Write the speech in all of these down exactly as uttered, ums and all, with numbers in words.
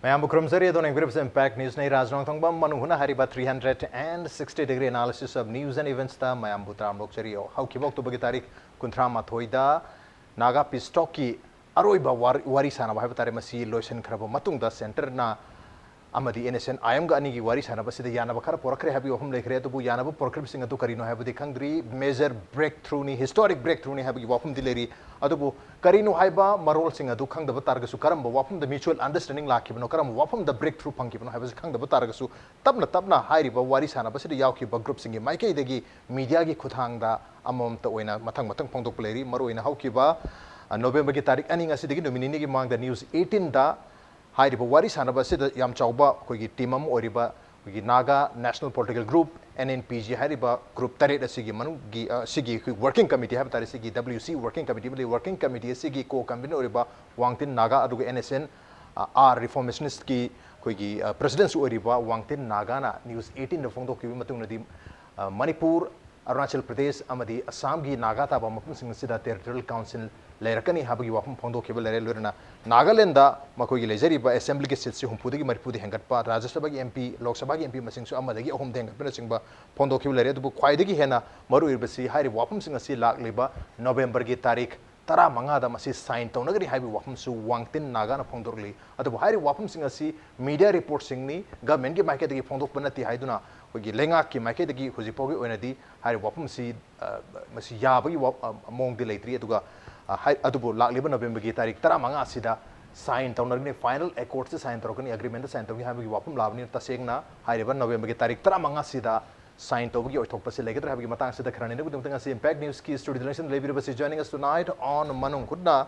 ꯃꯌꯥꯝꯕꯨ ꯈꯨꯔꯨꯝꯖꯔꯤ꯫ ꯑꯗꯣꯝꯅ ꯌꯦꯡꯕꯤꯔꯤꯕꯁꯤ Impact News ꯅꯤ꯫ ꯔꯥꯖ ꯅꯣꯡꯊꯣꯡꯕꯝ ꯃꯅꯨꯡ ꯍꯨꯅ ꯍꯥꯏꯔꯤꯕ three hundred and sixty degree analysis of news and events ꯇ ꯃꯌꯥꯝꯕꯨ ꯇꯔꯥꯝꯅ ꯑꯣꯛꯆꯔꯤ꯫ ꯍꯧꯈꯤꯕ October ꯒꯤ ꯇꯥꯔꯤꯛ ꯀꯨꯟꯊ꯭ꯔꯥ ꯃꯥꯊꯣꯏꯗ Naga Peace Talk ꯀꯤ ꯑꯔꯣꯏꯕ ꯋꯥꯔꯤ, ꯋꯥꯔꯤ ꯁꯥꯟꯅꯕ ꯍꯥꯏꯕ ꯇꯥꯔꯦ, ꯃꯁꯤ ꯂꯣꯏꯁꯤꯟꯈ꯭ꯔꯕ ꯃꯇꯨꯡꯗ Centre ꯅ ꯑꯃꯗꯤ N S N I M ꯒ ꯑꯅꯤꯒꯤ ꯋꯥꯔꯤ ꯁꯥꯟꯅꯕ ꯑꯁꯤꯗ ꯌꯥꯅꯕ ꯈꯔ ꯄꯨꯔꯛꯈ꯭ꯔꯦ ꯍꯥꯏꯕꯒꯤ ꯋꯥꯐꯝ ꯂꯩꯈ꯭ꯔꯦ꯫ ꯑꯗꯨꯕꯨ ꯌꯥꯅꯕ ꯄꯨꯔꯛꯈ꯭ꯔꯤꯕꯁꯤꯡ ꯑꯗꯨ ꯀꯔꯤꯅꯣ ꯍꯥꯏꯕꯗꯤ ꯈꯪꯗ꯭ꯔꯤ꯫ Major breakthrough ꯅꯤ, historic breakthrough ꯅꯤ ꯍꯥꯏꯕꯒꯤ ꯋꯥꯐꯝꯗꯤ ꯂꯩꯔꯤ꯫ ꯑꯗꯨꯕꯨ ꯀꯔꯤꯅꯣ ꯍꯥꯏꯕ ꯃꯔꯣꯜꯁꯤꯡ ꯑꯗꯨ ꯈꯪꯗꯕ ꯇꯥꯔꯒꯁꯨ, ꯀꯔꯝꯕ ꯋꯥꯐꯝꯗ mutual understanding ꯂꯥꯛꯈꯤꯕꯅꯣ, ꯀꯔꯝꯕ ꯋꯥꯐꯝꯗ breakthrough ꯐꯪꯈꯤꯕꯅꯣ ꯍꯥꯏꯕꯁꯤ ꯈꯪꯗꯕ ꯇꯥꯔꯒꯁꯨ, ꯇꯞꯅ ꯇꯞꯅ ꯍꯥꯏꯔꯤꯕ ꯋꯥꯔꯤ ꯁꯥꯟꯅꯕꯁꯤꯗ ꯌꯥꯎꯈꯤꯕ group ꯁꯤꯡꯒꯤ ꯃꯥꯏꯀꯩꯗꯒꯤ media ꯒꯤ ꯈꯨꯠꯊꯥꯡꯗ ꯑꯃꯃꯝꯇ ꯑꯣꯏꯅ ꯃꯊꯪ ꯃꯊꯪ ꯐꯣꯡꯗꯣꯛꯄ ꯂꯩꯔꯤ꯫ ꯃꯔꯨꯑꯣꯏꯅ ꯍꯧꯈꯤꯕ, ꯑ, November ꯒꯤ ꯇꯥꯔꯤꯛ ꯑꯅꯤ, ꯉꯁꯤꯗꯒꯤ ꯅꯨꯃꯤꯠ ꯅꯤꯅꯤꯒꯤ ꯃꯃꯥꯡꯗ News eighteen ꯗ ꯍꯥꯏꯔꯤꯕ ꯋꯥꯔꯤ ꯁꯥꯟꯅꯕ ꯑꯁꯤꯗ ꯌꯥꯝ ꯆꯥꯎꯕ ꯑꯩꯈꯣꯏꯒꯤ team ꯑꯃ ꯑꯣꯏꯔꯤꯕ ꯑꯩꯈꯣꯏꯒꯤ Naga National Political Group, N N P G ꯍꯥꯏꯔꯤꯕ group ꯇꯔꯦꯠ ꯑꯁꯤꯒꯤ ꯃꯅꯨꯡꯒꯤ, ꯑ, ꯁꯤꯒꯤ ꯑꯩꯈꯣꯏ working committee ꯍꯥꯏꯕ ꯇꯥꯔꯦ, ꯁꯤꯒꯤ W C working committee ꯑꯃꯗꯤ working committee ꯑꯁꯤꯒꯤ co-convener ꯑꯣꯏꯔꯤꯕ ꯋꯥꯡꯇꯤꯟ ꯅꯥꯒꯥ, ꯑꯗꯨꯒ N S N, ꯑ, R Reformationists ꯀꯤ ꯑꯩꯈꯣꯏꯒꯤ, ꯑ, president ꯁꯨ ꯑꯣꯏꯔꯤꯕ ꯋꯥꯡꯇꯤꯟ ꯅꯥꯒꯥꯅ News eighteen ꯗ ꯐꯣꯡꯗꯣꯛꯈꯤꯕꯒꯤ ꯃꯇꯨꯡꯗꯗꯤ, ꯑ, ꯃꯅꯤꯄꯨꯔ, ꯑꯔꯨꯅꯥꯆꯜ ꯄ꯭ꯔꯗꯦꯁ ꯑꯃꯗꯤ ꯑꯁꯥꯝꯒꯤ ꯅꯥꯒꯥ ꯇꯥꯕ ꯃꯐꯝꯁꯤꯡ ꯑꯁꯤꯗ territorial council ꯂꯩꯔꯛꯀꯅꯤ ꯍꯥꯏꯕꯒꯤ ꯋꯥꯐꯝ ꯐꯣꯡꯗꯣꯛꯈꯤꯕ ꯂꯩꯔꯦ꯫ ꯂꯣꯏꯅꯅ ꯅꯥꯒꯥꯂꯦꯟꯗ ꯃꯈꯣꯏꯒꯤ ꯂꯩꯖꯔꯤꯕ assembly ꯒꯤ seat ꯁꯤ ꯍꯨꯝꯐꯨꯗꯒꯤ ꯃꯔꯤꯐꯨꯗ ꯍꯦꯟꯒꯠꯄ, ꯔꯥꯖ꯭ꯌ ꯁꯚꯥꯒꯤ M P, ꯂꯣꯛ ꯁꯚꯥꯒꯤ M P ꯃꯁꯤꯡꯁꯨ ꯑꯃꯗꯒꯤ ꯑꯍꯨꯝꯗ ꯍꯦꯟꯒꯠꯄꯅꯆꯤꯡꯕ ꯐꯣꯡꯗꯣꯛꯈꯤꯕ ꯂꯩꯔꯦ꯫ ꯑꯗꯨꯕꯨ ꯈ꯭ꯋꯥꯏꯗꯒꯤ ꯍꯦꯟꯅ ꯃꯔꯨꯑꯣꯏꯔꯤꯕꯁꯤ ꯍꯥꯏꯔꯤꯕ ꯋꯥꯐꯝꯁꯤꯡ ꯑꯁꯤ ꯂꯥꯛꯂꯤꯕ November ꯒꯤ ꯇꯥꯔꯤꯛ ꯇꯔꯥꯃꯉꯥꯗ ꯃꯁꯤ sign ꯇꯧꯅꯒꯅꯤ ꯍꯥꯏꯕꯒꯤ ꯋꯥꯐꯝꯁꯨ ꯋꯥꯡꯇꯤꯟ ꯅꯥꯒꯥꯅ ꯐꯣꯡꯗꯣꯔꯛꯂꯤ꯫ ꯑꯗꯨꯕꯨ ꯍꯥꯏꯔꯤꯕ ꯋꯥꯐꯝꯁꯤꯡ ꯑꯁꯤ media report ꯁꯤꯡꯅꯤ, government ꯀꯤ ꯃꯥꯏꯀꯩꯗꯒꯤ ꯐꯣꯡꯗꯣꯛꯄ ꯅꯠꯇꯦ ꯍꯥꯏꯗꯨꯅ ꯑꯩꯈꯣꯏꯒꯤ ꯂꯩꯉꯥꯛꯀꯤ ꯃꯥꯏꯀꯩꯗꯒꯤ ꯍꯧꯖꯤꯛ ꯐꯥꯎꯒꯤ ꯑꯣꯏꯅꯗꯤ ꯍꯥꯏꯔꯤꯕ ꯋꯥꯐꯝꯁꯤ, ꯑ, ꯃꯁꯤ ꯌꯥꯕꯒꯤ ꯋꯥ-, ꯑ, ꯃꯑꯣꯡꯗꯤ ꯂꯩꯇ꯭ꯔꯤ꯫ ꯑꯗꯨꯒ, ꯑ, ꯍꯥꯏ-, ꯑꯗꯨꯕꯨ ꯂꯥꯛꯂꯤꯕ November ꯒꯤ ꯇꯥꯔꯤꯛ ꯇꯔꯥꯃꯉꯥ ꯑꯁꯤꯗ sign ꯇꯧꯅꯒꯅꯤ, final accord ꯁꯤ sign ꯇꯧꯔꯛꯀꯅꯤ, agreement ꯁꯤ sign ꯇꯧꯒꯅꯤ ꯍꯥꯏꯕꯒꯤ ꯋꯥꯐꯝ ꯂꯥꯛꯂꯕꯅꯤꯅ, ꯇꯁꯦꯡꯅ ꯍꯥꯏꯔꯤꯕ November ꯒꯤ ꯇꯥꯔꯤꯛ ꯇꯔꯥꯃꯉꯥ ꯑꯁꯤꯗ sign ꯇꯧꯕꯒꯤ ꯑꯣꯏꯊꯣꯛꯄꯁꯤ ꯂꯩꯒꯗ꯭ꯔꯥ ꯍꯥꯏꯕꯒꯤ ꯃꯇꯥꯡꯁꯤꯗ ꯈꯔ ꯅꯩꯅꯕꯒꯤꯗꯃꯛꯇ ꯉꯁꯤ Impact News ꯀꯤ studio the ꯂꯩꯕꯤꯔꯤꯕꯁꯤ joining us tonight on ꯃꯅꯨꯡ ꯍꯨꯠꯅ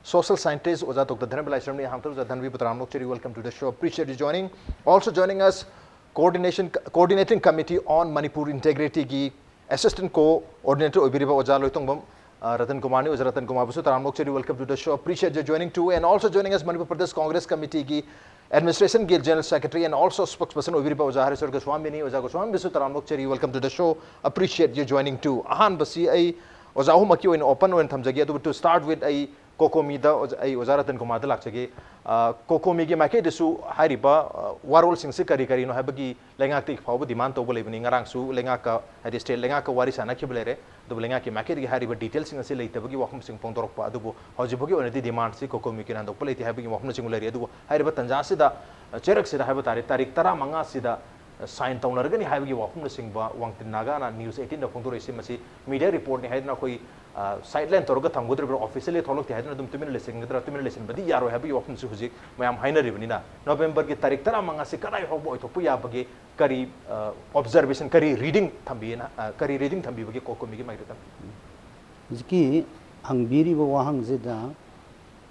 social scientist ꯑꯣꯖꯥ Doctor ꯙꯅꯕꯤ ꯂꯥꯏꯁ꯭ꯔꯝꯅꯤ꯫ ꯑꯍꯥꯟꯕꯗ ꯑꯣꯖꯥ ꯙꯅꯕꯤꯕꯨ ꯇꯔꯥꯝꯅ ꯑꯣꯛꯆꯔꯤ, welcome to the show, appreciate you joining. Also joining us, coordination, coordinating committee on Manipur integrity ꯒꯤ assistant coordinator ꯑꯣꯏꯕꯤꯔꯤꯕ ꯑꯣꯖꯥ ꯂꯣꯏꯇꯣꯡꯕꯝ, ꯑ, ꯔꯇꯟ ꯀꯨꯃꯥꯔꯅꯤ꯫ ꯑꯣꯖꯥ ꯔꯇꯟ ꯀꯨꯃꯥꯔꯕꯨꯁꯨ ꯇꯔꯥꯝꯅ ꯑꯣꯛꯆꯔꯤ, welcome to the show, appreciate you joining too. And also joining us, Manipur Pradesh Congress Committee ꯒꯤ administration ꯒꯤ general secretary and also spokesperson ꯑꯣꯏꯕꯤꯔꯤꯕ ꯑꯣꯖꯥ ꯍꯔꯤꯁꯣꯔ ꯒꯣꯁ꯭ꯋꯥꯃꯤꯅꯤ꯫ ꯑꯣꯖꯥ ꯒꯣꯁ꯭ꯋꯥꯃꯤꯕꯨꯁꯨ ꯇꯔꯥꯝꯅ ꯑꯣꯛꯆꯔꯤ, welcome to the show, appreciate you joining too. ꯑꯍꯥꯟꯕꯁꯤ ꯑꯩ ꯑꯣꯖꯥ ꯑꯍꯨꯝꯃꯛꯀꯤ ꯑꯣꯏꯅ open ꯑꯣꯏꯅ ꯊꯝꯖꯒꯦ꯫ ꯑꯗꯨꯕꯨ to start with, ꯑꯩ ꯀꯣꯀꯣꯃꯤꯗ ꯑꯣꯖꯥ-, ꯑꯩ ꯑꯣꯖꯥ ꯔꯇꯟ ꯀꯨꯃꯥꯔꯗ ꯂꯥꯛꯆꯒꯦ꯫ ꯑ, ꯀꯣꯀꯣꯃꯤꯒꯤ ꯃꯥꯏꯀꯩꯗꯁꯨ ꯍꯥꯏꯔꯤꯕ, ꯑ, ꯋꯥꯔꯣꯜꯁꯤꯡꯁꯤ ꯀꯔꯤ ꯀꯔꯤꯅꯣ ꯍꯥꯏꯕꯒꯤ ꯂꯩꯉꯥꯛꯇꯒꯤ ꯐꯥꯎꯕ demand ꯇꯧꯕ ꯂꯩꯕꯅꯤ꯫ ꯉꯔꯥꯡꯁꯨ ꯂꯩꯉꯥꯛꯀ, ꯍꯥꯏꯗꯤ state ꯂꯩꯉꯥꯛꯀ ꯋꯥꯔꯤ ꯁꯥꯟꯅꯈꯤꯕ ꯂꯩꯔꯦ꯫ ꯑꯗꯨꯕꯨ ꯂꯩꯉꯥꯛꯀꯤ ꯃꯥꯏꯀꯩꯗꯒꯤ ꯍꯥꯏꯔꯤꯕ detailꯁꯤꯡ ꯑꯁꯤ ꯂꯩꯇꯕꯒꯤ ꯋꯥꯐꯝꯁꯤꯡ ꯐꯣꯡꯗꯣꯔꯛꯄ꯫ ꯑꯗꯨꯕꯨ ꯍꯧꯖꯤꯛ ꯐꯥꯎꯒꯤ ꯑꯣꯏꯅꯗꯤ demandꯁꯤ ꯀꯣꯀꯣꯃꯤꯒꯤ ꯍꯟꯗꯣꯛꯄ ꯂꯩꯇꯦ ꯍꯥꯏꯕꯒꯤ ꯋꯥꯐꯝꯅꯆꯤꯡꯕ ꯂꯩꯔꯤ꯫ ꯑꯗꯨꯕꯨ ꯍꯥꯏꯔꯤꯕ ꯇꯥꯟꯖꯥꯁꯤꯗ, ꯑ, ꯆꯩꯔꯛꯁꯤꯗ ꯍꯥꯏꯕ ꯇꯥꯔꯦ, ꯇꯥꯔꯤꯛ ꯇꯔꯥꯃꯉꯥꯁꯤꯗ sign ꯇꯧꯅꯔꯒꯅꯤ ꯍꯥꯏꯕꯒꯤ ꯋꯥꯐꯝꯅꯆꯤꯡꯕ ꯋꯥꯡꯇꯤꯟ ꯅꯥꯒꯥꯅ News eighteenꯗ ꯐꯣꯡꯗꯣꯔꯛꯏꯁꯤ꯫ ꯃꯁꯤ media reportꯅꯤ ꯍꯥꯏꯗꯨꯅ ꯑꯩꯈꯣꯏ, ꯑ, sideline ꯇꯧꯔꯒ ꯊꯝꯒꯗꯧꯔꯤꯕ꯭ꯔꯥ, officially ꯊꯣꯛꯂꯛꯇꯦ ꯍꯥꯏꯗꯨꯅ ꯑꯗꯨꯝ ꯇꯨꯃꯤꯟꯅ ꯂꯩꯁꯤꯟꯒꯗ꯭ꯔꯥ? ꯇꯨꯃꯤꯟꯅ ꯂꯩꯁꯤꯟꯕꯗꯤ ꯌꯥꯔꯣꯏ ꯍꯥꯏꯕꯒꯤ ꯋꯥꯐꯝꯁꯨ ꯍꯧꯖꯤꯛ ꯃꯌꯥꯝ ꯍꯥꯏꯅꯔꯤꯕꯅꯤꯅ, ꯅꯣꯕꯦꯝꯕꯔꯒꯤ ꯇꯥꯔꯤꯛ ꯇꯔꯥꯃꯉꯥꯁꯤ ꯀꯗꯥꯏ ꯐꯥꯎꯕ ꯑꯣꯏꯊꯣꯛꯄ ꯌꯥꯕꯒꯦ? ꯀꯔꯤ, ꯑ, observation, ꯀꯔꯤ reading ꯊꯝꯕꯤꯌꯦꯅ, ꯑ, ꯀꯔꯤ reading ꯊꯝꯕꯤꯕꯒꯦ ꯀꯣꯀꯣꯃꯤꯒꯤ ꯃꯥꯏꯀꯩꯗ? ꯍꯧꯖꯤꯛꯀꯤ ꯍꯪꯕꯤꯔꯤꯕ ꯋꯥꯍꯪꯁꯤꯗ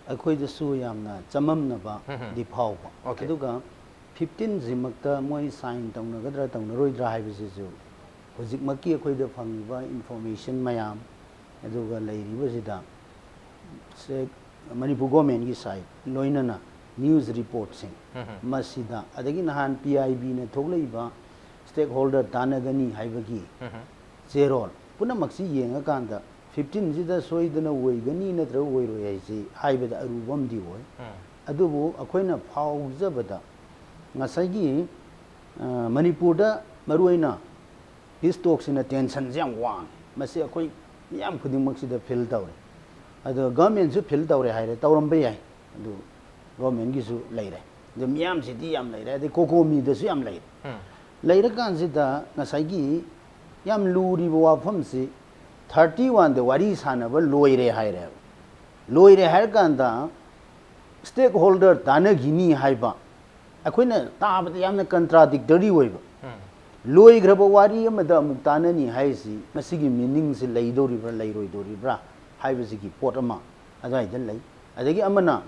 ꯑꯩꯈꯣꯏꯗꯁꯨ ꯌꯥꯝꯅ ꯆꯃꯝꯅꯕ ꯎꯝ, ꯎꯝ꯫ ꯗꯤ ꯐꯥꯎꯕ꯫ Okay꯫ ꯑꯗꯨꯒ fifteenꯁꯤꯃꯛꯇ ꯃꯣꯏ sign ꯇꯧꯅꯒꯗ꯭ꯔꯥ ꯇꯧꯅꯔꯣꯏꯗ꯭ꯔꯥ ꯍꯥꯏꯕꯁꯤꯁꯨ ꯍꯧꯖꯤꯛꯃꯛꯀꯤ ꯑꯩꯈꯣꯏꯗ ꯐꯪꯉꯤꯕ information ꯃꯌꯥꯝ, ꯑꯗꯨꯒ ꯂꯩꯔꯤꯕꯁꯤꯗ ꯁꯦ-, ꯃꯅꯤꯄꯨꯔ governmentꯀꯤ side, ꯂꯣꯏꯅꯅ news reportꯁꯤꯡ ꯎꯝ, ꯎꯝ꯫ ꯃꯁꯤꯗ, ꯑꯗꯒꯤ ꯅꯍꯥꯟ PIBꯅ ꯊꯣꯛꯂꯛꯏꯕ stakeholder ꯇꯥꯟꯅꯒꯅꯤ ꯍꯥꯏꯕꯒꯤ ꯎꯝ, ꯎꯝ꯫ ꯆꯦꯔꯣꯜ ꯄꯨꯝꯅꯃꯛꯁꯤ ꯌꯦꯡꯉꯀꯥꯟꯗ fifteenꯁꯤꯗ ꯁꯣꯏꯗꯅ ꯑꯣꯏꯒꯅꯤ ꯅꯠꯇ꯭ꯔꯒ ꯑꯣꯏꯔꯣꯏ ꯍꯥꯏꯁꯤ ꯍꯥꯏꯕꯗ ꯑꯔꯨꯕ ꯑꯃꯗꯤ ꯑꯣꯏ꯫ ꯎꯝ꯫ ꯑꯗꯨꯕꯨ ꯑꯩꯈꯣꯏꯅ ꯐꯥꯎꯖꯕꯗ ꯉꯁꯥꯏꯒꯤ, ꯑ, ꯃꯅꯤꯄꯨꯔꯗ ꯃꯔꯨꯑꯣꯏꯅ peace talkꯁꯤꯅ tensionꯁꯦ ꯌꯥꯝ ꯋꯥꯡꯉꯤ꯫ ꯃꯁꯤ ꯑꯩꯈꯣꯏ ꯃꯤꯌꯥꯝ ꯈꯨꯗꯤꯡꯃꯛꯁꯤꯗ feel ꯇꯧꯔꯦ꯫ ꯑꯗꯣ governmentꯁꯨ feel ꯇꯧꯔꯦ ꯍꯥꯏꯔꯦ, ꯇꯧꯔꯝꯕ ꯌꯥꯏ꯫ ꯑꯗꯨ governmentꯀꯤꯁꯨ ꯂꯩꯔꯦ꯫ ꯑꯗꯨ ꯃꯤꯌꯥꯝꯁꯤꯗꯤ ꯌꯥꯝ ꯂꯩꯔꯦ꯫ ꯑꯗꯩ ꯀꯣꯀꯣꯃꯤꯗꯁꯨ ꯌꯥꯝ ꯂꯩꯔꯦ꯫ ꯎꯝ꯫ ꯂꯩꯔꯀꯥꯟꯁꯤꯗ ꯉꯁꯥꯏꯒꯤ ꯌꯥꯝ ꯂꯨꯔꯤꯕ ꯋꯥꯐꯝꯁꯤ thirty oneꯗ ꯋꯥꯔꯤ ꯁꯥꯟꯅꯕ ꯂꯣꯏꯔꯦ ꯍꯥꯏꯔꯦꯕ꯫ ꯂꯣꯏꯔꯦ ꯍꯥꯏꯔꯀꯥꯟꯗ stakeholder ꯇꯥꯟꯅꯈꯤꯅꯤ ꯍꯥꯏꯕ ꯑꯩꯈꯣꯏꯅ ꯇꯥꯕꯗ ꯌꯥꯝꯅ contradictory ꯑꯣꯏꯕ꯫ ꯎꯝ꯫ ꯂꯣꯏꯈ꯭ꯔꯕ ꯋꯥꯔꯤ ꯑꯃꯗ ꯑꯃꯨꯛ ꯇꯥꯟꯅꯅꯤ ꯍꯥꯏꯁꯤ ꯃꯁꯤꯒꯤ meaningꯁꯤ ꯂꯩꯗꯧꯔꯤꯕ꯭ꯔꯥ ꯂꯩꯔꯣꯏꯗꯧꯔꯤꯕ꯭ꯔꯥ ꯍꯥꯏꯕꯁꯤꯒꯤ ꯄꯣꯠ ꯑꯃ ꯑꯗꯨꯋꯥꯏꯗ ꯂꯩ꯫ ꯑꯗꯒꯤ ꯑꯃꯅ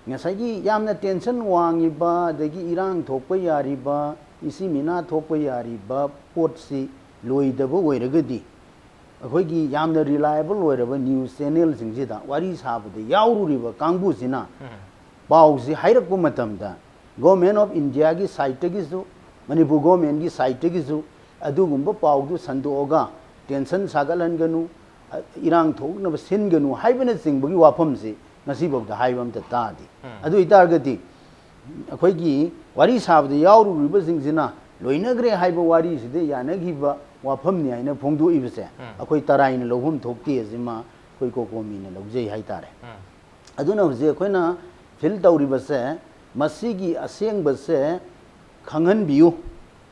ꯉꯁꯥꯏꯒꯤ ꯌꯥꯝꯅ tension ꯋꯥꯡꯉꯤꯕ, ꯑꯗꯒꯤ ꯏꯔꯥꯡ ꯊꯣꯛꯄ ꯌꯥꯔꯤꯕ, ꯏꯁꯤ ꯃꯤꯅꯥ ꯊꯣꯛꯄ ꯌꯥꯔꯤꯕ ꯄꯣꯠꯁꯤ ꯂꯣꯏꯗꯕ ꯑꯣꯏꯔꯒꯗꯤ, ꯑꯩꯈꯣꯏꯒꯤ ꯌꯥꯝꯅ reliable ꯑꯣꯏꯔꯕ news channelꯁꯤꯡꯁꯤꯗ ꯋꯥꯔꯤ ꯁꯥꯕꯗ ꯌꯥꯎꯔꯨꯔꯤꯕ ꯀꯥꯡꯕꯨꯁꯤꯅ ꯎꯝ꯫ ꯄꯥꯎꯁꯤ ꯍꯥꯏꯔꯛꯄ ꯃꯇꯝꯗ, Government of Indiaꯒꯤ sideꯇꯒꯤꯁꯨ, ꯃꯅꯤꯄꯨꯔ governmentꯀꯤ sideꯇꯒꯤꯁꯨ ꯑꯗꯨꯒꯨꯝꯕ ꯄꯥꯎꯗꯨ ꯁꯟꯗꯣꯛꯑꯒ tension ꯁꯥꯒꯠꯍꯟꯒꯅꯨ, ꯏꯔꯥꯡ ꯊꯣꯛꯅꯕ ꯁꯤꯟꯒꯅꯨ ꯍꯥꯏꯕꯅꯆꯤꯡꯕꯒꯤ ꯋꯥꯐꯝꯁꯤ ꯉꯁꯤꯐꯥꯎꯗ ꯍꯥꯏꯕ ꯑꯝꯇ ꯇꯥꯗꯦ꯫ ꯑꯗꯨ ꯑꯣꯏꯇꯥꯔꯒꯗꯤ ꯑꯩꯈꯣꯏꯒꯤ ꯋꯥꯔꯤ ꯁꯥꯕꯗ ꯌꯥꯎꯔꯨꯔꯤꯕꯁꯤꯡꯁꯤꯅ ꯂꯣꯏꯅꯈ꯭ꯔꯦ ꯍꯥꯏꯕ ꯋꯥꯔꯤꯁꯤꯗ ꯌꯥꯅꯈꯤꯕ ꯋꯥꯐꯝꯅꯤ ꯍꯥꯏꯅ ꯐꯣꯡꯗꯣꯛꯏꯕꯁꯦ ꯑꯩꯈꯣꯏ ꯇꯔꯥꯏꯅ ꯂꯧꯐꯝ ꯊꯣꯛꯇꯦ꯫ ꯑꯁꯤꯃ ꯑꯩꯈꯣꯏ ꯀꯣꯀꯣꯃꯤꯅ ꯂꯧꯖꯩ ꯍꯥꯏꯇꯥꯔꯦ꯫ ꯑꯗꯨꯅ ꯍꯧꯖꯤꯛ ꯑꯩꯈꯣꯏꯅ ꯐꯤꯜ ꯇꯧꯔꯤꯕꯁꯦ, ꯃꯁꯤꯒꯤ ꯑꯁꯦꯡꯕꯁꯦ ꯈꯪꯍꯟꯕꯤꯌꯨ꯫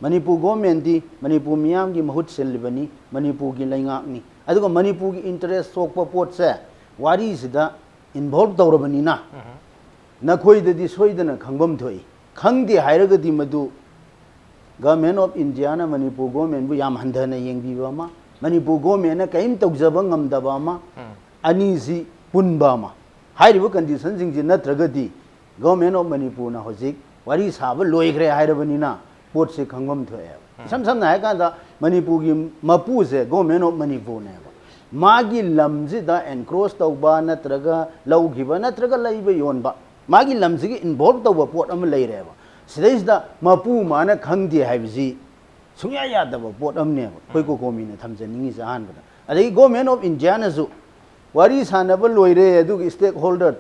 ꯃꯅꯤꯄꯨꯔ ꯒꯣꯔꯃꯦꯟꯗꯤ ꯃꯅꯤꯄꯨꯔ ꯃꯤꯌꯥꯝꯒꯤ ꯃꯍꯨꯠ ꯁꯤꯜꯂꯤꯕꯅꯤ, ꯃꯅꯤꯄꯨꯔꯒꯤ ꯂꯩꯉꯥꯛꯅꯤ꯫ ꯑꯗꯨꯒ ꯃꯅꯤꯄꯨꯔꯒꯤ ꯏꯟꯇꯔꯦꯁ ꯁꯣꯛꯄ ꯄꯣꯠꯁꯦ ꯋꯥꯔꯤꯁꯤꯗ ꯏꯟꯚꯣꯜꯕ ꯇꯧꯔꯕꯅꯤꯅ ꯅꯈꯣꯏꯗꯗꯤ ꯁꯣꯏꯗꯅ ꯈꯪꯐꯝ ꯊꯣꯛꯏ꯫ ꯈꯪꯗꯦ ꯍꯥꯏꯔꯒꯗꯤ ꯃꯗꯨ ꯒꯚꯔꯟꯃꯦꯟ ꯑꯣꯐ ꯏꯟꯗꯤꯌꯥꯅ ꯃꯅꯤꯄꯨꯔ ꯒꯣꯔꯃꯦꯟꯕꯨ ꯌꯥꯝ ꯍꯟꯊꯅ ꯌꯦꯡꯕꯤꯕ ꯑꯃ, ꯃꯅꯤꯄꯨꯔ ꯒꯣꯔꯃꯦꯟꯅ ꯀꯔꯤꯝ ꯇꯧꯖꯕ ꯉꯝꯗꯕ ꯑꯃ, ꯑꯅꯤꯁꯤ ꯄꯨꯟꯕ ꯑꯃ꯫ ꯍꯥꯏꯔꯤꯕ ꯀꯟꯗꯤꯁꯟꯁꯤꯡꯁꯤ ꯅꯠꯇ꯭ꯔꯒꯗꯤ ꯒꯚꯔꯟꯃꯦꯟ ꯑꯣꯐ ꯃꯅꯤꯄꯨꯔꯅ ꯍꯧꯖꯤꯛ ꯋꯥꯔꯤ ꯁꯥꯕ ꯂꯣꯏꯈ꯭ꯔꯦ ꯍꯥꯏꯔꯕꯅꯤꯅ ꯄꯣꯠꯁꯤ ꯈꯪꯐꯝ ꯊꯣꯛꯑꯦꯕ꯫ ꯏꯁꯝ ꯁꯝꯅ ꯍꯥꯏꯔꯀꯥꯟꯗ ꯃꯅꯤꯄꯨꯔꯒꯤ ꯃꯄꯨꯁꯦ ꯒꯣꯔꯃꯦꯟ ꯑꯣꯐ ꯃꯅꯤꯄꯨꯔꯅꯦꯕ꯫ ꯃꯥꯒꯤ ꯂꯝꯁꯤꯗ ꯑꯦꯟꯀ꯭ꯔꯣꯁ ꯇꯧꯕ ꯅꯠꯇ꯭ꯔꯒ ꯂꯧꯈꯤꯕ ꯅꯠꯇ꯭ꯔꯒ ꯂꯩꯕ ꯌꯣꯟꯕ, ꯃꯥꯒꯤ ꯂꯝꯁꯤꯒꯤ ꯏꯟꯚꯣꯜꯕ ꯇꯧꯕ ꯄꯣꯠ ꯑꯃ ꯂꯩꯔꯦꯕ꯫ ꯁꯤꯗꯩꯁꯤꯗ ꯃꯄꯨ ꯃꯥꯅ ꯈꯪꯗꯦ ꯍꯥꯏꯕꯁꯤ ꯁꯨꯡꯌꯥ ꯌꯥꯗꯕ ꯄꯣꯠ ꯑꯃꯅꯦꯕ ꯑꯩꯈꯣꯏ ꯀꯣꯀꯣꯃꯤꯅ ꯊꯝꯖꯅꯤꯡꯉꯤꯁꯦ ꯑꯍꯥꯟꯕꯗ꯫ ꯑꯗꯒꯤ ꯒꯣꯔꯃꯦꯟ ꯑꯣꯐ ꯏꯟꯗꯤꯌꯥꯅꯁꯨ ꯋꯥꯔꯤ ꯁꯥꯟꯅꯕ ꯂꯣꯏꯔꯦ, ꯑꯗꯨꯒ ꯁ꯭ꯇꯦꯛ ꯍꯣꯜꯗꯔ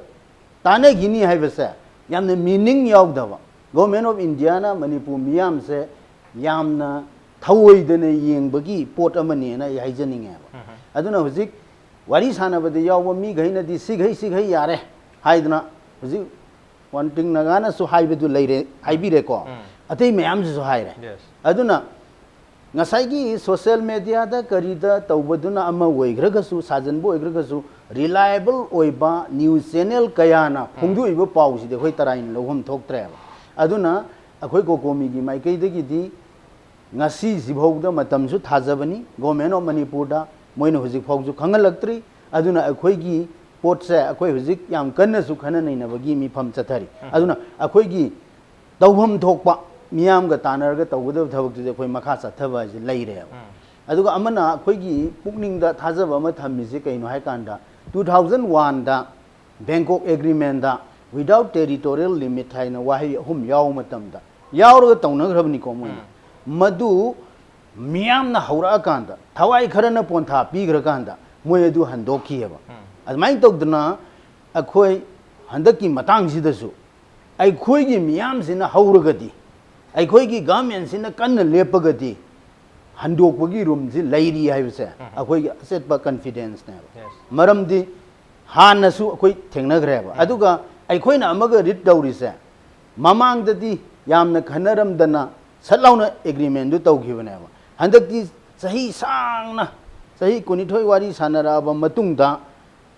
ꯇꯥꯟꯅꯈꯤꯅꯤ ꯍꯥꯏꯕꯁꯦ ꯌꯥꯝꯅ ꯃꯤꯅꯤꯡ ꯌꯥꯎꯗꯕ꯫ ꯒꯣꯔꯃꯦꯟ ꯑꯣꯐ ꯏꯟꯗꯤꯌꯥꯅ ꯃꯅꯤꯄꯨꯔ ꯃꯤꯌꯥꯝꯁꯦ ꯌꯥꯝꯅ ꯊꯑꯣꯏꯗꯅ ꯌꯦꯡꯕꯒꯤ ꯄꯣꯠ ꯑꯃꯅꯦꯅ ꯑꯩ ꯍꯥꯏꯖꯅꯤꯡꯉꯦꯕ꯫ ꯑꯗꯨꯅ ꯍꯧꯖꯤꯛ ꯋꯥꯔꯤ ꯁꯥꯟꯅꯕꯗ ꯌꯥꯎꯕ ꯃꯤꯈꯩꯅꯗꯤ ꯁꯤꯈꯩ ꯁꯤꯈꯩ ꯌꯥꯔꯦ ꯍꯥꯏꯗꯅ ꯍꯧꯖꯤꯛ ꯋꯥꯟꯇꯤꯡ ꯅꯒꯥꯅꯁꯨ ꯍꯥꯏꯕꯗꯨ ꯂꯩꯔꯦ, ꯍꯥꯏꯕꯤꯔꯦꯀꯣ꯫ ꯑꯇꯩ ꯃꯌꯥꯝꯁꯤꯁꯨ ꯍꯥꯏꯔꯦ꯫ ꯑꯗꯨꯅ ꯉꯁꯥꯏꯒꯤ ꯁꯣꯁꯤꯌꯦꯜ ꯃꯦꯗꯤꯌꯥꯗ ꯀꯔꯤꯗ ꯇꯧꯕꯗꯨꯅ ꯑꯃ ꯑꯣꯏꯈ꯭ꯔꯒꯁꯨ, ꯁꯥꯖꯟꯕ ꯑꯣꯏꯈ꯭ꯔꯒꯁꯨ, ꯔꯤꯂꯥꯏꯕꯜ ꯑꯣꯏꯕ ꯅ꯭ꯌꯨꯁ ꯆꯦꯅꯦꯜ ꯀꯌꯥꯅ ꯐꯣꯡꯗꯣꯛꯏꯕ ꯄꯥꯎꯁꯤꯗꯤ ꯑꯩꯈꯣꯏ ꯇꯔꯥꯏꯅ ꯂꯧꯐꯝ ꯊꯣꯛꯇ꯭ꯔꯦꯕ꯫ ꯑꯗꯨꯅ ꯑꯩꯈꯣꯏ ꯀꯣꯀꯣꯃꯤꯒꯤ ꯃꯥꯏꯀꯩꯗꯒꯤꯗꯤ ꯉꯁꯤꯁꯤꯐꯥꯎꯗ ꯃꯇꯝꯁꯨ ꯊꯥꯖꯕꯅꯤ ꯒꯣꯔꯃꯦꯟ ꯑꯣꯐ ꯃꯅꯤꯄꯨꯔꯗ, ꯃꯣꯏꯅ ꯍꯧꯖꯤꯛ ꯐꯥꯎꯁꯨ ꯈꯪꯍꯜꯂꯛꯇ꯭ꯔꯤ꯫ ꯑꯗꯨꯅ ꯑꯩꯈꯣꯏꯒꯤ ꯄꯣꯠꯁꯦ ꯑꯩꯈꯣꯏ ꯍꯧꯖꯤꯛ ꯌꯥꯝ ꯀꯟꯅꯁꯨ ꯈꯟꯅ ꯅꯩꯅꯕꯒꯤ ꯃꯤꯐꯝ ꯆꯠꯊꯔꯤ꯫ ꯑꯗꯨꯅ ꯑꯩꯈꯣꯏꯒꯤ ꯇꯧꯐꯝ ꯊꯣꯛꯄ ꯃꯤꯌꯥꯝꯒ ꯇꯥꯟꯅꯔꯒ ꯇꯧꯒꯗꯕ ꯊꯕꯛꯇꯨꯗꯤ ꯑꯩꯈꯣꯏ ꯃꯈꯥ ꯆꯠꯊꯕ ꯍꯥꯏꯁꯦ ꯂꯩꯔꯦꯕ꯫ ꯑꯗꯨꯒ ꯑꯃꯅ ꯑꯩꯈꯣꯏꯒꯤ ꯄꯨꯛꯅꯤꯡꯗ ꯊꯥꯖꯕ ꯑꯃ ꯊꯝꯃꯤꯁꯦ ꯀꯩꯅꯣ ꯍꯥꯏꯀꯥꯟꯗ, ꯇꯨ ꯊꯥꯎꯖꯟ ꯋꯥꯟꯗ Bangkok agreement without territorial limit ꯍꯥꯏꯅ ꯋꯥꯍꯩ ꯑꯍꯨꯝ ꯌꯥꯎꯕ ꯃꯇꯝꯗ, ꯌꯥꯎꯔꯒ ꯇꯧꯅꯈ꯭ꯔꯕꯅꯤꯀꯣ ꯃꯣꯏꯅ꯫ ꯃꯗꯨ ꯃꯤꯌꯥꯝꯅ ꯍꯧꯔꯛꯑꯀꯥꯟꯗ, ꯊꯋꯥꯏ ꯈꯔꯅ ꯄꯣꯟꯊꯥ ꯄꯤꯈ꯭ꯔꯀꯥꯟꯗ, ꯃꯣꯏ ꯑꯗꯨ ꯍꯟꯗꯣꯛꯈꯤꯑꯕ꯫ ꯑꯗꯨꯃꯥꯏꯅ ꯇꯧꯗꯅ ꯑꯩꯈꯣꯏ ꯍꯟꯗꯛꯀꯤ ꯃꯇꯥꯡꯁꯤꯗꯁꯨ ꯑꯩꯈꯣꯏꯒꯤ ꯃꯤꯌꯥꯝꯁꯤꯅ ꯍꯧꯔꯒꯗꯤ, ꯑꯩꯈꯣꯏꯒꯤ ꯒꯚꯔꯟꯃꯦꯟꯁꯤꯅ ꯀꯟꯅ ꯂꯦꯞꯄꯒꯗꯤ ꯍꯟꯗꯣꯛꯄꯒꯤ ꯔꯨꯝꯁꯤ ꯂꯩꯔꯤ ꯍꯥꯏꯕꯁꯦ ꯑꯩꯈꯣꯏꯒꯤ ꯑꯆꯦꯠꯄ ꯀꯟꯐꯤꯗꯦꯟꯁꯅꯦꯕ꯫ ꯃꯔꯝꯗꯤ ꯍꯥꯟꯅꯁꯨ ꯑꯩꯈꯣꯏ ꯊꯦꯡꯅꯈ꯭ꯔꯦꯕ꯫ ꯑꯗꯨꯒ ꯑꯩꯈꯣꯏꯅ ꯑꯃꯒ ꯔꯤꯠ ꯇꯧꯔꯤꯁꯦ, ꯃꯃꯥꯡꯗꯗꯤ ꯌꯥꯝꯅ ꯈꯟꯅꯔꯝꯗꯅ ꯁꯠ ꯂꯥꯎꯅ ꯑꯦꯒ꯭ꯔꯤꯃꯦꯟꯗꯨ ꯇꯧꯈꯤꯕꯅꯦꯕ꯫ ꯍꯟꯗꯛꯇꯤ ꯆꯍꯤ ꯁꯥꯡꯅ, ꯆꯍꯤ ꯀꯨꯟꯅꯤꯊꯣꯏ ꯋꯥꯔꯤ ꯁꯥꯟꯅꯔꯛꯑꯕ ꯃꯇꯨꯡꯗ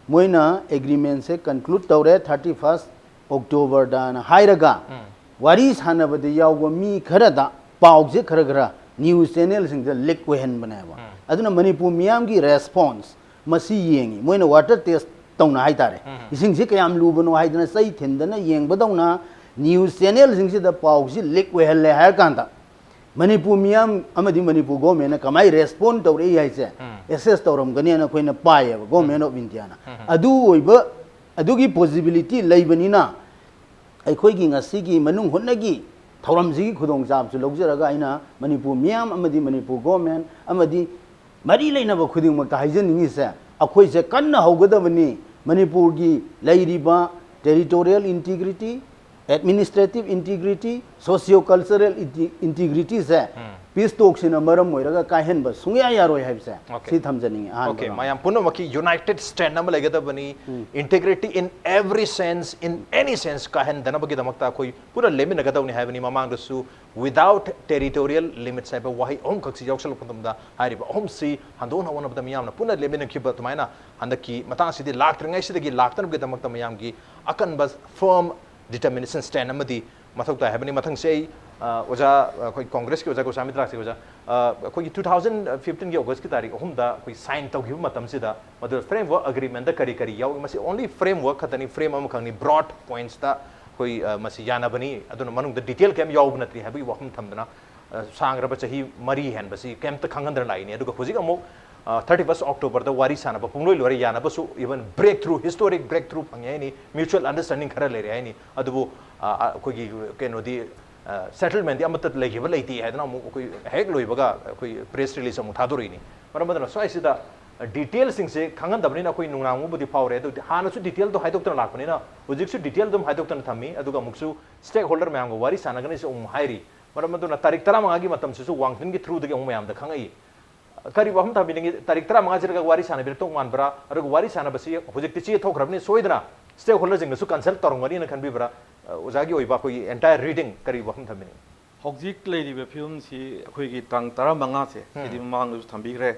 ꯃꯣꯏꯅ ꯑꯦꯒ꯭ꯔꯤꯃꯦꯟꯁꯦ ꯀꯟꯀ꯭ꯂꯨꯗ ꯇꯧꯔꯦ ꯊꯥꯔꯇꯤ ꯐꯥꯔꯁ ꯑꯣꯛꯇꯣꯕꯔꯗꯅ ꯍꯥꯏꯔꯒ, ꯋꯥꯔꯤ ꯁꯥꯟꯅꯕꯗ ꯌꯥꯎꯕ ꯃꯤ ꯈꯔꯗ ꯄꯥꯎꯁꯦ ꯈꯔ ꯈꯔ ꯅ꯭ꯌꯨꯁ ꯆꯦꯅꯦꯜꯁꯤꯡꯗ ꯂꯤꯛ ꯑꯣꯏꯍꯟꯕꯅꯦꯕ꯫ ꯑꯗꯨꯅ ꯃꯅꯤꯄꯨꯔ ꯃꯤꯌꯥꯝꯒꯤ ꯔꯦꯁꯄꯣꯟꯁ ꯃꯁꯤ ꯌꯦꯡꯉꯤ꯫ ꯃꯣꯏꯅ ꯋꯥꯇꯔ ꯇꯦꯁ ꯇꯧꯅ ꯍꯥꯏꯇꯥꯔꯦ꯫ ꯏꯁꯤꯡꯁꯤ ꯀꯌꯥꯝ ꯂꯨꯕꯅꯣ ꯍꯥꯏꯗꯅ ꯆꯩ ꯊꯤꯟꯗꯅ ꯌꯦꯡꯕꯗꯧꯅ ꯅ꯭ꯌꯨꯁ ꯆꯦꯅꯦꯜꯁꯤꯡꯁꯤꯗ ꯄꯥꯎꯁꯤ ꯂꯤꯛ ꯑꯣꯏꯍꯜꯂꯦ ꯍꯥꯏꯔ ꯀꯥꯟꯗ ꯃꯅꯤꯄꯨꯔ ꯃꯤꯌꯥꯝ ꯑꯃꯗꯤ ꯃꯅꯤꯄꯨꯔ ꯒꯣꯔꯃꯦꯟꯅ ꯀꯃꯥꯏꯅ ꯔꯦꯁꯄꯣꯟ ꯇꯧꯔꯛꯏ ꯍꯥꯏꯁꯦ ꯑꯦꯁꯦꯁ ꯇꯧꯔꯝꯒꯅꯤꯅ ꯑꯩꯈꯣꯏꯅ ꯄꯥꯏꯌꯦꯕ, ꯒꯣꯔꯃꯦꯟ ꯑꯣꯐ ꯏꯟꯗꯤꯌꯥꯅ꯫ ꯑꯗꯨ ꯑꯣꯏꯕ, ꯑꯗꯨꯒꯤ ꯄꯣꯁꯤꯕꯤꯂꯤꯇꯤ ꯂꯩꯕꯅꯤꯅ ꯑꯩꯈꯣꯏꯒꯤ ꯉꯁꯤꯒꯤ ꯃꯅꯨꯡ ꯍꯨꯠꯅꯒꯤ ꯊꯧꯔꯝꯁꯤꯒꯤ ꯈꯨꯗꯣꯡꯆꯥꯕꯁꯨ ꯂꯧꯖꯔꯒ ꯑꯩꯅ ꯃꯅꯤꯄꯨꯔ ꯃꯤꯌꯥꯝ ꯑꯃꯗꯤ ꯃꯅꯤꯄꯨꯔ ꯒꯣꯔꯃꯦꯟ ꯑꯃꯗꯤ ꯃꯔꯤ ꯂꯩꯅꯕ ꯈꯨꯗꯤꯡꯃꯛꯇ ꯍꯥꯏꯖꯅꯤꯡꯉꯤꯁꯦ, ꯑꯩꯈꯣꯏꯁꯦ ꯀꯟꯅ ꯍꯧꯒꯗꯕꯅꯤ꯫ ꯃꯅꯤꯄꯨꯔꯒꯤ ꯂꯩꯔꯤꯕ territorial integrity, administrative integrity, socio cultural integrity ꯁꯦ ꯄꯤꯁ ꯇꯣꯛꯁꯤꯅ ꯃꯔꯝ ꯑꯣꯏꯔꯒ ꯀꯥꯏꯍꯟꯕ ꯁꯨꯡꯌꯥ ꯌꯥꯔꯣꯏ ꯍꯥꯏꯕꯁꯦ ꯁꯤ ꯊꯝꯖꯅꯤꯡꯉꯤ ꯑꯍꯥꯟꯕꯗ꯫ ꯃꯌꯥꯝ ꯄꯨꯝꯅꯃꯛꯀꯤ ꯌꯨꯅꯥꯏꯇꯦꯗ ꯁ꯭ꯇꯦꯟ ꯑꯃ ꯂꯩꯒꯗꯕꯅꯤ꯫ Integrity in every sense, in any sense ꯀꯥꯏꯍꯟꯗꯅꯕꯒꯤꯗꯃꯛꯇ ꯑꯩꯈꯣꯏ ꯄꯨꯟꯅ ꯂꯦꯞꯃꯤꯟꯅꯒꯗꯕꯅꯤ ꯍꯥꯏꯕꯅꯤ꯫ ꯃꯃꯥꯡꯗꯁꯨ without territorial limits ꯍꯥꯏꯕ ꯋꯥꯍꯩ ꯑꯍꯨꯝꯈꯛꯁꯤ ꯌꯥꯎꯁꯜꯂꯛꯄ ꯃꯇꯝꯗ ꯍꯥꯏꯔꯤꯕ ꯑꯍꯨꯝꯁꯤ ꯍꯟꯗꯣꯛꯅ ꯍꯣꯠꯅꯕꯗ ꯃꯤꯌꯥꯝꯅ ꯄꯨꯟꯅ ꯂꯦꯞꯃꯤꯟꯅꯈꯤꯕ ꯑꯗꯨꯃꯥꯏꯅ ꯍꯟꯗꯛꯀꯤ ꯃꯇꯥꯡꯁꯤꯗꯤ ꯂꯥꯛꯇ꯭ꯔꯤꯉꯩꯁꯤꯗꯒꯤ ꯂꯥꯛꯇꯅꯕꯒꯤꯗꯃꯛꯇ ꯃꯌꯥꯝꯒꯤ ꯑꯀꯟꯕ firm determination stand ꯑꯃꯗꯤ ꯃꯊꯧ ꯇꯥꯏ ꯍꯥꯏꯕꯅꯤ꯫ ꯃꯊꯪꯁꯦ ꯑꯩ ꯑꯣꯖꯥ, ꯑꯩꯈꯣꯏ ꯀꯣꯡꯒ꯭ꯔꯦꯁꯀꯤ ꯑꯣꯖꯥ ꯒꯣꯁ꯭ꯋꯥꯃꯤ ꯇ꯭ꯔꯥꯛꯁꯦ ꯑꯣꯖꯥ, ꯑꯩꯈꯣꯏꯒꯤ ꯇꯨ ꯊꯥꯎꯖꯟ ꯐꯤꯐꯇꯤꯟꯒꯤ ꯑꯣꯒꯁꯀꯤ ꯇꯥꯔꯤꯛ ꯑꯍꯨꯝꯗ ꯑꯩꯈꯣꯏ ꯁꯥꯏꯟ ꯇꯧꯈꯤꯕ ꯃꯇꯝꯁꯤꯗ ꯃꯗꯨ ꯐ꯭ꯔꯦꯝꯋꯔꯛ ꯑꯦꯒ꯭ꯔꯤꯃꯦꯟꯗ ꯀꯔꯤ ꯀꯔꯤ ꯌꯥꯎꯏ? ꯃꯁꯤ only framework ꯈꯛꯇꯅꯤ, ꯐ꯭ꯔꯦꯝ ꯑꯃꯈꯛꯅꯤ, ꯕ꯭ꯔꯣꯗ ꯄꯣꯏꯟꯠꯁꯇ ꯑꯩꯈꯣꯏ ꯃꯁꯤ ꯌꯥꯅꯕꯅꯤ, ꯑꯗꯨꯅ ꯃꯅꯨꯡꯗ ꯗꯤꯇꯦꯜ ꯀꯩꯝ ꯌꯥꯎꯕ ꯅꯠꯇ꯭ꯔꯤ ꯍꯥꯏꯕꯒꯤ ꯋꯥꯐꯝ ꯊꯝꯗꯅ ꯁꯥꯡꯈ꯭ꯔꯕ ꯆꯍꯤ ꯃꯔꯤ ꯍꯦꯟꯕꯁꯤ ꯀꯩꯝꯇ ꯈꯪꯍꯟꯗꯅ ꯂꯥꯛꯏꯅꯤ꯫ ꯑꯗꯨꯒ ꯍꯧꯖꯤꯛ ꯑꯃꯨꯛ ꯊꯥꯔꯇꯤ ꯐꯥꯔꯁ ꯑꯣꯛꯇꯣꯕꯔꯗ ꯋꯥꯔꯤ ꯁꯥꯟꯅꯕ ꯄꯨꯡꯂꯣꯏ ꯂꯣꯏꯔꯦ, ꯌꯥꯅꯕꯁꯨ even breakthrough, historic breakthrough ꯐꯪꯉꯦ ꯍꯥꯏꯅꯤ, mutual understanding ꯈꯔ ꯂꯩꯔꯦ ꯍꯥꯏꯅꯤ꯫ ꯑꯗꯨꯕꯨ ꯑꯩꯈꯣꯏꯒꯤ ꯀꯩꯅꯣꯗꯤ, ꯁꯦꯇꯜꯃꯦꯟꯗꯤ ꯑꯃꯠꯇ ꯂꯩꯈꯤꯕ ꯂꯩꯇꯦ ꯍꯥꯏꯗꯅ ꯑꯃꯨꯛ ꯑꯩꯈꯣꯏ ꯍꯦꯛ ꯂꯣꯏꯕꯒ ꯑꯩꯈꯣꯏ ꯄ꯭ꯔꯦꯁ ꯔꯤꯂꯤꯖ ꯑꯃꯨꯛ ꯊꯥꯗꯣꯔꯛꯏꯅꯤ꯫ ꯃꯔꯝ ꯑꯗꯨꯅ ꯁ꯭ꯋꯥꯏꯁꯤꯗ ꯗꯤꯇꯦꯜꯁꯤꯡꯁꯦ ꯈꯪꯍꯟꯗꯕꯅꯤꯅ ꯑꯩꯈꯣꯏ ꯅꯨꯡꯅꯥꯡꯕꯕꯨꯗꯤ ꯐꯥꯎꯔꯦ, ꯑꯗꯨ ꯍꯥꯟꯅꯁꯨ ꯗꯤꯇꯦꯜ ꯑꯗꯨꯝ ꯍꯥꯏꯗꯣꯛꯇꯅ ꯂꯥꯛꯄꯅꯤꯅ ꯍꯧꯖꯤꯛꯁꯨ ꯗꯤꯇꯦꯜ ꯑꯗꯨꯝ ꯍꯥꯏꯗꯣꯛꯇꯅ ꯊꯝꯃꯤ꯫ ꯑꯗꯨꯒ ꯑꯃꯨꯛꯁꯨ ꯁ꯭ꯇꯦꯛ ꯍꯣꯜꯗꯔ ꯃꯌꯥꯝꯒ ꯋꯥꯔꯤ ꯁꯥꯟꯅꯒꯅꯤꯁꯨ ꯑꯃꯨꯛ ꯍꯥꯏꯔꯤ꯫ ꯃꯔꯝ ꯑꯗꯨꯅ ꯇꯥꯔꯤꯛ ꯇꯔꯥꯃꯉꯥꯒꯤ ꯃꯇꯝꯁꯤꯁꯨ ꯋꯥꯡꯈꯟꯒꯤ ꯊ꯭ꯔꯨꯗꯒꯤ ꯑꯃꯨꯛ ꯃꯌꯥꯝꯗ ꯈꯪꯉꯛꯏ꯫ ꯀꯔꯤ ꯋꯥꯐꯝ ꯊꯝꯕꯤꯅꯤꯡꯉꯤ? ꯇꯥꯔꯤꯛ ꯇꯔꯥꯃꯉꯥꯁꯤꯗꯒ ꯋꯥꯔꯤ ꯁꯥꯟꯅꯕꯤꯔꯛꯇꯧ ꯃꯥꯟꯕ꯭ꯔꯥ? ꯑꯗꯨꯒ ꯋꯥꯔꯤ ꯁꯥꯟꯅꯕꯁꯤ ꯍꯧꯖꯤꯛꯇꯤ ꯆꯦ ꯊꯣꯛꯈ꯭ꯔꯕꯅꯤ, ꯁꯣꯏꯗꯅ ꯁ꯭ꯇꯦꯛ ꯍꯣꯜꯗꯔꯁꯤꯡꯅꯁꯨ ꯀꯟꯁꯜ ꯇꯧꯔꯝꯒꯅꯤꯅ ꯈꯟꯕꯤꯕ꯭ꯔꯥ? ꯑꯣꯖꯥꯒꯤ ꯑꯣꯏꯕ ꯑꯩꯈꯣꯏꯒꯤ ꯑꯦꯟꯇꯥꯌꯔ ꯔꯤꯗꯤꯡ ꯀꯔꯤ ꯋꯥꯐꯝ ꯊꯝꯕꯤꯅꯤꯡꯉꯤ? ꯍꯧꯖꯤꯛ ꯂꯩꯔꯤꯕ ꯐꯤꯕꯝꯁꯤ ꯑꯩꯈꯣꯏꯒꯤ ꯇꯥꯡ ꯇꯔꯥꯃꯉꯥꯁꯦ, ꯁꯤꯗꯤ ꯃꯃꯥꯡꯗꯁꯨ ꯊꯝꯕꯤꯈ꯭ꯔꯦ,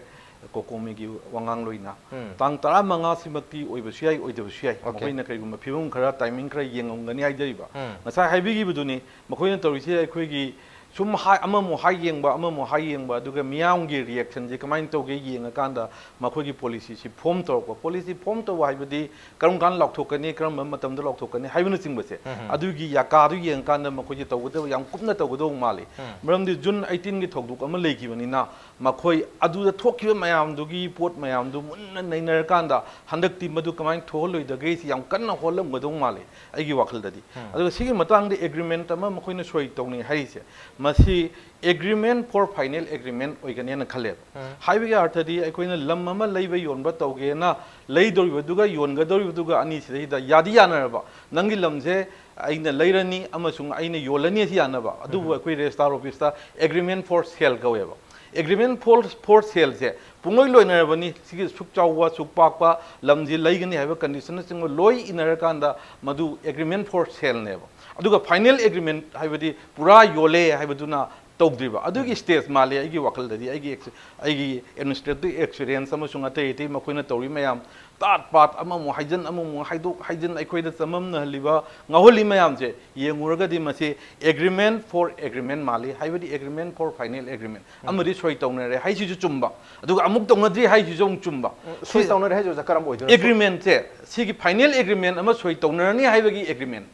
ꯀꯣꯀꯣꯃꯤꯒꯤ ꯋꯥꯉꯥꯡꯂꯣꯏꯅ꯫ ꯎꯝ꯫ ꯇꯥꯡ ꯇꯔꯥꯃꯉꯥꯁꯤꯃꯛꯇꯤ ꯑꯣꯏꯕꯁꯨ ꯌꯥꯏ, ꯑꯣꯏꯗꯕꯁꯨ ꯌꯥꯏ꯫ ꯑꯣꯀꯦ꯫ ꯃꯈꯣꯏꯅ ꯀꯔꯤꯒꯨꯝꯕ ꯐꯤꯕꯝ ꯈꯔ, ꯇꯥꯏꯃꯤꯡ ꯈꯔ ꯌꯦꯡꯉꯝꯒꯅꯤ ꯍꯥꯏꯖꯔꯤꯕ꯫ ꯎꯝ꯫ ꯉꯁꯥꯏ ꯍꯥꯏꯕꯤꯈꯤꯕꯗꯨꯅꯤ, ꯃꯈꯣꯏꯅ ꯇꯧꯔꯤꯁꯦ ꯑꯩꯈꯣꯏꯒꯤ ꯁꯨꯝ ꯍꯥꯏ, ꯑꯃꯃꯨꯛ ꯍꯥꯏ ꯌꯦꯡꯕ, ꯑꯃꯃꯨꯛ ꯍꯥꯏ ꯌꯦꯡꯕ, ꯑꯗꯨꯒ ꯃꯤꯌꯥꯝꯒꯤ ꯔꯤꯌꯦꯛꯁꯟꯁꯦ ꯀꯃꯥꯏꯅ ꯇꯧꯒꯦ ꯌꯦꯡꯉꯀꯥꯟꯗ ꯃꯈꯣꯏꯒꯤ ꯄꯣꯂꯤꯁꯤꯁꯤ ꯐꯣꯝ ꯇꯧꯔꯛꯄ꯫ ꯄꯣꯂꯤꯁꯤ ꯐꯣꯝ ꯇꯧꯕ ꯍꯥꯏꯕꯗꯤ ꯀꯔꯝ ꯀꯥꯟꯗ ꯂꯥꯎꯊꯣꯛꯀꯅꯤ, ꯀꯔꯝꯕ ꯃꯇꯝꯗ ꯂꯥꯎꯊꯣꯛꯀꯅꯤ ꯍꯥꯏꯕꯅꯆꯤꯡꯕꯁꯦ, ꯎꯝ꯫ ꯑꯗꯨꯒꯤ ꯌꯥꯀꯥꯗꯨ ꯌꯦꯡꯉꯀꯥꯟꯗ ꯃꯈꯣꯏꯁꯦ ꯇꯧꯒꯗꯕ, ꯌꯥꯝ ꯀꯨꯞꯅ ꯇꯧꯒꯗꯧꯕ ꯃꯥꯜꯂꯤ꯫ ꯎꯝ꯫ ꯃꯔꯝꯗꯤ ꯖꯨꯟ ꯑꯩꯇꯤꯟꯒꯤ ꯊꯧꯗꯣꯛ ꯑꯃ ꯂꯩꯈꯤꯕꯅꯤꯅ ꯃꯈꯣꯏ ꯑꯗꯨꯗ ꯊꯣꯛꯈꯤꯕ ꯃꯌꯥꯝꯗꯨꯒꯤ ꯄꯣꯠ ꯃꯌꯥꯝꯗꯨ ꯃꯨꯟꯅ ꯅꯩꯅꯔꯀꯥꯟꯗ ꯍꯟꯗꯛꯇꯤ ꯃꯗꯨ ꯀꯃꯥꯏꯅ ꯊꯣꯛꯍꯜꯂꯣꯏꯗꯒꯦ ꯁꯤ ꯌꯥꯝ ꯀꯟꯅ ꯍꯣꯠꯂꯝꯒꯗꯧ ꯃꯥꯜꯂꯤ ꯑꯩꯒꯤ ꯋꯥꯈꯜꯗꯗꯤ꯫ ꯎꯝ꯫ ꯑꯗꯨꯒ ꯁꯤꯒꯤ ꯃꯇꯥꯡꯗ ꯑꯦꯒ꯭ꯔꯤꯃꯦꯟꯠ ꯑꯃ ꯃꯈꯣꯏꯅ ꯁꯣꯏ ꯇꯧꯅꯩ ꯍꯥꯏꯔꯤꯁꯦ, ꯃꯁꯤ agreement for final agreement ꯑꯣꯏꯒꯅꯦꯅ ꯈꯜꯂꯦꯕ꯫ ꯎꯝ꯫ ꯍꯥꯏꯕꯒꯤ ꯑꯔꯊꯗꯤ ꯑꯩꯈꯣꯏꯅ ꯂꯝ ꯑꯃ ꯂꯩꯕ ꯌꯣꯟꯕ ꯇꯧꯒꯦꯅ ꯂꯩꯗꯧꯔꯤꯕꯗꯨꯒ ꯌꯣꯟꯒꯗꯧꯔꯤꯕꯗꯨꯒ ꯑꯅꯤꯁꯤꯗꯩꯗ ꯌꯥꯗꯤ ꯌꯥꯅꯔꯕ, ꯅꯪꯒꯤ ꯂꯝꯁꯦ ꯑꯩꯅ ꯂꯩꯔꯅꯤ ꯑꯃꯁꯨꯡ ꯑꯩꯅ ꯌꯣꯜꯂꯅꯤ ꯁꯤ ꯌꯥꯅꯕ, ꯑꯗꯨꯕꯨ ꯎꯝ꯫ ꯑꯩꯈꯣꯏ ꯔꯦꯖꯤꯁꯇꯥꯔ ꯑꯣꯐꯤꯁꯇ agreement for sale ꯀꯧꯋꯦꯕ꯫ Agreement for, for saleꯁꯦ ꯄꯨꯡꯂꯣꯏ ꯂꯣꯏꯅꯔꯕꯅꯤ꯫ ꯁꯤꯒꯤ ꯁꯨꯛ ꯆꯥꯎꯕ, ꯁꯨꯛ ꯄꯥꯛꯄ ꯂꯝꯁꯤ ꯂꯩꯒꯅꯤ ꯍꯥꯏꯕ ꯀꯟꯗꯤꯁꯟꯅꯆꯤꯡꯕ ꯂꯣꯏ ꯏꯟꯅꯔꯀꯥꯟꯗ ꯃꯗꯨ agreement for saleꯅꯦꯕ꯫ ꯑꯗꯨꯒ final agreement ꯍꯥꯏꯕꯗꯤ ꯄꯨꯔꯥ ꯌꯣꯜꯂꯦ ꯍꯥꯏꯕꯗꯨꯅ ꯇꯧꯗ꯭ꯔꯤꯕ꯫ ꯑꯗꯨꯒꯤ ꯎꯝ꯫ ꯁ꯭ꯇꯦꯖ ꯃꯥꯜꯂꯦ ꯑꯩꯒꯤ ꯋꯥꯈꯜꯗꯗꯤ, ꯑꯩꯒꯤ ꯑꯦꯛꯁ-, ꯑꯩꯒꯤ administrative experience ꯑꯃꯁꯨꯡ ꯑꯇꯩ ꯑꯇꯩ ꯃꯈꯣꯏꯅ ꯇꯧꯔꯤ ꯃꯌꯥꯝ, ꯇꯥꯠ ꯄꯥꯠ ꯑꯃꯃꯨꯛ ꯍꯥꯏꯖꯤꯟ, ꯑꯃꯃꯨꯛ ꯍꯥꯏꯗꯣꯛ ꯍꯥꯏꯖꯤꯟ, ꯑꯩꯈꯣꯏꯗ ꯆꯃꯝꯅꯍꯜꯂꯤꯕ, ꯉꯥꯎꯍꯜꯂꯤ ꯃꯌꯥꯝꯁꯦ ꯌꯦꯡꯉꯨꯔꯒꯗꯤ ꯃꯁꯤ agreement for agreement ꯃꯥꯜꯂꯤ, ꯍꯥꯏꯕꯗꯤ agreement for final agreement꯫ ꯎꯝ꯫ ꯑꯃꯗꯤ ꯁꯣꯏ ꯇꯧꯅꯔꯦ ꯍꯥꯏꯁꯤꯁꯨ ꯆꯨꯝꯕ, ꯑꯗꯨꯒ ꯑꯃꯨꯛ ꯇꯧꯅꯗ꯭ꯔꯤ ꯍꯥꯏꯁꯤꯁꯨ ꯑꯃꯨꯛ ꯆꯨꯝꯕ꯫ ꯎꯝ, ꯁꯣꯏ ꯁꯤ ꯇꯧꯅꯔꯦ ꯍꯥꯏꯁꯦ ꯑꯣꯖꯥ ꯀꯔꯝꯕ ꯑꯣꯏꯗꯣꯏꯅꯣ? Agreementꯁꯦ, ꯁꯤꯒꯤ final agreement ꯑꯃ ꯁꯣꯏ ꯇꯧꯅꯔꯅꯤ ꯍꯥꯏꯕꯒꯤ agreement꯫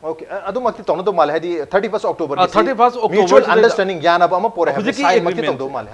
ꯑꯣꯀꯦ, ꯑꯗꯨꯃꯛꯇꯤ ꯇꯧꯅꯗꯧ ꯃꯥꯜꯂꯦ, ꯍꯥꯏꯗꯤ thirty first October thirty first mutual October understanding, ꯌꯥꯅꯕ ꯑꯃ ꯄꯣꯔꯛꯑꯦ ꯍꯥꯏꯕꯗꯤ ꯍꯧꯖꯤꯛꯀꯤ ꯁꯥꯏꯟꯃꯛꯇꯤ ꯑꯦꯒ꯭ꯔꯤꯃꯦꯟ ꯇꯧꯗꯧ ꯃꯥꯜꯂꯦ꯫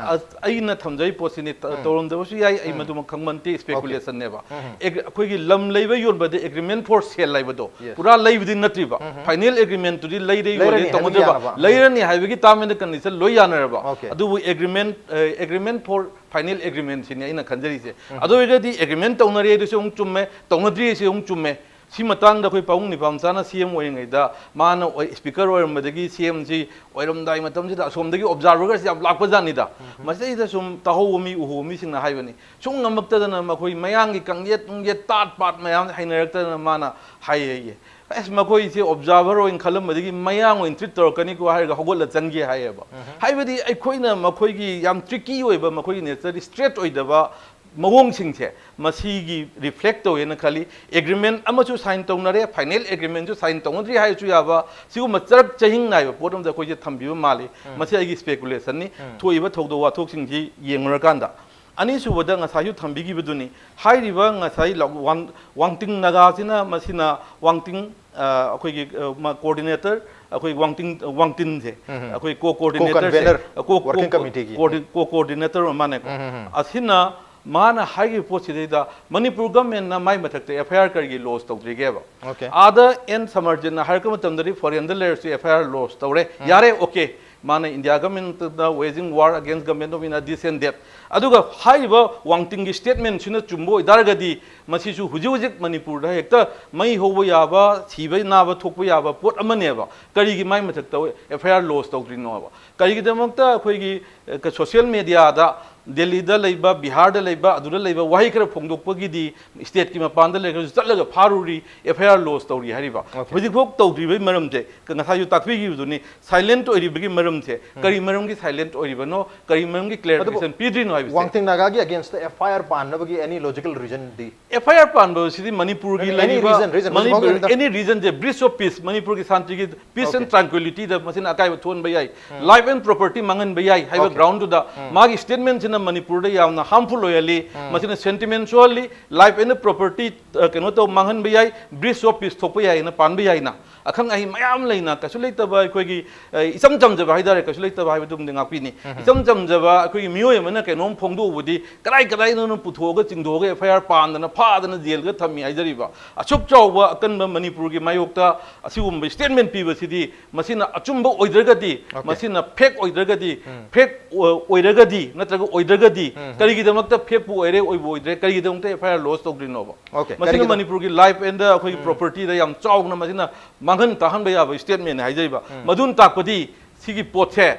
ꯑꯩꯅ ꯊꯝꯖꯔꯤ ꯄꯣꯠꯁꯤꯅꯤ, ꯇꯧꯔꯝꯗꯕꯁꯨ ꯌꯥꯏ, ꯑꯩ ꯃꯗꯨꯃꯛ ꯈꯪꯕ ꯅꯠꯇꯦ, ꯏꯁꯄꯦꯀꯨꯂꯦꯁꯟꯅꯦꯕ꯫ ꯑꯩꯈꯣꯏꯒꯤ ꯂꯝ ꯂꯩꯕ ꯌꯣꯟꯕꯗ ꯑꯦꯒ꯭ꯔꯤꯃꯦꯟ ꯐꯣꯔ ꯁꯦꯜ ꯍꯥꯏꯕꯗꯣ ꯄꯨꯔꯥ ꯂꯩꯕꯗꯤ ꯅꯠꯇ꯭ꯔꯤꯕ꯫ ꯐꯥꯏꯅꯦꯜ ꯑꯦꯒ꯭ꯔꯤꯃꯦꯟꯇꯨꯗꯤ ꯂꯩꯔꯦ ꯌꯣꯜꯂꯦ ꯇꯧꯅꯗ꯭ꯔꯤꯕ, ꯂꯩꯔꯅꯤ ꯍꯥꯏꯕꯒꯤ ꯇꯥꯔꯝ ꯑꯦꯟ ꯀꯟꯗꯤꯁꯟ ꯂꯣꯏ ꯌꯥꯅꯔꯕ꯫ ꯑꯗꯨꯕꯨ ꯑꯦꯒ꯭ꯔꯤꯃꯦꯟ ꯑꯦꯒ꯭ꯔꯤꯃꯦꯟ ꯐꯣꯔ ꯐꯥꯏꯅꯦꯜ ꯑꯦꯒ꯭ꯔꯤꯃꯦꯟꯁꯤꯅꯤ ꯑꯩꯅ ꯈꯟꯖꯔꯤꯁꯦ꯫ ꯑꯗꯨ ꯑꯣꯏꯔꯒꯗꯤ ꯑꯦꯒ꯭ꯔꯤꯃꯦꯟ ꯇꯧꯅꯔꯦ ꯑꯗꯨꯁꯨ ꯑꯃꯨꯛ ꯆꯨꯝꯃꯦ, ꯇꯧꯅꯗ꯭ꯔꯤ ꯑꯁꯤ ꯑꯃꯨꯛ ꯆꯨꯝꯃꯦ꯫ ꯁꯤ ꯃꯇꯥꯡꯗ ꯑꯩꯈꯣꯏ ꯄꯥꯕꯨꯡ ꯅꯤꯄꯥ ꯃꯆꯥꯅ ꯁꯤ ꯑꯦꯝ ꯑꯣꯏꯔꯤꯉꯩꯗ ꯃꯥꯅ ꯁ꯭ꯄꯤꯀꯔ ꯑꯣꯏꯔꯝꯕꯗꯒꯤ ꯁꯤ ꯑꯦꯝꯁꯤ ꯑꯣꯏꯔꯝꯗꯥꯏ ꯃꯇꯝꯁꯤꯗ ꯑꯁꯣꯝꯗꯒꯤ ꯑꯣꯕꯖꯥꯔꯚꯔꯁꯤ ꯌꯥꯝ ꯂꯥꯛꯄ ꯖꯥꯠꯅꯤꯗ꯫ ꯃꯁꯤꯗꯩꯗ ꯁꯨꯝ ꯇꯥꯍꯧꯕ ꯃꯤ, ꯎꯍꯧꯕ ꯃꯤꯁꯤꯡꯅ ꯍꯥꯏꯕꯅꯤ, ꯁꯨꯝ ꯉꯝꯃꯛꯇꯗꯅ ꯃꯈꯣꯏ ꯃꯌꯥꯡꯒꯤ ꯀꯪꯌꯦꯠ ꯅꯨꯡꯌꯦꯠ ꯇꯥꯠ ꯄꯥꯠ ꯃꯌꯥꯝꯁꯦ ꯍꯩꯅꯔꯛꯇꯗꯅ ꯃꯥꯅ ꯍꯥꯏꯌꯦ꯫ ꯑꯁ, ꯃꯈꯣꯏꯁꯦ ꯑꯣꯕꯖꯥꯔꯚꯔ ꯑꯣꯏꯅ ꯈꯜꯂꯝꯕꯗꯒꯤ ꯃꯌꯥꯡ ꯑꯣꯏꯅ ꯇ꯭ꯔꯤꯠ ꯇꯧꯔꯛꯀꯅꯤꯀꯣ ꯍꯥꯏꯔꯒ ꯍꯧꯒꯠꯂ ꯆꯪꯒꯦ ꯍꯥꯏꯌꯦꯕ꯫ ꯍꯥꯏꯕꯗꯤ ꯑꯩꯈꯣꯏꯅ ꯃꯈꯣꯏꯒꯤ ꯌꯥꯝ ꯇ꯭ꯔꯤꯀꯤ ꯑꯣꯏꯕ, ꯃꯈꯣꯏꯒꯤ ꯅꯦꯆꯔ ꯁ꯭ꯇ꯭ꯔꯦꯠ ꯑꯣꯏꯗꯕ ꯃꯑꯣꯡꯁꯤꯡꯁꯦ ꯃꯁꯤꯒꯤ ꯔꯤꯐ꯭ꯂꯦꯛ ꯇꯧꯋꯦꯅ ꯈꯜꯂꯤ꯫ ꯑꯦꯒ꯭ꯔꯤꯃꯦꯟ ꯑꯃꯁꯨ ꯁꯥꯏꯟ ꯇꯧꯅꯔꯦ, ꯐꯥꯏꯅꯦꯜ ꯑꯦꯒ꯭ꯔꯤꯃꯦꯟꯁꯨ ꯁꯥꯏꯟ ꯇꯧꯅꯗ꯭ꯔꯤ ꯍꯥꯏꯔꯁꯨ ꯌꯥꯕ, ꯁꯤꯒꯨꯝꯕ ꯆꯔꯛ ꯆꯍꯤꯡ ꯅꯥꯏꯕ ꯄꯣꯠ ꯑꯃꯗ ꯑꯩꯈꯣꯏꯁꯦ ꯊꯝꯕꯤꯕ ꯃꯥꯜꯂꯤ꯫ ꯃꯁꯤ ꯑꯩꯒꯤ ꯁ꯭ꯄꯦꯀꯨꯂꯦꯁꯟꯅꯤ꯫ ꯊꯣꯛꯏꯕ ꯊꯧꯗꯣꯛ ꯋꯥꯊꯣꯛꯁꯤꯡꯁꯤ ꯌꯦꯡꯂꯨꯔꯀꯥꯟꯗ꯫ ꯑꯅꯤꯁꯨꯕꯗ ꯉꯁꯥꯏꯁꯨ ꯊꯝꯕꯤꯈꯤꯕꯗꯨꯅꯤ, ꯍꯥꯏꯔꯤꯕ ꯉꯁꯥꯏ ꯂ-, ꯋꯥꯡ-, ꯋꯥꯡꯇꯤꯡ ꯅꯥꯒꯥꯁꯤꯅ, ꯃꯁꯤꯅ ꯋꯥꯡꯇꯤꯡ, ꯑ, ꯑꯩꯈꯣꯏꯒꯤ, ꯑ, ꯃ-, ꯀꯣꯑꯣꯔꯗꯤꯅꯦꯇꯔ, ꯑꯩꯈꯣꯏ ꯋꯥꯡꯇꯤꯡ, ꯋꯥꯡꯇꯤꯟꯁꯦ, ꯑꯩꯈꯣꯏ ꯀꯣ ꯀꯣꯑꯣꯔꯗꯤꯅꯦꯇꯔꯁꯦ, ꯀꯣ-ꯀꯟꯚꯦꯅꯔ, ꯀꯣ-, ꯀꯣ-, ꯋꯥꯔꯀꯤꯡ ꯀꯣ-, ꯀꯃꯤꯇꯤꯒꯤ꯫ ꯀꯣꯑꯣꯔꯗꯤ-, ꯀꯣ ꯀꯣꯑꯣꯔꯗꯤꯅꯦꯇꯔ ꯑꯃꯅꯦꯀꯣ꯫ ꯑꯁꯤꯅ ꯃꯥꯅ ꯍꯥꯏꯈꯤꯕ ꯄꯣꯠꯁꯤꯗꯩꯗ ꯃꯅꯤꯄꯨꯔ ꯒꯃꯦꯟꯅ ꯃꯥꯏ ꯃꯊꯛꯇ ꯑꯦꯐ ꯑꯥꯏ ꯑꯥꯔ ꯀꯔꯤꯒꯤ ꯂꯣꯖ ꯇꯧꯗ꯭ꯔꯤꯒꯦꯕ? ꯑꯣꯀꯦ꯫ ꯑꯥꯗ ꯑꯦꯟ ꯁꯃꯔꯖꯤꯠꯅ ꯍꯥꯏꯔꯛꯄ ꯃꯇꯝꯗꯗꯤ ꯐꯣꯔꯦꯟꯗ ꯂꯩꯔꯁꯨ ꯑꯦꯐ ꯑꯥꯏ ꯑꯥꯔ ꯂꯣꯖ ꯇꯧꯔꯦ꯫ ꯌꯥꯔꯦ, ꯑꯣꯀꯦ꯫ ꯃꯥꯅ India ꯒꯃꯦꯟꯇꯗ waging war against government of India, this and that꯫ ꯑꯗꯨꯒ ꯍꯥꯏꯔꯤꯕ ꯋꯥꯡꯇꯤꯡꯒꯤ ꯁ꯭ꯇꯦꯠꯃꯦꯟꯁꯤꯅ ꯆꯨꯝꯕ ꯑꯣꯏꯇꯥꯔꯒꯗꯤ ꯃꯁꯤꯁꯨ ꯍꯧꯖꯤꯛ ꯍꯧꯖꯤꯛ ꯃꯅꯤꯄꯨꯔꯗ ꯍꯦꯛꯇ ꯃꯩ ꯍꯧꯕ ꯌꯥꯕ, ꯁꯤꯕ ꯅꯥꯕ ꯊꯣꯛꯄ ꯌꯥꯕ ꯄꯣꯠ ꯑꯃꯅꯦꯕ꯫ ꯀꯔꯤꯒꯤ ꯃꯥꯏ ꯃꯊꯛꯇ ꯑꯦꯐ ꯑꯥꯏ ꯑꯥꯔ ꯂꯣꯖ ꯇꯧꯗ꯭ꯔꯤꯅꯣꯕ? ꯀꯔꯤꯒꯤꯗꯃꯛꯇ ꯑꯩꯈꯣꯏꯒꯤ, ꯑ, ꯁꯣꯁꯤꯌꯦꯜ ꯃꯦꯗꯤꯌꯥꯗ ꯗꯦꯜꯂꯤꯗ ꯂꯩꯕ, ꯕꯤꯍꯥꯔꯗ ꯂꯩꯕ, ꯑꯗꯨꯗ ꯂꯩꯕ ꯋꯥꯍꯩ ꯈꯔ ꯐꯣꯡꯗꯣꯛꯄꯒꯤꯗꯤ ꯁ꯭ꯇꯦꯠꯀꯤ ꯃꯄꯥꯟꯗ ꯂꯩꯔꯒꯁꯨ ꯆꯠꯂꯒ ꯐꯥꯔꯨꯔꯤ, ꯑꯦꯐ ꯑꯥꯏ ꯑꯥꯔ ꯂꯣꯖ ꯇꯧꯔꯤ ꯍꯥꯏꯔꯤꯕ? ꯑꯣꯀꯦ꯫ ꯍꯧꯖꯤꯛꯐꯥꯎ ꯇꯧꯗ꯭ꯔꯤꯕꯒꯤ ꯃꯔꯝꯁꯦ ꯉꯁꯥꯏꯁꯨ ꯇꯥꯛꯄꯤꯈꯤꯕꯗꯨꯅꯤ꯫ ꯁꯥꯏꯂꯦꯟꯠ ꯑꯣꯏꯔꯤꯕꯒꯤ ꯃꯔꯝꯁꯦ, ꯀꯔꯤ ꯃꯔꯝꯒꯤ ꯁꯥꯏꯂꯦꯟꯠ ꯑꯣꯏꯔꯤꯕꯅꯣ, ꯀꯔꯤ ꯃꯔꯝꯒꯤ ꯀ꯭ꯂꯦꯔꯤꯐꯤꯀꯦꯁꯟ ꯄꯤꯗ꯭ꯔꯤꯅꯣ ꯍꯥꯏꯕꯁꯦ꯫ ꯋꯥꯡꯇꯤꯡ ꯅꯥꯒꯥꯒꯤ ꯑꯒꯦꯟꯁꯇ ꯑꯦꯐ ꯑꯥꯏ ꯑꯥꯔ ꯄꯥꯟꯅꯕꯒꯤ any logical reason ꯗꯤ? ꯑꯦꯐ ꯑꯥꯏ ꯑꯥꯔ ꯄꯥꯟꯕꯁꯤꯗꯤ ꯃꯅꯤꯄꯨꯔꯒꯤ Any ꯂꯩꯔꯤꯕ reason, reason, ꯍꯧꯖꯤꯛ ꯐꯥꯎꯒꯤ ꯑꯣꯏꯅ ꯑꯦꯅꯤ ꯔꯤꯖꯟꯁꯦ, breach of peace, ꯃꯅꯤꯄꯨꯔꯒꯤ ꯁꯥꯟꯇꯤꯒꯤ, peace and Okay. tranquility ꯗ ꯃꯁꯤꯅ ꯑꯀꯥꯏꯕ ꯊꯣꯛꯍꯟꯕ ꯌꯥꯏ, life and property ꯃꯥꯡꯍꯟꯕ ꯌꯥꯏ ꯍꯥꯏꯕ Okay. ꯒ꯭ꯔꯥꯎꯟꯗꯨꯗ ꯃꯥꯒꯤ ꯁ꯭ꯇꯦꯠꯃꯦꯟꯁꯤꯅ ꯃꯅꯤꯄꯨꯔꯗ ꯌꯥꯝꯅ ꯍꯥꯔꯝꯐꯨꯜ ꯑꯣꯏꯍꯜꯂꯤ꯫ ꯃꯁꯤꯅ ꯁꯦꯟꯇꯤꯃꯦꯟ ꯁꯣꯛꯍꯜꯂꯤ, ꯂꯥꯏꯐ ꯑꯦꯟ ꯄ꯭ꯔꯣꯄꯔꯇꯤ ꯀꯩꯅꯣ ꯇꯧ ꯃꯥꯡꯍꯟꯕ ꯌꯥꯏ, ꯕ꯭ꯔꯤꯆ ꯑꯣꯐ ꯄꯤꯁ ꯊꯣꯛꯄ ꯌꯥꯏꯅ ꯄꯥꯟꯕ ꯌꯥꯏꯅ꯫ ꯑꯈꯪ ꯑꯍꯩ ꯃꯌꯥꯝ ꯂꯩꯅ ꯀꯩꯁꯨ ꯂꯩꯇꯕ ꯑꯩꯈꯣꯏꯒꯤ, ꯑ, ꯏꯆꯝ ꯆꯝꯖꯕ ꯍꯥꯏꯇꯥꯔꯦ, ꯀꯩꯁꯨ ꯂꯩꯇꯕ ꯍꯥꯏꯕꯗꯨꯃꯗꯤ ꯉꯥꯛꯄꯤꯅꯤ꯫ ꯏꯆꯝ ꯆꯝꯖꯕ ꯑꯩꯈꯣꯏꯒꯤ ꯃꯤꯑꯣꯏ ꯑꯃꯅ ꯀꯩꯅꯣꯝ ꯐꯣꯡꯗꯣꯛꯎꯕꯗꯤ ꯀꯗꯥꯏ ꯀꯗꯥꯏꯗꯅꯣ ꯄꯨꯊꯣꯛꯑꯒ ꯆꯤꯡꯊꯣꯛꯑꯒ ꯑꯦꯐ ꯑꯥꯏ ꯑꯥꯔ ꯄꯥꯟꯗꯅ ꯐꯥꯗꯅ ꯖꯦꯜꯒ ꯊꯝꯃꯤ ꯍꯥꯏꯖꯔꯤꯕ꯫ ꯑꯁꯨꯛ ꯆꯥꯎꯕ ꯑꯀꯟꯕ ꯃꯅꯤꯄꯨꯔꯒꯤ ꯃꯥꯌꯣꯛꯇ ꯑꯁꯤꯒꯨꯝꯕ ꯁ꯭ꯇꯦꯠꯃꯦꯟ ꯄꯤꯕꯁꯤꯗꯤ ꯃꯁꯤꯅ ꯑꯆꯨꯝꯕ ꯑꯣꯏꯗ꯭ꯔꯒꯗꯤ, ꯃꯁꯤꯅ ꯐꯦꯛ ꯑꯣꯏꯗ꯭ꯔꯒꯗꯤ, ꯐꯦꯛ ꯑꯣꯏꯔꯒꯗꯤ ꯅꯠꯇ꯭ꯔꯒ ꯑꯣꯏꯗ꯭ꯔꯒꯗꯤ, ꯀꯔꯤꯒꯤꯗꯃꯛꯇ ꯐꯦꯛꯄꯨ ꯑꯣꯏꯔꯦ ꯑꯣꯏꯕꯨ ꯑꯣꯏꯗ꯭ꯔꯦ, ꯀꯔꯤꯒꯤꯗꯃꯛꯇ ꯑꯦꯐ ꯑꯥꯏ ꯑꯥꯔ ꯂꯣꯟꯆ ꯇꯧꯗ꯭ꯔꯤꯅꯣꯕ? Okay, ꯃꯁꯤꯅ ꯀꯔꯤꯒꯤꯗ- ꯃꯅꯤꯄꯨꯔꯒꯤ ꯂꯥꯏꯐ ꯑꯦꯟꯗ ꯑꯩꯈꯣꯏꯒꯤ ꯄ꯭ꯔꯣꯄꯔꯇꯤꯗ ꯌꯥꯝ ꯆꯥꯎꯅ ꯃꯁꯤꯅ ꯃꯥꯡꯍꯟ ꯇꯥꯍꯟꯕ ꯌꯥꯕ ꯁ꯭ꯇꯦꯠꯃꯦꯟꯅꯦ ꯍꯥꯏꯖꯔꯤꯕ꯫ ꯃꯗꯨꯅ ꯇꯥꯛꯄꯗꯤ ꯁꯤꯒꯤ ꯄꯣꯠꯁꯦ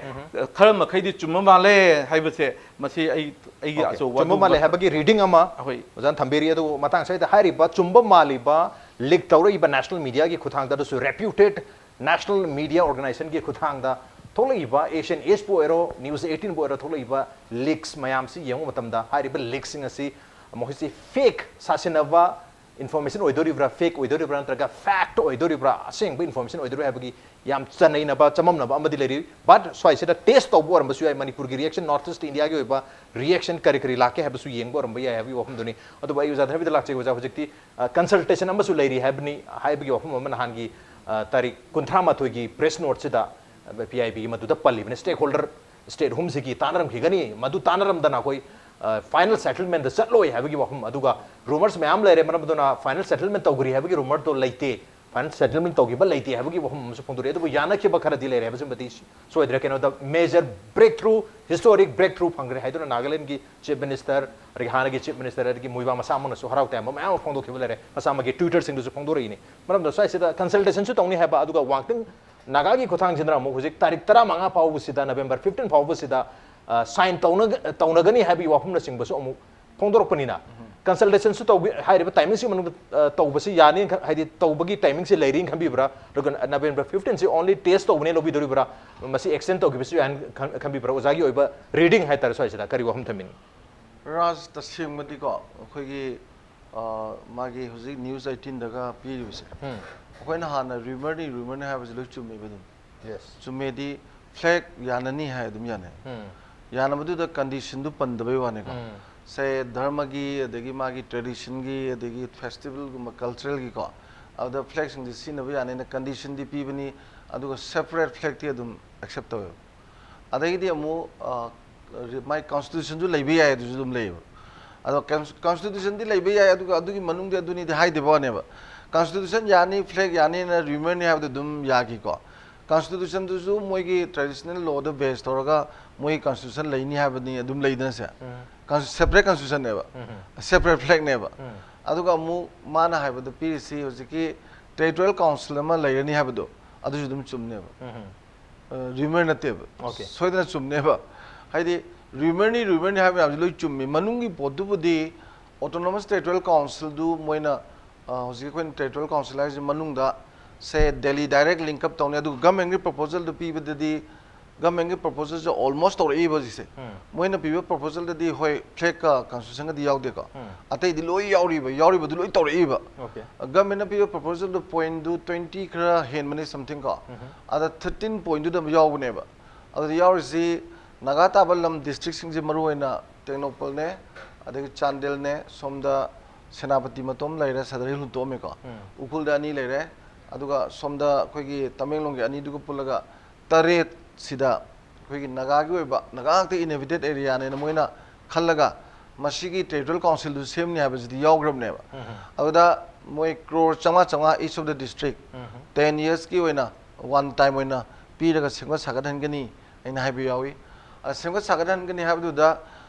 ꯈꯔ ꯃꯈꯩꯗꯤ ꯆꯨꯝꯕ ꯃꯥꯜꯂꯦ ꯍꯥꯏꯕꯁꯦ, ꯃꯁꯤ ꯑꯩ, ꯑꯩꯒꯤ Okay, ꯑꯆꯧꯕ ꯆꯨꯝꯕ ꯑꯗꯨꯒꯨꯝꯕ ꯃꯥꯜꯂꯦ ꯍꯥꯏꯕꯒꯤ ꯔꯤꯗꯤꯡ ꯑꯃ ꯑꯩꯈꯣꯏ ꯑꯣꯖꯥꯅ ꯊꯝꯕꯤꯔꯤ꯫ ꯑꯗꯨꯕꯨ ꯃꯇꯥꯡ ꯑꯁꯤꯗ ꯍꯥꯏꯔꯤꯕ ꯆꯨꯝꯕ ꯃꯥꯜꯂꯤꯕ ꯂꯤꯛ ꯇꯧꯔꯛꯏꯕ ꯅꯦꯁꯅꯦꯜ ꯃꯤꯗꯤꯌꯥꯒꯤ ꯈꯨꯠꯊꯥꯡꯗ, ꯑꯗꯨꯁꯨ ꯔꯦꯄ꯭ꯌꯨꯇꯦꯠ ꯅꯦꯁꯅꯦꯜ ꯃꯤꯗꯤꯌꯥ ꯑꯣꯔꯒꯅꯥꯏꯖꯦꯁꯟꯒꯤ ꯈꯨꯠꯊꯥꯡꯗ ꯊꯣꯛꯂꯛꯏꯕ, ꯑꯦꯁꯤꯌꯥꯟ ꯑꯦꯖꯄꯨ ꯑꯣꯏꯔꯣ, ꯅ꯭ꯌꯨꯁ ꯑꯩꯠꯇꯤꯟꯕꯨ ꯑꯣꯏꯔꯣ, ꯊꯣꯛꯂꯛꯏꯕ ꯂꯤꯛꯁ ꯃꯌꯥꯝꯁꯤ ꯌꯦꯡꯕ ꯃꯇꯝꯗ, ꯍꯥꯏꯔꯤꯕ ꯂꯤꯛꯁꯤꯡ ꯑꯁꯤ ꯃꯈꯣꯏꯁꯤ ꯐꯦꯛ ꯁꯥꯁꯤꯟꯅꯕ ꯏꯟꯐꯣꯔꯃꯦꯁꯟ ꯑꯣꯏꯗꯣꯔꯤꯕ꯭ꯔꯥ, ꯐꯦꯛ ꯑꯣꯏꯗꯣꯔꯤꯕ꯭ꯔꯥ, ꯅꯠꯇ꯭ꯔꯒ ꯐꯦꯛꯇ ꯑꯣꯏꯗꯣꯔꯤꯕ꯭ꯔꯥ, ꯑꯁꯦꯡꯕ ꯏꯟꯐꯣꯔꯃꯦꯁꯟ ꯑꯣꯏꯗꯣꯔꯤꯕ꯭ꯔꯥ ꯍꯥꯏꯕꯒꯤ ꯌꯥꯝ ꯆꯅꯩꯅꯕ, ꯆꯃꯝꯅꯕ ꯑꯃꯗꯤ ꯂꯩꯔꯤ꯫ But ꯁ꯭ꯋꯥꯏꯁꯤꯗ ꯇꯦꯁ ꯇꯧꯕ ꯑꯣꯏꯔꯝꯕꯁꯨ ꯌꯥꯏ, ꯃꯅꯤꯄꯨꯔꯒꯤ ꯔꯤꯌꯦꯛꯁꯟ, ꯅꯣꯔꯠ ꯏꯁ ꯏꯟꯗꯤꯌꯥꯒꯤ ꯑꯣꯏꯕ ꯔꯤꯌꯦꯛꯁꯟ ꯀꯔꯤ ꯀꯔꯤ ꯂꯥꯛꯀꯦ ꯍꯥꯏꯕꯁꯨ ꯌꯦꯡꯕ ꯑꯣꯏꯔꯝꯕ ꯌꯥꯏ ꯍꯥꯏꯕꯒꯤ ꯋꯥꯐꯝꯗꯨꯅꯤ꯫ ꯑꯗꯨꯕꯨ ꯑꯩ ꯑꯣꯖꯥ ꯙꯔꯃꯤꯗ ꯂꯥꯛꯆꯒꯦ꯫ ꯑꯣꯖꯥ, ꯍꯧꯖꯤꯛꯇꯤ ꯀꯟꯁꯜꯇꯦꯁꯟ ꯑꯃꯁꯨ ꯂꯩꯔꯤ ꯍꯥꯏꯕꯅꯤ, ꯍꯥꯏꯕꯒꯤ ꯋꯥꯐꯝ ꯑꯃ ꯅꯍꯥꯟꯒꯤ, ꯑ, ꯇꯥꯔꯤꯛ ꯀꯨꯟꯊ꯭ꯔꯥ ꯃꯥꯊꯣꯏꯒꯤ ꯄ꯭ꯔꯦꯁ ꯅꯣꯠꯁꯤꯗ ꯄꯤ ꯑꯥꯏ ꯕꯤꯒꯤ ꯃꯗꯨꯗ ꯄꯜꯂꯤꯕꯅꯤ꯫ ꯁ꯭ꯇꯦꯛ ꯍꯣꯜꯗꯔ ꯁ꯭ꯇꯦꯠ ꯑꯍꯨꯝꯁꯤꯒꯤ ꯇꯥꯟꯅꯔꯝꯈꯤꯒꯅꯤ, ꯃꯗꯨ ꯇꯥꯟꯅꯔꯝꯗꯅ ꯑꯩꯈꯣꯏ, ꯑ, ꯐꯥꯏꯅꯦꯜ ꯁꯦꯇꯜꯃꯦꯟꯗ ꯆꯠꯂꯣꯏ ꯍꯥꯏꯕꯒꯤ ꯋꯥꯐꯝ꯫ ꯑꯗꯨꯒ ꯔꯨꯃꯔꯁ ꯃꯌꯥꯝ ꯂꯩꯔꯦ, ꯃꯔꯝ ꯑꯗꯨꯅ ꯐꯥꯏꯅꯦꯜ ꯁꯦꯇꯜꯃꯦꯟ ꯇꯧꯈ꯭ꯔꯦ ꯍꯥꯏꯕꯒꯤ ꯔꯨꯃꯔꯗꯣ ꯂꯩꯇꯦ, ꯐꯥꯏꯅꯦꯜ ꯁꯦꯇꯜꯃꯦꯟ ꯇꯧꯈꯤꯕ ꯂꯩꯇꯦ ꯍꯥꯏꯕꯒꯤ ꯋꯥꯐꯝ ꯑꯃꯁꯨ ꯐꯣꯡꯗꯣꯔꯛꯏ꯫ ꯑꯗꯨꯕꯨ ꯌꯥꯅꯈꯤꯕ ꯈꯔꯗꯤ ꯂꯩꯔꯦ ꯍꯥꯏꯕꯁꯤꯃꯗꯤ ꯁꯣꯏꯗ꯭ꯔꯦ꯫ ꯀꯩꯅꯣꯗ major breakthrough, historic breakthrough ꯐꯪꯈ꯭ꯔꯦ ꯍꯥꯏꯗꯨꯅ ꯅꯥꯒꯥꯂꯦꯟꯒꯤ ꯆꯤꯐ ꯃꯤꯅꯤꯁꯇꯔ, ꯑꯗꯒꯤ ꯍꯥꯟꯅꯒꯤ ꯆꯤꯐ ꯃꯤꯅꯤꯁꯇꯔ, ꯑꯗꯒꯤ ꯃꯣꯏꯕꯥ ꯃꯁꯥꯃꯛꯅꯁꯨ ꯍꯔꯥꯎ ꯇꯌꯥꯝꯕ ꯃꯌꯥꯝ ꯑꯃ ꯐꯣꯡꯗꯣꯛꯈꯤꯕ ꯂꯩꯔꯦ, ꯃꯁꯥꯃꯛꯀꯤ ꯇ꯭ꯋꯤꯇꯔꯁꯤꯡꯗꯁꯨ ꯐꯣꯡꯗꯣꯔꯛꯏꯅꯤ꯫ ꯃꯔꯝꯗ ꯁ꯭ꯋꯥꯏꯁꯤꯗ ꯀꯟꯁꯜꯇꯦꯁꯟꯁꯨ ꯇꯧꯅꯤ ꯍꯥꯏꯕ, ꯑꯗꯨꯒ ꯋꯥꯡꯇꯤꯡ ꯅꯥꯒꯥꯒꯤ ꯈꯨꯠꯊꯥꯡꯁꯤꯗꯅ ꯑꯃꯨꯛ ꯍꯧꯖꯤꯛ ꯇꯥꯔꯤꯛ ꯇꯔꯥꯃꯉꯥ ꯐꯥꯎꯕꯁꯤꯗ, ꯅꯕꯦꯝꯕꯔ ꯐꯤꯐꯇꯤꯟ ꯐꯥꯎꯕꯁꯤꯗ, ꯑ, ꯁꯥꯏꯟ ꯇꯧꯅ-, ꯇꯧꯅꯒꯅꯤ ꯍꯥꯏꯕꯒꯤ ꯋꯥꯐꯝꯅꯆꯤꯡꯕꯁꯨ ꯑꯃꯨꯛ ꯐꯣꯡꯗꯣꯔꯛꯄꯅꯤꯅ, ꯀꯟꯁꯜꯇꯦꯁꯟꯁꯨ ꯇꯧꯕꯤ-, ꯍꯥꯏꯔꯤꯕ ꯇꯥꯏꯃꯤꯡꯁꯤ ꯃꯅꯨꯡꯗ, ꯑ, ꯇꯧꯕꯁꯤ ꯌꯥꯅꯤ ꯈ-, ꯍꯥꯏꯗꯤ ꯇꯧꯕꯒꯤ ꯇꯥꯏꯃꯤꯡꯁꯤ ꯂꯩꯔꯤꯅ ꯈꯟꯕꯤꯕ꯭ꯔꯥ? ꯑꯗꯨꯒ ꯅꯕꯦꯝꯕꯔ ꯐꯤꯐꯇꯤꯟꯁꯤ ꯑꯣꯟꯂꯤ ꯇꯦꯁ ꯇꯧꯕꯅꯦ ꯂꯧꯕꯤꯗꯣꯔꯤꯕ꯭ꯔꯥ? ꯃꯁꯤ ꯑꯦꯛꯁꯇꯦꯟ ꯇꯧꯈꯤꯕꯁꯨ ꯌꯥꯏꯅ ꯈꯟ-, ꯈꯟꯕꯤꯕ꯭ꯔꯥ? ꯑꯣꯖꯥꯒꯤ ꯑꯣꯏꯕ ꯔꯤꯗꯤꯡ ꯍꯥꯏꯇꯥꯔꯦ, ꯁ꯭ꯋꯥꯏꯁꯤꯗ ꯀꯔꯤ ꯋꯥꯐꯝ ꯊꯝꯕꯤꯅꯤ? ꯔꯥꯖ, ꯇꯁꯦꯡꯕꯗꯤꯀꯣ, ꯑꯩꯈꯣꯏꯒꯤ, ꯑ, ꯃꯥꯒꯤ ꯍꯧꯖꯤꯛ ꯅ꯭ꯌꯨꯁ ꯑꯩꯠꯇꯤꯟꯗꯒ ꯄꯤꯔꯤꯕꯁꯦ, ꯎꯝ꯫ ꯑꯩꯈꯣꯏꯅ ꯍꯥꯟꯅ ꯔꯤꯃꯔꯅꯤ, ꯔꯤꯃꯔꯅꯤ ꯍꯥꯏꯕꯁꯦ ꯂꯣꯏ ꯆꯨꯝꯃꯦꯕ ꯑꯗꯨꯝ꯫ Yes. ꯆꯨꯝꯃꯦꯗꯤ ꯐ꯭ꯂꯦꯛ ꯌꯥꯅꯅꯤ ꯍꯥꯏ ꯑꯗꯨꯝ ꯌꯥꯅꯩ꯫ ꯎꯝ꯫ ꯌꯥꯅꯕꯗꯨꯗ conditionꯗꯨ ꯄꯟꯗꯕꯩ ꯋꯥꯅꯤꯀꯣ꯫ ꯎꯝ. ꯁꯦ ꯙꯔꯃꯒꯤ, ꯑꯗꯒꯤ ꯃꯥꯒꯤ traditionꯒꯤ, ꯑꯗꯒꯤ festivalꯒꯨꯝꯕ culturalꯒꯤꯀꯣ, ꯑꯗꯨꯗ flagꯁꯤꯡꯁꯦ ꯁꯤꯖꯤꯟꯅꯕ ꯌꯥꯅꯤꯅ conditionꯗꯤ ꯄꯤꯕꯅꯤ, ꯑꯗꯨꯒ separate flagꯇꯤ ꯑꯗꯨꯝ accept ꯇꯧꯋꯦꯕ꯫ ꯑꯗꯒꯤꯗꯤ ꯑꯃꯨꯛ ꯑ, ꯃꯥꯏ constitutionꯁꯨ ꯂꯩꯕ ꯌꯥꯏ, ꯑꯗꯨꯁꯨ ꯑꯗꯨꯝ ꯂꯩꯌꯦꯕ꯫ ꯑꯗꯣ cons- constitutionꯗꯤ ꯂꯩꯕ ꯌꯥꯏ, ꯑꯗꯨꯒ ꯑꯗꯨꯒꯤ ꯃꯅꯨꯡꯗꯤ ꯑꯗꯨꯅꯤꯗꯤ ꯍꯥꯏꯗꯕ ꯋꯥꯅꯦꯕ꯫ Constitution ꯌꯥꯅꯤ, flag ꯌꯥꯅꯤꯅ rumourꯅꯤ ꯍꯥꯏꯕꯗ ꯑꯗꯨꯝ ꯌꯥꯈꯤꯀꯣ꯫ Constitutionꯗꯨꯁꯨ ꯃꯣꯏꯒꯤ traditional lawꯗ base ꯇꯧꯔꯒ ꯃꯣꯏ constitution ꯂꯩꯅꯤ ꯍꯥꯏꯕꯅꯤ ꯑꯗꯨꯝ ꯂꯩꯗꯅꯁꯦ꯫ ꯎꯝ. Con- separate constitutionꯅꯦꯕ, ꯎꯝ. separate flagꯅꯦꯕ꯫ ꯎꯝ. ꯑꯗꯨꯒ ꯑꯃꯨꯛ ꯃꯥꯅ ꯍꯥꯏꯕꯗ ꯄꯤꯔꯤꯁꯤ ꯍꯧꯖꯤꯛꯀꯤ territorial council ꯑꯃ ꯂꯩꯔꯅꯤ ꯍꯥꯏꯕꯗꯣ, ꯑꯗꯨꯁꯨ ꯑꯗꯨꯝ ꯆꯨꯝꯅꯦꯕ꯫ ꯎꯝ. ꯑ, rumour ꯅꯠꯇꯦꯕ꯫ Okay. ꯁꯣꯏꯗꯅ ꯆꯨꯝꯅꯦꯕ꯫ ꯍꯥꯏꯗꯤ rumourꯅꯤ, rumourꯅꯤ ꯍꯥꯏꯕ ꯃꯌꯥꯝꯁꯦ ꯂꯣꯏ ꯆꯨꯝꯃꯤ꯫ ꯃꯅꯨꯡꯒꯤ ꯄꯣꯠꯇꯨꯕꯨꯗꯤ autonomous territorial councilꯗꯨ ꯃꯣꯏꯅ, ꯑ, ꯍꯧꯖꯤꯛ ꯑꯩꯈꯣꯏꯅ territorial council ꯍꯥꯏꯔꯤꯁꯦ ꯃꯅꯨꯡꯗ, say, Delhi direct link up ꯇꯧꯅꯤ, ꯑꯗꯨꯒ governmentꯀꯤ proposalꯗꯨ ꯄꯤꯕꯗꯗꯤ governmentꯀꯤ proposalꯁꯦ almost ꯇꯧꯔꯛꯏꯕ ꯍꯧꯖꯤꯛꯁꯦ꯫ ꯎꯝ. ꯃꯣꯏꯅ ꯄꯤꯕ proposalꯗꯗꯤ ꯍꯣꯏ flagꯀ constitutionꯒꯗꯤ ꯌꯥꯎꯗꯦꯀꯣ꯫ ꯎꯝ. ꯑꯇꯩꯗꯤ ꯂꯣꯏ ꯌꯥꯎꯔꯤꯕ, ꯌꯥꯎꯔꯤꯕꯗꯨ ꯂꯣꯏ ꯇꯧꯔꯛꯏꯕ꯫ Okay. Governmentꯅ ꯄꯤꯕ proposalꯗꯨ pointꯗꯨ twenty ꯈꯔ ꯍꯦꯟꯕꯅꯤ something ꯀꯣ꯫ ꯎꯝ. ꯑꯗ thirteen pointꯗꯨꯗ ꯑꯃ ꯌꯥꯎꯕꯅꯦꯕ꯫ ꯑꯗꯨꯗ ꯌꯥꯎꯔꯤꯁꯤ ꯅꯥꯒꯥ ꯇꯥꯕ ꯂꯝ districtꯁꯤꯡꯁꯦ ꯃꯔꯨꯑꯣꯏꯅ ꯇꯦꯡꯅꯧꯄꯜꯅꯦ, ꯑꯗꯒꯤ ꯆꯥꯟꯗꯦꯜꯅꯦ, ꯁꯣꯝꯗ ꯁꯦꯅꯥꯄꯇꯤ ꯃꯇꯣꯝ ꯂꯩꯔꯦ, ꯁꯗꯔ ꯍꯤꯜ ꯍꯨꯟꯇꯣꯛꯑꯝꯃꯦꯀꯣ꯫ ꯎꯝ. ꯎꯈ꯭ꯔꯨꯜꯗ ꯑꯅꯤ ꯂꯩꯔꯦ, ꯑꯗꯨꯒ ꯁꯣꯝꯗ ꯑꯩꯈꯣꯏꯒꯤ ꯇꯃꯦꯡꯂꯣꯡꯒꯤ ꯑꯅꯤꯗꯨꯒ ꯄꯨꯜꯂꯒ ꯇꯔꯦꯠꯁꯤꯗ ꯑꯩꯈꯣꯏꯒꯤ ꯅꯥꯒꯥꯒꯤ ꯑꯣꯏꯕ, ꯅꯥꯒꯥ ꯉꯥꯛꯇ inhabited areaꯅꯦꯅ ꯃꯣꯏꯅ ꯈꯜꯂꯒ ꯃꯁꯤꯒꯤ territorial councilꯗꯨ ꯁꯦꯝꯅꯤ ꯍꯥꯏꯕꯁꯤꯗꯤ ꯌꯥꯎꯈ꯭ꯔꯕꯅꯦꯕ꯫ ꯎꯝ. ꯑꯗꯨꯗ ꯃꯣꯏ crore ꯆꯥꯝꯃꯉꯥ ꯆꯥꯝꯃꯉꯥ each of the district um. ten yearsꯀꯤ ꯑꯣꯏꯅ one time ꯑꯣꯏꯅ ꯄꯤꯔꯒ ꯁꯦꯝꯒꯠ ꯁꯥꯒꯠꯍꯟꯒꯅꯤ ꯑꯩꯅ ꯍꯥꯏꯕ ꯌꯥꯎꯏ꯫ ꯑ, ꯁꯦꯝꯒꯠ ꯁꯥꯒꯠꯍꯟꯒꯅꯤ ꯍꯥꯏꯕꯗꯨꯗ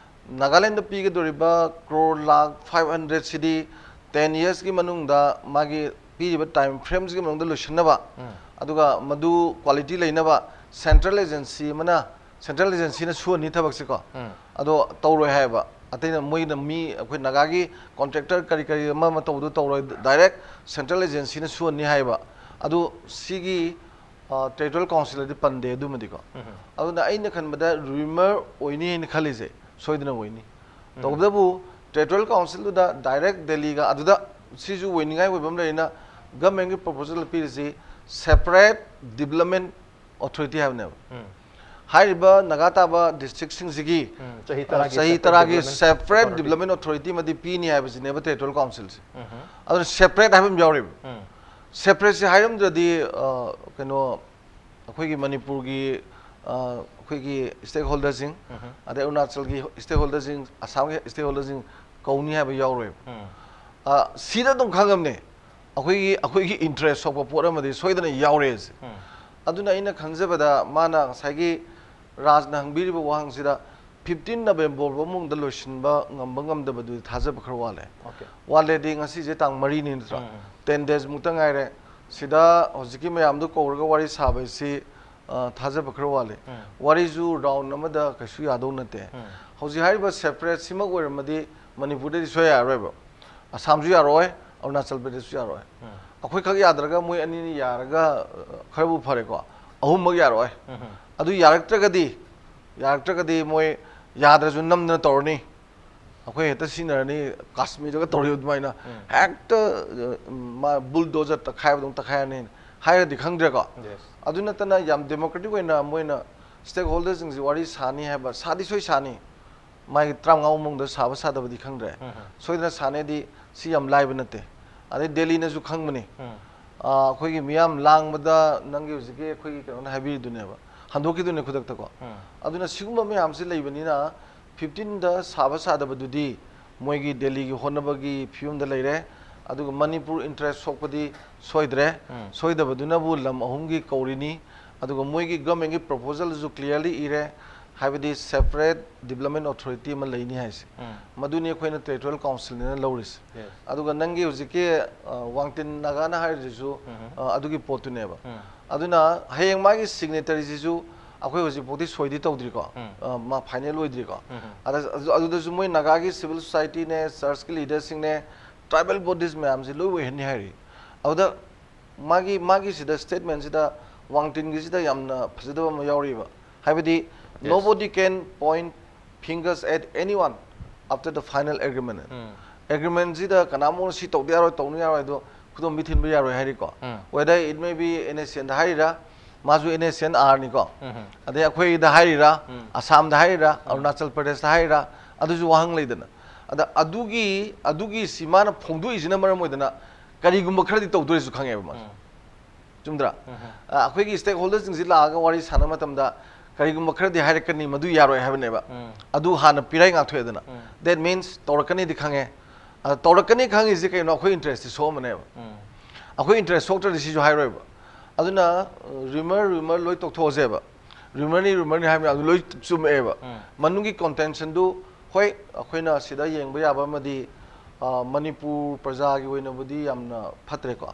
Nagaland ꯄꯤꯒꯗꯧꯔꯤꯕ crore lakh five hundred ꯁꯤꯗꯤ ten yearsꯀꯤ ꯃꯅꯨꯡꯗ ꯃꯥꯒꯤ ꯄꯤꯔꯤꯕ time frameꯁꯤꯒꯤ ꯃꯅꯨꯡꯗ ꯂꯣꯏꯁꯤꯟꯅꯕ, ꯎꯝ. ꯑꯗꯨꯒ ꯃꯗꯨ quality ꯂꯩꯅꯕ central agency ꯑꯃꯅ, central agencyꯅ ꯁꯨꯍꯟꯅꯤ ꯊꯕꯛꯁꯦꯀꯣ꯫ ꯎꯝ. ꯑꯗꯣ ꯇꯧꯔꯣꯏ ꯍꯥꯏꯌꯦꯕ꯫ ꯑꯇꯩꯅ ꯃꯣꯏꯅ ꯃꯤ ꯑꯩꯈꯣꯏ ꯅꯥꯒꯥꯒꯤ contractor ꯀꯔꯤ ꯀꯔꯤ ꯑꯃ ꯑꯃ ꯇꯧꯕꯗꯣ ꯇꯧꯔꯣꯏ, direct central agencyꯅ ꯁꯨꯍꯟꯅꯤ ꯍꯥꯏꯌꯦꯕ꯫ ꯑꯗꯨ ꯁꯤꯒꯤ, ꯑ, territorial councilꯗꯗꯤ ꯄꯟꯗꯦ ꯑꯗꯨꯃꯗꯤꯀꯣ꯫ ꯎꯝ. ꯑꯗꯨꯅ ꯑꯩꯅ ꯈꯟꯕꯗ rumour ꯑꯣꯏꯅꯤ ꯍꯥꯏꯅ ꯈꯜꯂꯤꯁꯦ ꯁꯣꯏꯗꯅ ꯑꯣꯏꯅꯤ꯫ ꯎꯝ. ꯇꯧꯕꯇꯕꯨ territorial councilꯗꯨꯗ direct Delhiꯒ ꯑꯗꯨꯗ ꯁꯤꯁꯨ ꯑꯣꯏꯅꯤꯡꯉꯥꯏ ꯑꯣꯏꯕ ꯑꯃ ꯂꯩꯔꯤꯅ governmentꯀꯤ proposalꯗ ꯄꯤꯔꯤꯁꯤ separate development authority ꯍꯥꯏꯕꯅꯦꯕ꯫ ꯎꯝ. ꯍꯥꯏꯔꯤꯕ ꯅꯥꯒꯥ ꯇꯥꯕ ꯗꯤꯁꯇ꯭ꯔꯤꯛꯁꯤꯡꯁꯤꯒꯤ ꯎꯝ, ꯆꯍꯤ ꯑ, ꯇꯔꯥꯒꯤ ꯆꯍꯤ separate ꯇꯔꯥꯒꯤ development separate authority. Development authority ꯑꯃꯗꯤ ꯄꯤꯅꯤ ꯍꯥꯏꯕꯁꯤꯅꯦꯕ ꯇꯦꯔꯤꯇꯣꯔꯤꯌꯦꯜ ꯀꯥꯎꯟꯁꯤꯜꯁꯦ꯫ ꯎꯝ, ꯑꯗꯨꯅ ꯁꯦꯄꯔꯦꯠ ꯍꯥꯏꯕ ꯑꯃ ꯌꯥꯎꯔꯤꯕ꯫ ꯎꯝ, ꯁꯦꯄꯔꯦꯠꯁꯦ ꯍꯥꯏꯔꯝꯗ꯭ꯔꯗꯤ ꯑ, ꯀꯩꯅꯣ, ꯑꯩꯈꯣꯏꯒꯤ ꯃꯅꯤꯄꯨꯔꯒꯤ ꯑ, ꯑꯩꯈꯣꯏꯒꯤ ꯁ꯭ꯇꯦꯛ ꯍꯣꯜꯗꯔꯁꯤꯡ, ꯎꯝ, ꯑꯗꯩ ꯑꯔꯨꯅꯥꯆꯜꯒꯤ ꯁ꯭ꯇꯦꯛ ꯍꯣꯜꯗꯔꯁꯤꯡ, ꯑꯁꯥꯝꯒꯤ ꯁ꯭ꯇꯦꯛ ꯍꯣꯜꯗꯔꯁꯤꯡ ꯀꯧꯅꯤ ꯍꯥꯏꯕ ꯌꯥꯎꯔꯣꯏꯕ꯫ ꯎꯝ, ꯑ, ꯁꯤꯗ ꯑꯗꯨꯝ ꯈꯪꯉꯝꯅꯦ, ꯑꯩꯈꯣꯏꯒꯤ ꯑꯩꯈꯣꯏꯒꯤ ꯏꯟꯇꯔꯦꯁ ꯁꯣꯛꯄ ꯄꯣꯠ ꯑꯃꯗꯤ ꯁꯣꯏꯗꯅ ꯌꯥꯎꯔꯦꯁꯦ꯫ ꯎꯝ, ꯑꯗꯨꯅ ꯑꯩꯅ ꯈꯟꯖꯕꯗ ꯃꯥꯅ ꯉꯁꯥꯏꯒꯤ ꯔꯥꯖꯅ ꯍꯪꯕꯤꯔꯤꯕ ꯋꯥꯍꯪꯁꯤꯗ ꯐꯤꯐꯇꯤꯟ ꯅꯕꯦꯝꯕꯔ ꯐꯥꯎꯕ ꯃꯅꯨꯡꯗ ꯂꯣꯏꯁꯤꯟꯕ ꯉꯝꯕ ꯉꯝꯗꯕꯗꯨꯗꯤ ꯊꯥꯖꯕ ꯈꯔ ꯋꯥꯠꯂꯦ꯫ okay. ꯋꯥꯠꯂꯦꯗꯤ ꯉꯁꯤꯁꯦ ꯇꯥꯡ ꯃꯔꯤꯅꯤ ꯅꯠꯇ꯭ꯔꯥ? ꯎꯝ, ꯎꯝ. ꯇꯦꯟ ꯗꯦꯖ ꯃꯨꯛꯇ ꯉꯥꯏꯔꯦ꯫ ꯁꯤꯗ ꯍꯧꯖꯤꯛꯀꯤ ꯃꯌꯥꯝꯗꯨ ꯀꯧꯔꯒ ꯋꯥꯔꯤ ꯁꯥꯕꯁꯤ ꯑ, ꯊꯥꯖꯕ ꯈꯔ ꯋꯥꯠꯂꯤ꯫ ꯎꯝ. ꯋꯥꯔꯤꯁꯨ ꯔꯥꯎꯟ ꯑꯃꯗ ꯀꯩꯁꯨ ꯌꯥꯗꯧ ꯅꯠꯇꯦ꯫ ꯎꯝ. ꯍꯧꯖꯤꯛ ꯍꯥꯏꯔꯤꯕ ꯁꯦꯄꯔꯦꯠ ꯁꯤꯃꯛ ꯑꯣꯏꯔꯝꯃꯗꯤ ꯃꯅꯤꯄꯨꯔꯗꯗꯤ ꯁꯣꯏ ꯌꯥꯔꯔꯣꯏꯕ꯫ ꯑꯁꯥꯝꯁꯨ ꯌꯥꯔꯣꯏ, ꯑꯔꯨꯅꯥꯆꯜ ꯄ꯭ꯔꯗꯦꯁꯁꯨ ꯌꯥꯔꯣꯏ꯫ ꯎꯝ. ꯑꯩꯈꯣꯏꯈꯛ ꯌꯥꯗ꯭ꯔꯒ ꯃꯣꯏ ꯑꯅꯤꯅꯤ ꯌꯥꯔꯒ, ꯑ, ꯈꯔꯕꯨ ꯐꯔꯦꯀꯣ꯫ ꯑꯍꯨꯝꯃꯛ ꯌꯥꯔꯣꯏ꯫ ꯎꯝ. ꯑꯗꯨ ꯌꯥꯔꯛꯇ꯭ꯔꯒꯗꯤ, ꯌꯥꯔꯛꯇ꯭ꯔꯒꯗꯤ ꯃꯣꯏ ꯌꯥꯗ꯭ꯔꯁꯨ ꯅꯝꯗꯅ ꯇꯧꯔꯅꯤ꯫ ꯑꯩꯈꯣꯏ ꯍꯦꯛꯇ ꯁꯤꯖꯤꯟꯅꯔꯅꯤ, ꯀꯥꯁꯃꯤꯔꯗꯒ ꯇꯧꯔꯤꯕ ꯑꯗꯨꯃꯥꯏꯅ꯫ ꯎꯝ. ꯍꯦꯛꯇ, ꯑ, ꯃꯥ ꯕꯨꯜꯗꯣꯖꯔ ꯇꯛꯈꯥꯏꯕꯗꯧꯅ ꯇꯛꯈꯥꯏꯔꯅꯤ ꯍꯥꯏꯔꯗꯤ ꯈꯪꯗ꯭ꯔꯦꯀꯣ꯫ Yes. ꯑꯗꯨ ꯅꯠꯇꯅ ꯌꯥꯝ ꯗꯦꯃꯣꯀ꯭ꯔꯦꯇꯤꯛ ꯑꯣꯏꯅ ꯃꯣꯏꯅ ꯁ꯭ꯇꯦꯛ ꯍꯣꯜꯗꯔꯁꯤꯡꯁꯤ ꯋꯥꯔꯤ ꯁꯥꯅꯤ ꯍꯥꯏꯕ, ꯁꯥꯗꯤ ꯁꯣꯏ ꯁꯥꯅꯤ꯫ ꯃꯥꯒꯤ ꯇꯔꯥꯃꯉꯥ ꯃꯅꯨꯡꯗ ꯁꯥꯕ ꯁꯥꯗꯕꯗꯤ ꯈꯪꯗ꯭ꯔꯦ꯫ ꯎꯝ. ꯁꯣꯏꯗꯅ ꯁꯥꯅꯤꯗꯤ ꯁꯤ ꯌꯥꯝ ꯂꯥꯏꯕ ꯅꯠꯇꯦ꯫ ꯑꯗꯩ ꯗꯦꯜꯂꯤꯅꯁꯨ ꯈꯪꯕꯅꯤ꯫ ꯎꯝ. ꯑ, ꯑꯩꯈꯣꯏꯒꯤ ꯃꯤꯌꯥꯝ ꯂꯥꯡꯕꯗ ꯅꯪꯒꯤ ꯍꯧꯖꯤꯛꯀꯤ ꯑꯩꯈꯣꯏꯒꯤ ꯀꯩꯅꯣꯅ ꯍꯥꯏꯕꯤꯔꯤꯗꯨꯅꯦꯕ, ꯍꯟꯗꯣꯛꯈꯤꯗꯨꯅꯦ ꯈꯨꯗꯛꯇꯀꯣ꯫ ꯎꯝ. ꯑꯗꯨꯅ ꯁꯤꯒꯨꯝꯕ ꯃꯌꯥꯝꯁꯤ ꯂꯩꯕꯅꯤꯅ ꯐꯤꯐꯇꯤꯟꯗ ꯁꯥꯕ ꯁꯥꯗꯕꯗꯨꯗꯤ ꯃꯣꯏꯒꯤ ꯗꯦꯜꯂꯤꯒꯤ ꯍꯣꯠꯅꯕꯒꯤ ꯐꯤꯕꯝꯗ ꯂꯩꯔꯦ꯫ ꯑꯗꯨꯒ ꯃꯅꯤꯄꯨꯔ ꯏꯟꯇꯔꯦꯁ ꯁꯣꯛꯄꯗꯤ ꯁꯣꯏꯗ꯭ꯔꯦ꯫ ꯎꯝ. ꯁꯣꯏꯗꯕꯗꯨꯅꯕꯨ ꯂꯝ ꯑꯍꯨꯝꯒꯤ ꯀꯧꯔꯤꯅꯤ꯫ ꯑꯗꯨꯒ ꯃꯣꯏꯒꯤ ꯒꯚꯔꯟꯃꯦꯟꯒꯤ ꯄ꯭ꯔꯣꯄꯣꯖꯜꯁꯨ ꯀ꯭ꯂꯤꯌꯥꯔꯂꯤ ꯏꯔꯦ, ꯍꯥꯏꯕꯗꯤ ꯁꯦꯄꯔꯦꯠ ꯗꯤꯕꯂꯞꯃꯦꯟ ꯑꯣꯊꯣꯔꯤꯇꯤ ꯑꯃ ꯂꯩꯅꯤ ꯍꯥꯏꯁꯦ꯫ ꯎꯝ. ꯃꯗꯨꯅꯤ ꯑꯩꯈꯣꯏꯅ ꯇꯦꯔꯤꯇꯣꯔꯤꯌꯦꯜ ꯀꯥꯎꯟꯁꯤꯜꯅꯤꯅ ꯂꯧꯔꯤꯁꯦ꯫ Yes. ꯑꯗꯨꯒ ꯅꯪꯒꯤ ꯍꯧꯖꯤꯛꯀꯤ, ꯑ, ꯋꯥꯡꯇꯤꯟ ꯅꯥꯒꯥꯅ ꯍꯥꯏꯔꯤꯁꯤꯁꯨ, ꯎꯝ. ꯑ, ꯑꯗꯨꯒꯤ ꯄꯣꯠꯇꯨꯅꯦꯕ꯫ ꯎꯝ. ꯑꯗꯨꯅ ꯍꯌꯦꯡ ꯃꯥꯒꯤ ꯁꯤꯒꯅꯦꯇꯔꯤꯁꯤꯁꯨ ꯑꯩꯈꯣꯏ ꯍꯧꯖꯤꯛꯐꯥꯎꯗꯤ ꯁꯣꯏꯗꯤ ꯇꯧꯗ꯭ꯔꯤꯀꯣ꯫ ꯎꯝ. ꯑ, ꯃꯥ ꯐꯥꯏꯅꯦꯜ ꯑꯣꯏꯗ꯭ꯔꯤꯀꯣ꯫ ꯎꯝ. ꯑꯗ-, ꯑꯗꯨ-, ꯑꯗꯨꯗꯁꯨ ꯃꯣꯏ ꯅꯥꯒꯥꯒꯤ ꯁꯤꯚꯤꯜ ꯁꯣꯁꯥꯏꯇꯤꯅꯦ, ꯆꯔꯆꯀꯤ ꯂꯤꯗꯔꯁꯤꯡꯅꯦ, ꯇ꯭ꯔꯥꯏꯕꯦꯜ ꯕꯣꯗꯤꯁ ꯃꯌꯥꯝꯁꯦ ꯂꯣꯏ ꯑꯣꯏꯍꯟꯅꯤ ꯍꯥꯏꯔꯤ꯫ ꯑꯗꯨꯗ ꯃꯥꯒꯤ, ꯃꯥꯒꯤꯁꯤꯗ ꯁ꯭ꯇꯦꯠꯃꯦꯟꯁꯤꯗ ꯋꯥꯡꯇꯤꯟꯒꯤꯁꯤꯗ ꯌꯥꯝꯅ ꯐꯖꯗꯕ ꯑꯃ ꯌꯥꯎꯔꯤꯕ꯫ ꯍꯥꯏꯕꯗꯤ, Yes. "Nobody can point fingers at anyone after the final agreement." ꯎꯝ. ꯑꯦꯒ꯭ꯔꯤꯃꯦꯟꯁꯤꯗ ꯀꯅꯥꯃꯨꯛ ꯁꯤ ꯇꯧꯗ ꯌꯥꯔꯣꯏ, ꯇꯧꯅ ꯌꯥꯔꯣꯏ, ꯑꯗꯣ ꯈꯨꯗꯣꯝꯕꯤ ꯊꯤꯟꯕ ꯌꯥꯔꯣꯏ ꯍꯥꯏꯔꯤꯀꯣ꯫ ꯎꯝ. Whether it may be NSCNꯗ ꯍꯥꯏꯔꯤꯔꯥ, ꯃꯥꯁꯨ N S N R ꯅꯤꯀꯣ꯫ ꯑꯗꯩ ꯑꯩꯈꯣꯏꯗ ꯍꯥꯏꯔꯤꯔꯥ, ꯑꯁꯥꯝꯗ ꯍꯥꯏꯔꯤꯔꯥ, ꯑꯔꯨꯅꯥꯆꯜ ꯄ꯭ꯔꯗꯦꯁꯇ ꯍꯥꯏꯔꯤꯔꯥ, ꯑꯗꯨꯁꯨ ꯋꯥꯍꯪ ꯂꯩꯗꯅ꯫ ꯑꯗ ꯑꯗꯨꯒꯤ ꯑꯗꯨꯒꯤ ꯁꯤ ꯃꯥꯅ ꯐꯣꯡꯗꯣꯛꯏꯁꯤꯅ ꯃꯔꯝ ꯑꯣꯏꯗꯅ ꯀꯔꯤꯒꯨꯝꯕ ꯈꯔꯗꯤ ꯇꯧꯗꯣꯔꯤꯁꯨ ꯈꯪꯉꯦꯕ ꯃꯥꯁꯨ꯫ ꯆꯨꯝꯗ꯭ꯔꯥ? ꯑ, ꯑꯩꯈꯣꯏꯒꯤ stakeholderꯁꯤꯡꯁꯤ ꯂꯥꯛꯑꯒ ꯋꯥꯔꯤ ꯁꯥꯟꯅꯕ ꯃꯇꯝꯗ ꯀꯔꯤꯒꯨꯝꯕ ꯈꯔꯗꯤ ꯍꯥꯏꯔꯛꯀꯅꯤ, ꯃꯗꯨ ꯌꯥꯔꯣꯏ ꯍꯥꯏꯕꯅꯦꯕ꯫ ꯑꯗꯨ ꯍꯥꯟꯅ ꯄꯤꯔꯥꯏ ꯉꯥꯛꯊꯣꯛꯑꯦꯗꯅ꯫ That means ꯇꯧꯔꯛꯀꯅꯤꯗꯤ ꯈꯪꯉꯦ꯫ ꯑꯗ ꯇꯧꯔꯛꯀꯅꯤ ꯈꯪꯉꯤꯁꯦ ꯀꯩꯅꯣ? ꯑꯩꯈꯣꯏ interestꯇꯤ ꯁꯣꯛꯑꯝꯃꯅꯦꯕ꯫ ꯑꯩꯈꯣꯏ interest ꯁꯣꯛꯇ꯭ꯔꯗꯤ ꯁꯤꯁꯨ ꯍꯥꯏꯔꯣꯏꯕ꯫ ꯑꯗꯨꯅ, ꯑ, rumor, rumor ꯂꯣꯏ ꯇꯣꯛꯊꯣꯛꯑꯁꯦꯕ꯫ Rumorꯅꯤ, rumorꯅꯤ ꯍꯥꯏꯕ ꯃꯌꯥꯝꯗꯨ ꯂꯣꯏ ꯆꯨꯝꯃꯛꯑꯦꯕ꯫ ꯃꯅꯨꯡꯒꯤ contentionꯗꯨ, ꯍꯣꯏ, ꯑꯩꯈꯣꯏꯅ ꯁꯤꯗ ꯌꯦꯡꯕ ꯌꯥꯕ ꯑꯃꯗꯤ, ꯑ, ꯃꯅꯤꯄꯨꯔ ꯄ꯭ꯔꯖꯥꯒꯤ ꯑꯣꯏꯅꯕꯨꯗꯤ ꯌꯥꯝꯅ ꯐꯠꯇ꯭ꯔꯦꯀꯣ꯫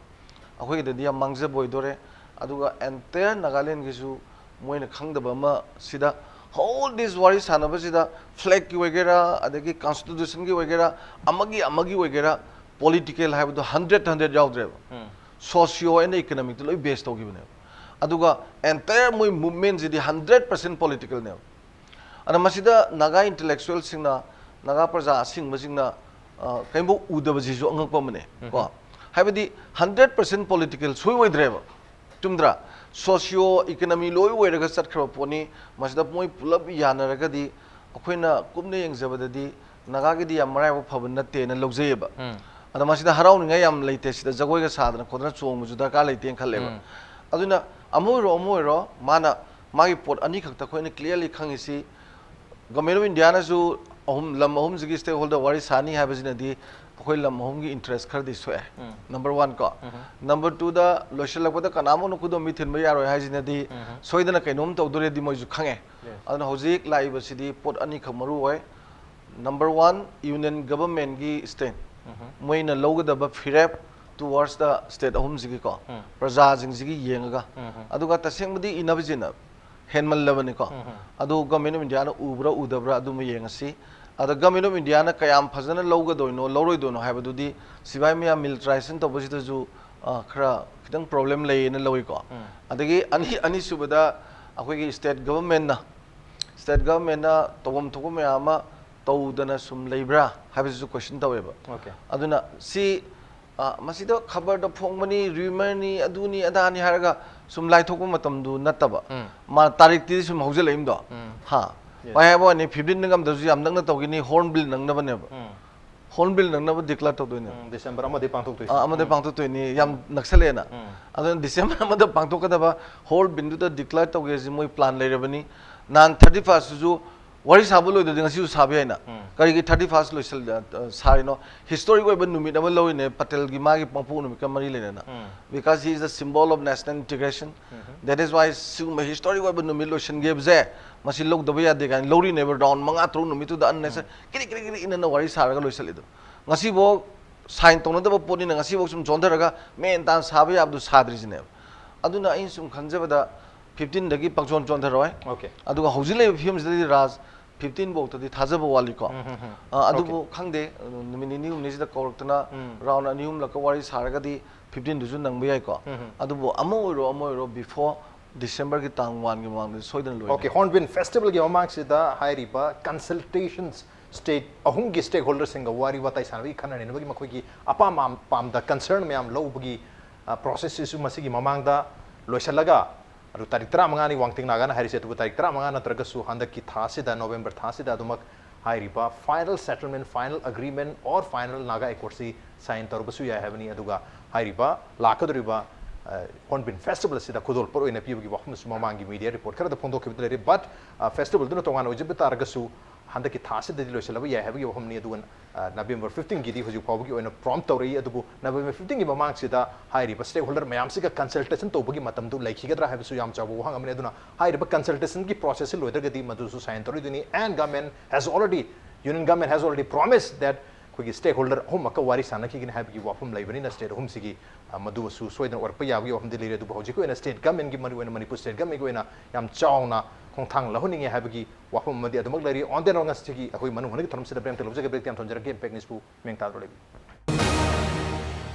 ꯑꯩꯈꯣꯏꯒꯤꯗꯗꯤ ꯌꯥꯝ ꯃꯥꯡꯖꯕ ꯑꯣꯏꯗꯣꯔꯦ꯫ ꯑꯗꯨꯒ entire ꯅꯥꯒꯥꯂꯦꯟꯒꯤꯁꯨ ꯃꯣꯏꯅ ꯈꯪꯗꯕ ꯑꯃ ꯁꯤꯗ, whole this ꯋꯥꯔꯤ ꯁꯥꯟꯅꯕꯁꯤꯗ flagꯀꯤ ꯑꯣꯏꯒꯦꯔꯥ, ꯑꯗꯒꯤ constitutionꯒꯤ ꯑꯣꯏꯒꯦꯔꯥ, ꯑꯃꯒꯤ ꯑꯃꯒꯤ ꯑꯣꯏꯒꯦꯔꯥ, political ꯍꯥꯏꯕꯗꯣ hundred hundred ꯌꯥꯎꯗ꯭ꯔꯦꯕ꯫ Socio and economicꯇ ꯂꯣꯏ base ꯇꯧꯈꯤꯕꯅꯦꯕ꯫ ꯑꯗꯨꯒ entire ꯃꯣꯏ movementꯁꯤꯗꯤ hundred percent politicalꯅꯦꯕ꯫ ꯑꯗ ꯃꯁꯤꯗ ꯅꯥꯒꯥ intellectualꯁꯤꯡꯅ, ꯅꯥꯒꯥ ꯄ꯭ꯔꯖꯥ ꯑꯁꯤꯡꯕꯁꯤꯡꯅ, ꯑ, ꯀꯔꯤꯝꯐꯥꯎ ꯎꯗꯕꯁꯤꯁꯨ ꯑꯉꯛꯄ ꯑꯃꯅꯦ ꯀꯣ꯫ ꯍꯥꯏꯕꯗꯤ hundred percent political ꯁꯣꯏ ꯑꯣꯏꯗ꯭ꯔꯦꯕ꯫ ꯆꯨꯝꯗ꯭ꯔꯥ? Socio economy ꯂꯣꯏ ꯑꯣꯏꯔꯒ ꯆꯠꯈ꯭ꯔꯕ ꯄꯣꯠꯅꯤ꯫ ꯃꯁꯤꯗ ꯃꯣꯏ ꯄꯨꯂꯞ ꯌꯥꯅꯔꯒꯗꯤ ꯑꯩꯈꯣꯏꯅ ꯀꯨꯞꯅ ꯌꯦꯡꯖꯕꯗꯗꯤ ꯅꯥꯒꯥꯒꯤꯗꯤ ꯌꯥꯝ ꯃꯔꯥꯏꯕꯛ ꯐꯕ ꯅꯠꯇꯦꯅ ꯂꯧꯖꯩꯌꯦꯕ꯫ ꯑꯗ ꯃꯁꯤꯗ ꯍꯔꯥꯎꯅꯤꯡꯉꯥꯏ ꯌꯥꯝ ꯂꯩꯇꯦ, ꯁꯤꯗ ꯖꯒꯣꯏꯒ ꯁꯥꯗꯅ ꯈꯣꯠꯇꯅ ꯆꯣꯡꯕꯁꯨ ꯗꯔꯀꯥꯔ ꯂꯩꯇꯦꯅ ꯈꯜꯂꯦꯕ꯫ ꯑꯗꯨꯅ ꯑꯃ ꯑꯣꯏꯔꯣ ꯑꯃ ꯑꯣꯏꯔꯣ, ꯃꯥꯅ, ꯃꯥꯒꯤ ꯄꯣꯠ ꯑꯅꯤꯈꯛꯇ ꯑꯩꯈꯣꯏꯅ clearly ꯈꯪꯉꯤꯁꯤ, Government of Indiaꯅꯁꯨ ꯑꯍꯨꯝ, ꯂꯝ ꯑꯍꯨꯝꯁꯤꯒꯤ stakeholder ꯋꯥꯔꯤ ꯁꯥꯅꯤ ꯍꯥꯏꯕꯁꯤꯅꯗꯤ ꯑꯩꯈꯣꯏ ꯂꯝ ꯑꯍꯨꯝꯒꯤ interest ꯈꯔꯗꯤ ꯁꯣꯛꯑꯦ꯫ Number one ꯀꯣ꯫ Number twoꯗ ꯂꯣꯏꯁꯤꯜꯂꯛꯄꯗ ꯀꯅꯥꯃꯨꯛꯅ ꯈꯨꯗꯣꯝꯕꯤ ꯊꯤꯟꯕ ꯌꯥꯔꯣꯏ ꯍꯥꯏꯁꯤꯅꯗꯤ ꯁꯣꯏꯗꯅ ꯀꯩꯅꯣꯝ ꯇꯧꯗꯣꯔꯦꯗꯤ ꯃꯣꯏꯁꯨ ꯈꯪꯉꯦ꯫ ꯑꯗꯨꯅ ꯍꯧꯖꯤꯛ ꯂꯥꯛꯏꯕꯁꯤꯗꯤ ꯄꯣꯠ ꯑꯅꯤꯈꯛ ꯃꯔꯨ ꯑꯣꯏ꯫ Number one, Union Governmentꯀꯤ stand꯫ ꯃꯣꯏꯅ ꯂꯧꯒꯗꯕ ꯐꯤꯔꯦꯞ towards the state ꯑꯍꯨꯝꯁꯤꯒꯤꯀꯣ, ꯄ꯭ꯔꯖꯥꯁꯤꯡꯁꯤꯒꯤ ꯌꯦꯡꯉꯒ꯫ ꯑꯗꯨꯒ ꯇꯁꯦꯡꯕꯗꯤ enough is enough꯫ ꯍꯦꯟꯃꯜꯂꯕꯅꯤꯀꯣ꯫ ꯑꯗꯨ Government of Indiaꯅ ꯎꯕ꯭ꯔꯥ ꯎꯗꯕ꯭ꯔꯥ ꯑꯗꯨꯃ ꯌꯦꯡꯉꯁꯤ꯫ ꯑꯗ Government of Indiaꯅ ꯀꯌꯥꯝ ꯐꯖꯅ ꯂꯧꯒꯗꯣꯏꯅꯣ ꯂꯧꯔꯣꯏꯗꯣꯏꯅꯣ ꯍꯥꯏꯕꯗꯨꯗꯤ ꯁꯤꯐꯥꯏ ꯃꯌꯥꯝ militarization ꯇꯧꯕꯁꯤꯗꯁꯨ, ꯑ, ꯈꯔ ꯈꯤꯇꯪ problem ꯂꯩꯌꯦꯅ ꯂꯧꯏꯀꯣ꯫ ꯑꯗꯒꯤ ꯑꯅꯤ-, ꯑꯅꯤꯁꯨꯕꯗ ꯑꯩꯈꯣꯏꯒꯤ state governmentꯅ, state governmentꯅ ꯇꯧꯐꯝ ꯊꯣꯛꯄ ꯃꯌꯥꯝ ꯑꯃ ꯇꯧꯗꯅ ꯁꯨꯝ ꯂꯩꯕ꯭ꯔꯥ ꯍꯥꯏꯕꯁꯤꯁꯨ question ꯇꯧꯋꯦꯕ꯫ ꯑꯗꯨꯅ ꯁꯤ ꯑ, ꯃꯁꯤꯗ ꯈꯕꯔꯗ ꯐꯣꯡꯕꯅꯤ, ꯔ꯭ꯌꯨꯃꯔꯅꯤ, ꯑꯗꯨꯅꯤ ꯑꯗꯥꯅꯤ ꯍꯥꯏꯔꯒ ꯁꯨꯝ ꯂꯥꯏꯊꯣꯛꯄ ꯃꯇꯝꯗꯨ ꯅꯠꯇꯕ, ꯎꯝ. ꯃꯥ ꯇꯥꯔꯤꯛꯇꯤ ꯁꯨꯝ ꯍꯧꯖꯤꯜꯂꯛꯏꯝꯗꯣ. ꯎꯝ. ꯍꯥ. Yes. ꯄꯥꯏ ꯍꯥꯏꯕ ꯋꯥꯅꯤ, ꯐꯤꯐꯇꯤꯟꯗ ꯉꯝꯗ꯭ꯔꯁꯨ ꯌꯥꯝ ꯅꯛꯅ ꯇꯧꯈꯤꯅꯤ, ꯍꯣꯔꯟꯕꯤꯜ ꯅꯪꯅꯕꯅꯦꯕ. ꯎꯝ. ꯍꯣꯔꯟꯕꯤꯜ ꯅꯪꯅꯕ ꯗꯤꯀ꯭ꯂꯦꯌꯔ ꯇꯧꯗꯣꯏꯅꯦꯕ. ꯎꯝ, ꯗꯤꯁꯦꯝꯕꯔ ꯑꯃꯗꯤ ꯄꯥꯡꯊꯣꯛꯇꯣꯏꯁꯦ. ꯑ, ꯑꯃꯗ ꯎꯝ. ꯄꯥꯡꯊꯣꯛꯇꯣꯏꯅꯤ, ꯌꯥꯝ ꯅꯛꯁꯜꯂꯛꯑꯦꯅ. ꯎꯝ. ꯑꯗꯨꯅ ꯗꯤꯁꯦꯝꯕꯔ ꯑꯃꯗ ꯄꯥꯡꯊꯣꯛꯀꯗꯕ ꯍꯣꯔꯟꯕꯤꯜꯗꯨꯗ ꯗꯤꯀ꯭ꯂꯦꯌꯔ ꯇꯧꯒꯦꯁꯤ ꯃꯣꯏ ꯄ꯭ꯂꯥꯟ ꯂꯩꯔꯕꯅꯤ. ꯅꯍꯥꯟ ꯊꯥꯔꯇꯤ ꯐꯥꯔꯁꯇꯨꯁꯨ ꯋꯥꯔꯤ ꯁꯥꯕ ꯂꯣꯏꯗ꯭ꯔꯗꯤ ꯉꯁꯤꯁꯨ ꯁꯥꯕ ꯌꯥꯏꯅ. ꯎꯝ. ꯀꯔꯤꯒꯤ ꯊꯥꯔꯇꯤ ꯐꯥꯔꯁ ꯂꯣꯏꯁꯜ-, ꯑ, ꯁꯥꯔꯤꯅꯣ? ꯍꯤꯁꯇꯣꯔꯤꯛ ꯑꯣꯏꯕ ꯅꯨꯃꯤꯠ ꯑꯃ ꯂꯧꯔꯤꯅꯦ, ꯄꯇꯦꯜꯒꯤ ꯃꯥꯒꯤ ꯃꯄꯣꯛ ꯅꯨꯃꯤꯠꯀ ꯃꯔꯤ ꯂꯩꯅꯅ. ꯎꯝ. Because he is the symbol of national integration. Um. That is why ꯁꯤꯒꯨꯝꯕ ꯍꯤꯁꯇꯣꯔꯤꯛ ꯑꯣꯏꯕ ꯅꯨꯃꯤꯠ ꯂꯣꯏꯁꯤꯟꯒꯦꯕꯁꯦ ꯃꯁꯤ ꯂꯧꯗꯕ ꯌꯥꯗꯦ ꯀꯥꯏꯅ ꯂꯧꯔꯤꯅꯦꯕ, ꯔꯥꯎꯟ ꯃꯉꯥ ꯇꯔꯨꯛ ꯅꯨꯃꯤꯠꯇꯨꯗ ꯑꯟꯅꯦꯁ ꯀꯤꯔꯤ ꯀꯤꯔꯤ ꯀꯤꯔꯤ ꯏꯟꯅꯅ ꯋꯥꯔꯤ ꯁꯥꯔꯒ ꯂꯣꯏꯁꯤꯜꯂꯤꯗꯣ. ꯉꯁꯤꯐꯥꯎ ꯁꯥꯏꯟ ꯇꯧꯅꯗꯕ ꯄꯣꯠꯅꯤꯅ ꯉꯁꯤꯐꯥꯎ ꯁꯨꯝ ꯆꯣꯟꯊꯔꯒ ꯃꯦꯟ ꯇꯥꯟ ꯁꯥꯕ ꯌꯥꯕꯗꯨ ꯁꯥꯗ꯭ꯔꯤꯁꯤꯅꯦꯕ. ꯑꯗꯨꯅ ꯑꯩꯅ ꯁꯨꯝ ꯈꯟꯖꯕꯗ ꯐꯤꯐꯇꯤꯟꯗꯒꯤ ꯄꯪꯆꯣꯟ ꯆꯣꯟꯊꯔꯣꯏ. Okay. ꯑꯗꯨꯒ ꯍꯧꯖꯤꯛ ꯂꯩꯔꯤꯕ ꯐꯤꯕꯝꯁꯤꯗꯗꯤ ꯔꯥꯖ, ꯐꯤꯐꯇꯤꯟ ꯐꯥꯎꯇꯗꯤ ꯊꯥꯖꯕ ꯋꯥꯠꯂꯤꯀꯣ. ꯎꯝ, ꯎꯝ, ꯎꯝ. ꯑ, ꯑꯗꯨꯕꯨ ꯈꯪꯗꯦ, ꯅꯨꯃꯤꯠ ꯅꯤꯅꯤ ꯍꯨꯝꯅꯤꯁꯤꯗ ꯀꯧꯔꯛꯇꯅ ꯎꯝ. ꯔꯥꯎꯟ ꯑꯅꯤ ꯑꯍꯨꯝꯂꯛꯀ ꯋꯥꯔꯤ ꯁꯥꯔꯒꯗꯤ ꯐꯤꯐꯇꯤꯟꯗꯨꯁꯨ ꯅꯪꯕ ꯌꯥꯏꯀꯣ. ꯎꯝ, ꯎꯝ. ꯑꯗꯨꯕꯨ ꯑꯃ ꯑꯣꯏꯔꯣ ꯑꯃ ꯑꯣꯏꯔꯣ ꯕꯤꯐꯣꯔ ꯗꯤꯁꯦꯝꯕꯔꯒꯤ ꯇꯥꯡ ꯋꯥꯟꯒꯤ ꯃꯃꯥꯡꯗ ꯁꯣꯏꯗꯅ ꯂꯣꯏꯅꯤ. Okay, ꯍꯣꯔꯟꯕꯤꯜ ꯐꯦꯁꯇꯤꯚꯦꯜꯒꯤ ꯃꯃꯥꯡꯁꯤꯗ ꯍꯥꯏꯔꯤꯕ ꯀꯟꯁꯜꯇꯦꯁꯟꯁ ꯁ꯭ꯇꯦꯠ ꯑꯍꯨꯝꯒꯤ ꯁ꯭ꯇꯦꯛ ꯍꯣꯜꯗꯔꯁꯤꯡꯒ ꯋꯥꯔꯤ ꯋꯥꯇꯥꯏ ꯁꯥꯟꯅꯕꯒꯤ ꯈꯟꯅ ꯅꯩꯅꯕꯒꯤ ꯃꯈꯣꯏꯒꯤ ꯑꯄꯥꯝ ꯑꯄꯥꯝꯗ ꯀꯟꯁꯔꯟ ꯃꯌꯥꯝ ꯂꯧꯕꯒꯤ, ꯑ, ꯄ꯭ꯔꯣꯁꯦꯁꯁꯤꯁꯨ ꯃꯁꯤꯒꯤ ꯃꯃꯥꯡꯗ ꯂꯣꯏꯁꯤꯜꯂꯒ, ꯑꯗꯨ ꯇꯥꯔꯤꯛ ꯇꯔꯥꯃꯉꯥꯅꯤ ꯋꯥꯡꯇꯤꯡ ꯅꯥꯒꯥꯅ ꯍꯥꯏꯔꯤꯁꯦ, ꯑꯗꯨꯕꯨ ꯇꯥꯔꯤꯛ ꯇꯔꯥꯃꯉꯥ ꯅꯠꯇ꯭ꯔꯒꯁꯨ ꯍꯟꯗꯛꯀꯤ ꯊꯥꯁꯤꯗ, ꯅꯣꯕꯦꯝꯕꯔ ꯊꯥꯁꯤꯗ ꯑꯗꯨꯃꯛ ꯍꯥꯏꯔꯤꯕ final settlement, final agreement or final Naga Accords ꯁꯤ ꯁꯥꯏꯟ ꯇꯧꯔꯕꯁꯨ ꯌꯥꯏ ꯍꯥꯏꯕꯅꯤ꯫ ꯑꯗꯨꯒ ꯍꯥꯏꯔꯤꯕ ꯂꯥꯛꯀꯗꯧꯔꯤꯕ, ꯑ, ꯍꯣꯔꯟꯕꯤꯜ ꯐꯦꯁꯇꯤꯚꯦꯜ ꯑꯁꯤꯗ ꯈꯨꯗꯣꯜ ꯄꯣꯠ ꯑꯣꯏꯅ ꯄꯤꯕꯒꯤ ꯋꯥꯐꯝꯁꯨ ꯃꯃꯥꯡꯒꯤ ꯃꯤꯗꯤꯌꯥ ꯔꯤꯄꯣꯔꯠ ꯈꯔꯗ ꯐꯣꯡꯗꯣꯛꯈꯤꯕꯗ ꯂꯩꯔꯦ꯫ But, ꯑ, ꯐꯦꯁꯇꯤꯚꯦꯜꯗꯨꯅ ꯇꯣꯉꯥꯟꯅ ꯑꯣꯏꯖꯕ ꯇꯥꯔꯒꯁꯨ ꯍꯟꯗꯛꯀꯤ ꯊꯥꯁꯤꯗꯗꯤ ꯂꯣꯏꯁꯤꯜꯂꯕ ꯌꯥꯏ ꯍꯥꯏꯕꯒꯤ ꯋꯥꯐꯝꯅꯤ꯫ ꯑꯗꯨꯒ, ꯑ, ꯅꯕꯦꯝꯕꯔ ꯐꯤꯐꯇꯤꯟꯒꯤꯗꯤ ꯍꯧꯖꯤꯛ ꯐꯥꯎꯕꯒꯤ ꯑꯣꯏꯅ ꯄ꯭ꯔꯣꯝ ꯇꯧꯔꯛꯏ꯫ ꯑꯗꯨꯕꯨ ꯅꯕꯦꯝꯕꯔ ꯐꯤꯐꯇꯤꯟꯒꯤ ꯃꯃꯥꯡꯁꯤꯗ ꯍꯥꯏꯔꯤꯕ ꯁ꯭ꯇꯦꯛ ꯍꯣꯜꯗꯔ ꯃꯌꯥꯝꯁꯤꯒ ꯀꯟꯁꯜꯇꯦꯁꯟ ꯇꯧꯕꯒꯤ ꯃꯇꯝꯗꯨ ꯂꯩꯈꯤꯒꯗ꯭ꯔꯥ ꯍꯥꯏꯕꯁꯨ ꯌꯥꯝ ꯆꯥꯎꯕ ꯋꯥꯍꯪ ꯑꯃꯅꯤ꯫ ꯑꯗꯨꯅ ꯍꯥꯏꯔꯤꯕ ꯀꯟꯁꯜꯇꯦꯁꯟꯒꯤ ꯄ꯭ꯔꯣꯁꯦꯁꯁꯤ ꯂꯣꯏꯗ꯭ꯔꯒꯗꯤ ꯃꯗꯨꯁꯨ sign ꯇꯧꯔꯣꯏꯗꯣꯏꯅꯤ꯫ And government has already, union government has already promised that ꯑꯩꯈꯣꯏꯒꯤ ꯁ꯭ꯇꯦꯛ ꯍꯣꯜꯗꯔ ꯑꯍꯨꯝꯃꯛꯀ ꯋꯥꯔꯤ ꯁꯥꯟꯅꯈꯤꯒꯅꯤ ꯍꯥꯏꯕꯒꯤ ꯋꯥꯐꯝ ꯂꯩꯕꯅꯤꯅ ꯁ꯭ꯇꯦꯠ ꯑꯍꯨꯝꯁꯤꯒꯤ, ꯑ, ꯃꯗꯨꯁꯨ ꯁꯣꯏꯗꯅ ꯑꯣꯏꯔꯛꯄ ꯌꯥꯕꯒꯤ ꯋꯥꯐꯝꯗꯤ ꯂꯩꯔꯦ꯫ ꯑꯗꯨꯕꯨ ꯍꯧꯖꯤꯛꯀꯤ ꯑꯣꯏꯅ ꯁ꯭ꯇꯦꯠ ꯒꯃꯦꯟꯒꯤ, ꯃꯔꯨꯑꯣꯏꯅ ꯃꯅꯤꯄꯨꯔ ꯁ꯭ꯇꯦꯠ ꯒꯃꯦꯟꯒꯤ ꯑꯣꯏꯅ ꯌꯥꯝ ꯆꯥꯎꯅ ꯈꯣꯡꯊꯥꯡ ꯂꯧꯍꯟꯅꯤꯡꯉꯦ ꯍꯥꯏꯕꯒꯤ ꯋꯥꯐꯝ ꯑꯃꯗꯤ ꯑꯗꯨꯃꯛ ꯂꯩꯔꯤ꯫ On the whole, ꯉꯁꯤꯒꯤ ꯑꯩꯈꯣꯏ ꯃꯅꯨꯡ ꯍꯨꯠꯅꯒꯤ ꯊꯧꯔꯝꯁꯤꯗ ꯕ꯭ꯔꯦꯛ ꯑꯝꯇ ꯂꯧꯖꯒꯦ꯫ ꯕ꯭ꯔꯦꯛꯇ ꯌꯥꯝ ꯊꯝꯖꯔꯒꯦ꯫ ꯏꯝꯄꯦꯛ ꯅ꯭ꯌꯨꯁꯄꯨ ꯃꯤꯡ ꯇꯥꯗꯨꯅ ꯂꯩꯕꯤꯌꯨ꯫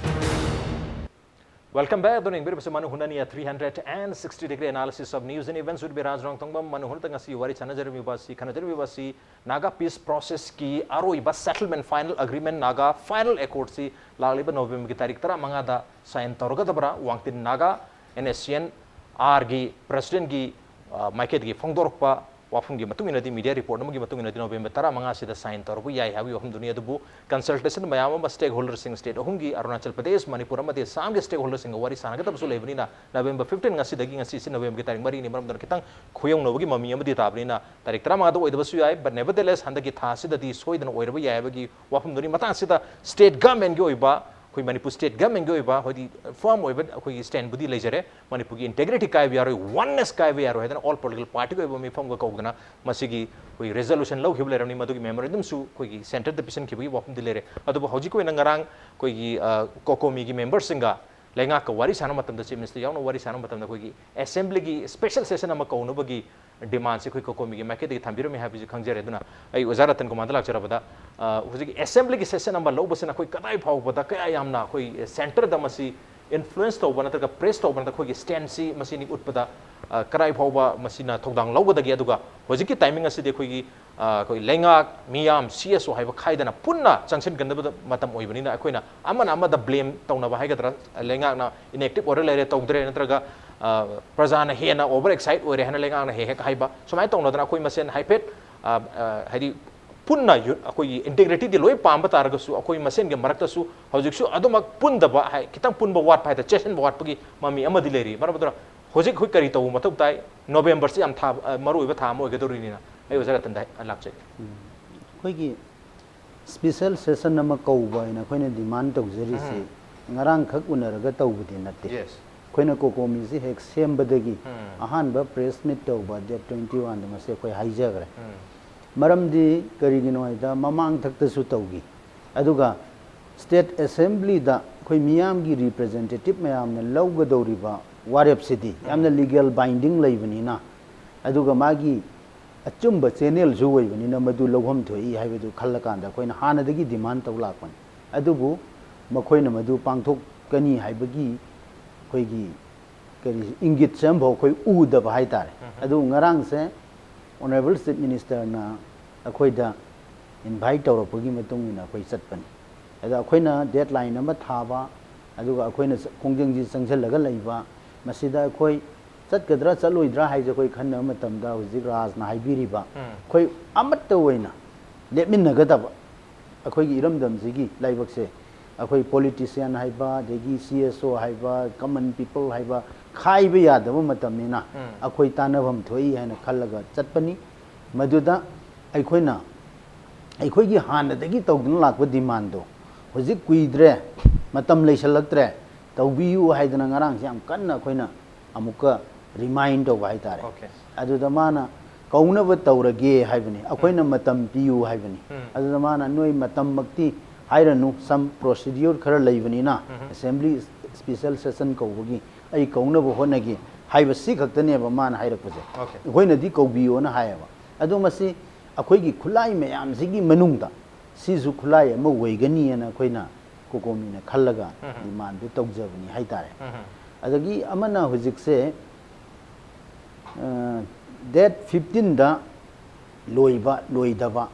Welcome back. ꯑꯗꯨꯅ ꯌꯦꯡꯕꯤꯔꯤꯕꯁꯤ ꯃꯅꯨ ꯍꯨꯅꯅꯤ, a three hundred and sixty degree analysis of news and events with ꯕꯤꯔꯥꯖ ꯔꯣꯡꯊꯣꯡꯕꯝ꯫ ꯃꯅꯨ ꯍꯨꯅꯗ ꯉꯁꯤ ꯋꯥꯔꯤ ꯁꯥꯟꯅꯖꯔꯝꯃꯤꯕ ꯑꯁꯤ, ꯈꯟꯅꯖꯔꯝꯃꯤꯕ ꯑꯁꯤ Naga peace process ꯀꯤ ꯑꯔꯣꯏꯕ settlement, final agreement, Naga final accord ꯁꯤ ꯂꯥꯛꯂꯤꯕ ꯅꯣꯕꯦꯝꯕꯔꯒꯤ ꯇꯥꯔꯤꯛ ꯇꯔꯥꯃꯉꯥꯗ sign ꯇꯧꯔꯒꯗꯕ꯭ꯔꯥ? ꯋꯥꯡꯇꯤꯟ ꯅꯥꯒꯥ NSCN R ꯒꯤ president ꯀꯤ, ꯑ, ꯃꯥꯏꯀꯩꯗꯒꯤ ꯐꯣꯡꯗꯣꯔꯛꯄ ꯋꯥꯐꯝꯒꯤ ꯃꯇꯨꯡ ꯏꯟꯅꯗꯤ, media report ꯑꯃꯒꯤ ꯃꯇꯨꯡ ꯏꯟꯅꯗꯤ, ꯅꯣꯕꯦꯝꯕꯔ ꯇꯔꯥꯃꯉꯥꯁꯤꯗ sign ꯇꯧꯔꯛꯄ ꯌꯥꯏ ꯍꯥꯏꯕꯒꯤ ꯋꯥꯐꯝꯗꯨꯅꯤ꯫ ꯑꯗꯨꯕꯨ consultation ꯃꯌꯥꯝ ꯑꯃ stakeholder ꯁꯤꯡ, state ꯑꯍꯨꯝꯒꯤ, ꯑꯔꯨꯅꯥꯆꯜ ꯄ꯭ꯔꯗꯦꯁ, ꯃꯅꯤꯄꯨꯔ ꯑꯃꯗꯤ ꯑꯁꯥꯝꯒꯤ stakeholder ꯁꯤꯡꯒ ꯋꯥꯔꯤ ꯁꯥꯟꯅꯒꯗꯕꯁꯨ ꯂꯩꯕꯅꯤꯅ, ꯅꯕꯦꯝꯕꯔ fifteen, ꯉꯁꯤꯗꯒꯤ, ꯉꯁꯤꯁꯤ ꯅꯕꯦꯝꯕꯔꯒꯤ ꯇꯥꯔꯤꯛ ꯃꯔꯤꯅꯤ, ꯃꯔꯝ ꯑꯗꯨꯅ ꯈꯤꯇꯪ ꯈꯨꯌꯧꯅꯕꯒꯤ ꯃꯃꯤ ꯑꯃꯗꯤ ꯇꯥꯕꯅꯤꯅ, ꯇꯥꯔꯤꯛ ꯇꯔꯥꯃꯉꯥꯗ ꯑꯣꯏꯗꯕꯁꯨ ꯌꯥꯏ, but nevertheless ꯍꯟꯗꯛꯀꯤ ꯊꯥꯁꯤꯗꯗꯤ ꯁꯣꯏꯗꯅ ꯑꯣꯏꯔꯕ ꯌꯥꯏ ꯍꯥꯏꯕꯒꯤ ꯋꯥꯐꯝꯗꯨꯅꯤ꯫ ꯃꯇꯥꯡꯁꯤꯗ state government ꯀꯤ ꯑꯣꯏꯕ, ꯑꯩꯈꯣꯏ ꯃꯅꯤꯄꯨꯔ state government ꯀꯤ ꯑꯣꯏꯕ ꯍꯥꯏꯗꯤ firm ꯑꯣꯏꯕ ꯑꯩꯈꯣꯏꯒꯤ stand ꯕꯨꯗꯤ ꯂꯩꯖꯔꯦ꯫ ꯃꯅꯤꯄꯨꯔꯒꯤ integrity ꯀꯥꯏꯕ ꯌꯥꯔꯣꯏ, oneness ꯀꯥꯏꯕ ꯌꯥꯔꯣꯏ ꯍꯥꯏꯗꯅ all political party ꯒꯤ ꯑꯣꯏꯕ ꯃꯤꯐꯝꯒ ꯀꯧꯗꯅ ꯃꯁꯤꯒꯤ ꯑꯩꯈꯣꯏ resolution ꯂꯧꯈꯤꯕ ꯂꯩꯔꯝꯅꯤ꯫ ꯃꯗꯨꯒꯤ memorandum ꯁꯨ ꯑꯩꯈꯣꯏꯒꯤ centre ꯗ ꯄꯤꯁꯤꯟꯈꯤꯕꯒꯤ ꯋꯥꯐꯝꯗꯤ ꯂꯩꯔꯦ꯫ ꯑꯗꯨꯕꯨ ꯍꯧꯖꯤꯛꯀꯤ ꯑꯣꯏꯅ ꯉꯔꯥꯡ ꯑꯩꯈꯣꯏꯒꯤ, ꯑ, COCOMI ꯒꯤ member ꯁꯤꯡꯒ ꯂꯩꯉꯥꯛꯀ ꯋꯥꯔꯤ ꯁꯥꯟꯅꯕ ꯃꯇꯝꯗ, Chief Minister ꯌꯥꯎꯅ ꯋꯥꯔꯤ ꯁꯥꯟꯅꯕ ꯃꯇꯝꯗ, ꯑꯩꯈꯣꯏꯒꯤ assembly ꯒꯤ special session ꯑꯃ ꯀꯧꯅꯕꯒꯤ demand ꯁꯤ ꯑꯩꯈꯣꯏ COCOMI ꯒꯤ ꯃꯥꯏꯀꯩꯗꯒꯤ ꯊꯝꯕꯤꯔꯝꯃꯤ ꯍꯥꯏꯕꯁꯤ ꯈꯪꯖꯔꯦ꯫ ꯑꯗꯨꯅ ꯑꯩ ꯑꯣꯖꯥ ꯔꯇꯟ ꯀꯨꯃꯥꯔꯗ ꯂꯥꯛꯆꯔꯕꯗ, ꯑ, ꯍꯧꯖꯤꯛꯀꯤ assembly ꯒꯤ session ꯑꯃ ꯂꯧꯕꯁꯤꯅ ꯑꯩꯈꯣꯏ ꯀꯗꯥꯏ ꯐꯥꯎꯕꯗ, ꯀꯌꯥ ꯌꯥꯝꯅ ꯑꯩꯈꯣꯏ centre ꯗ ꯃꯁꯤ influence ꯇꯧꯕ ꯅꯠꯇ꯭ꯔꯒ press ꯇꯧꯕ ꯅꯠꯇ꯭ꯔꯒ ꯑꯩꯈꯣꯏꯒꯤ stand ꯁꯤ ꯃꯁꯤꯅꯤ ꯎꯠꯄꯗ, ꯑ, ꯀꯗꯥꯏ ꯐꯥꯎꯕ ꯃꯁꯤꯅ ꯊꯧꯗꯥꯡ ꯂꯧꯒꯗꯒꯦ? ꯑꯗꯨꯒ ꯍꯧꯖꯤꯛꯀꯤ timing ꯑꯁꯤꯗꯤ ꯑꯩꯈꯣꯏꯒꯤ, ꯑ, ꯑꯩꯈꯣꯏ ꯂꯩꯉꯥꯛ, ꯃꯤꯌꯥꯝ, CSO ꯍꯥꯏꯕ ꯈꯥꯏꯗꯅ ꯄꯨꯟꯅ ꯆꯪꯁꯤꯟꯒꯗꯕ ꯃꯇꯝ ꯑꯣꯏꯕꯅꯤꯅ, ꯑꯩꯈꯣꯏꯅ ꯑꯃꯅ ꯑꯃꯗ blame ꯇꯧꯅꯕ ꯍꯥꯏꯒꯗ꯭ꯔꯥ, ꯂꯩꯉꯥꯛꯅ inactive ꯑꯣꯏꯔ ꯂꯩꯔꯦ, ꯇꯧꯗ꯭ꯔꯦ, ꯅꯠꯇ꯭ꯔꯒ, ꯑ, ꯄ꯭ꯔꯖꯥꯅ ꯍꯦꯟꯅ over excite ꯑꯣꯏꯔꯦ ꯍꯥꯏꯅ ꯂꯩꯉꯥꯛꯅ ꯍꯦꯛ ꯍꯦꯛ ꯍꯥꯏꯕ, ꯁꯨꯃꯥꯏꯅ ꯇꯧꯅꯗꯅ ꯑꯩꯈꯣꯏ ꯃꯁꯦꯟ ꯍꯥꯏꯐꯦꯠ, ꯑ, ꯑ, ꯍꯥꯏꯗꯤ ꯄꯨꯟꯅ ꯌꯨ-, ꯑꯩꯈꯣꯏꯒꯤ integrity ꯗꯤ ꯂꯣꯏ ꯄꯥꯝꯕ ꯇꯥꯔꯒꯁꯨ, ꯑꯩꯈꯣꯏ ꯃꯁꯦꯟꯒꯤ ꯃꯔꯛꯇꯁꯨ ꯍꯧꯖꯤꯛꯁꯨ ꯑꯗꯨꯃꯛ ꯄꯨꯟꯗꯕ, ꯍꯥꯏ-, ꯈꯤꯇꯪ ꯄꯨꯟꯕ ꯋꯥꯠꯄ ꯍꯥꯏ ꯇꯥꯔꯦ, ꯆꯦꯁꯤꯟꯕ ꯋꯥꯠꯄꯒꯤ ꯃꯃꯤ ꯑꯃꯗꯤ ꯂꯩꯔꯤ꯫ ꯃꯔꯝ ꯑꯗꯨꯅ ꯍꯧꯖꯤꯛ ꯑꯩꯈꯣꯏ ꯀꯔꯤ ꯇꯧꯕ ꯃꯊꯧ ꯇꯥꯏ? ꯅꯣꯕꯦꯝꯕꯔꯁꯤ ꯌꯥꯝ ꯊꯥ, ꯑ, ꯃꯔꯨꯑꯣꯏꯕ ꯊꯥ ꯑꯃ ꯑꯣꯏꯒꯗꯧꯔꯤꯅꯤꯅ ꯑꯩ ꯑꯣꯖꯥ ꯔꯇꯟꯗ ꯂꯥꯛꯆꯒꯦ꯫ ꯑꯩꯈꯣꯏꯒꯤ special session ꯑꯃ ꯀꯧꯕ ꯍꯥꯏꯅ ꯑꯩꯈꯣꯏꯅ demand ꯇꯧꯖꯔꯤꯁꯤ ꯉꯔꯥꯡꯈꯛ ꯎꯅꯔꯒ ꯇꯧꯕꯗꯤ ꯅꯠꯇꯦ꯫ Yes. ꯑꯩꯈꯣꯏꯅ COCOMI ꯁꯤ ꯍꯦꯛ ꯁꯦꯝꯕꯗꯒꯤ ꯑꯍꯥꯟꯕ press meet ꯇꯧꯕ date twenty one ꯗ ꯃꯁꯤ ꯑꯩꯈꯣꯏ ꯍꯥꯏꯖꯈ꯭ꯔꯦ꯫ ꯃꯔꯝꯗꯤ ꯀꯔꯤꯒꯤꯅꯣ ꯍꯥꯏꯗ, ꯃꯃꯥꯡꯊꯛꯇꯁꯨ ꯇꯧꯈꯤ, ꯑꯗꯨꯒ state assembly ꯗ ꯑꯩꯈꯣꯏ ꯃꯤꯌꯥꯝꯒꯤ representative ꯃꯌꯥꯝꯅ ꯂꯧꯒꯗꯧꯔꯤꯕ ꯋꯥꯔꯦꯞꯁꯤꯗꯤ ꯌꯥꯝꯅ legal binding ꯂꯩꯕꯅꯤꯅ, ꯑꯗꯨꯒ ꯃꯥꯒꯤ ꯑꯆꯨꯝꯕ channel ꯁꯨ ꯑꯣꯏꯕꯅꯤꯅ ꯃꯗꯨ ꯂꯧꯐꯝ ꯊꯣꯛꯏ ꯍꯥꯏꯕꯗꯨ ꯈꯜꯂꯀꯥꯟꯗ ꯑꯩꯈꯣꯏꯅ ꯍꯥꯟꯅꯗꯒꯤ demand ꯇꯧ ꯂꯥꯛꯄꯅꯤ꯫ ꯑꯗꯨꯕꯨ ꯃꯈꯣꯏꯅ ꯃꯗꯨ ꯄꯥꯡꯊꯣꯛꯀꯅꯤ ꯍꯥꯏꯕꯒꯤ ꯑꯩꯈꯣꯏꯒꯤ ꯀꯔꯤ ꯏꯪꯒꯤꯠꯁꯦ ꯑꯃꯐꯥꯎ ꯑꯩꯈꯣꯏ ꯎꯗꯕ ꯍꯥꯏꯇꯥꯔꯦ꯫ ꯑꯗꯨ ꯉꯔꯥꯡꯁꯦ Honourable Chief Ministerꯅ ꯑꯩꯈꯣꯏꯗ invite ꯇꯧꯔꯛꯄꯒꯤ ꯃꯇꯨꯡ ꯏꯟꯅ ꯑꯩꯈꯣꯏ ꯆꯠꯄꯅꯤ꯫ ꯑꯗ ꯑꯩꯈꯣꯏꯅ deadline ꯑꯃ ꯊꯥꯕ, ꯑꯗꯨꯒ ꯑꯩꯈꯣꯏꯅ ꯆ-, ꯈꯣꯡꯖꯪꯁꯤ ꯆꯪꯁꯤꯜꯂꯒ ꯂꯩꯕ, ꯃꯁꯤꯗ ꯑꯩꯈꯣꯏ ꯆꯠꯀꯗ꯭ꯔꯥ ꯆꯠꯂꯣꯏꯗ꯭ꯔꯥ ꯍꯥꯏꯁꯦ ꯑꯩꯈꯣꯏ ꯈꯟꯅꯕ ꯃꯇꯝꯗ ꯍꯧꯖꯤꯛ ꯔꯥꯖꯅ ꯍꯥꯏꯕꯤꯔꯤꯕ ꯑꯩꯈꯣꯏ ꯑꯃꯠꯇ ꯑꯣꯏꯅ ꯂꯦꯞꯃꯤꯟꯅꯒꯗꯕ, ꯑꯩꯈꯣꯏꯒꯤ ꯏꯔꯝꯗꯝꯁꯤꯒꯤ ꯂꯥꯏꯕꯛꯁꯦ ꯑꯩꯈꯣꯏ politician ꯍꯥꯏꯕ, ꯑꯗꯒꯤ C S O ꯍꯥꯏꯕ, common people ꯍꯥꯏꯕ ꯈꯥꯏꯕ ꯌꯥꯗꯕ ꯃꯇꯝꯅꯤꯅ ꯑꯩꯈꯣꯏ ꯇꯥꯟꯅꯐꯝ ꯊꯣꯛꯏ ꯍꯥꯏꯅ ꯈꯜꯂꯒ ꯆꯠꯄꯅꯤ꯫ ꯃꯗꯨꯗ ꯑꯩꯈꯣꯏꯅ ꯑꯩꯈꯣꯏꯒꯤ ꯍꯥꯟꯅꯗꯒꯤ ꯇꯧꯗꯨꯅ ꯂꯥꯛꯄ demandꯗꯣ ꯍꯧꯖꯤꯛ ꯀꯨꯏꯗ꯭ꯔꯦ, ꯃꯇꯝ ꯂꯩꯁꯜꯂꯛꯇ꯭ꯔꯦ, ꯇꯧꯕꯤꯌꯨ ꯍꯥꯏꯗꯅ ꯉꯔꯥꯡꯁꯦ ꯌꯥꯝ ꯀꯟꯅ ꯑꯩꯈꯣꯏꯅ ꯑꯃꯨꯛꯀ remind ꯇꯧꯕ ꯍꯥꯏꯇꯥꯔꯦ꯫ Okay. ꯑꯗꯨꯗ ꯃꯥꯅ ꯀꯧꯅꯕ ꯇꯧꯔꯒꯦ ꯍꯥꯏꯕꯅꯤ, ꯑꯩꯈꯣꯏꯅ ꯃꯇꯝ ꯄꯤꯌꯨ ꯍꯥꯏꯕꯅꯤ꯫ ꯑꯗꯨꯗ ꯃꯥꯅ ꯅꯣꯏ ꯃꯇꯝꯃꯛꯇꯤ ꯍꯥꯏꯔꯅꯨ, some procedure ꯈꯔ ꯂꯩꯕꯅꯤꯅ, assembly special session ꯀꯧꯕꯒꯤ ꯑꯩ ꯀꯧꯅꯕ ꯍꯣꯠꯅꯒꯦ ꯍꯥꯏꯕꯁꯤ ꯈꯛꯇꯅꯦꯕ ꯃꯥꯅ ꯍꯥꯏꯔꯛꯄꯁꯦ꯫ Okay. ꯑꯩꯈꯣꯏꯅꯗꯤ ꯀꯧꯕꯤꯌꯣꯅ ꯍꯥꯏꯌꯦꯕ꯫ ꯑꯗꯣ ꯃꯁꯤ ꯑꯩꯈꯣꯏꯒꯤ ꯈꯨꯠꯂꯥꯏ ꯃꯌꯥꯝꯁꯤꯒꯤ ꯃꯅꯨꯡꯗ ꯁꯤꯁꯨ ꯈꯨꯠꯂꯥꯏ ꯑꯃ ꯑꯣꯏꯒꯅꯤꯅ ꯑꯩꯈꯣꯏꯅ ꯀꯣꯀꯣꯃꯤꯅ ꯈꯜꯂꯒ demandꯗꯨ ꯇꯧꯖꯕꯅꯤ ꯍꯥꯏꯇꯥꯔꯦ꯫ ꯑꯗꯒꯤ ꯑꯃꯅ ꯍꯧꯖꯤꯛꯁꯦ, ꯑ, date fifteenꯗ ꯂꯣꯏꯕ ꯂꯣꯏꯗꯕ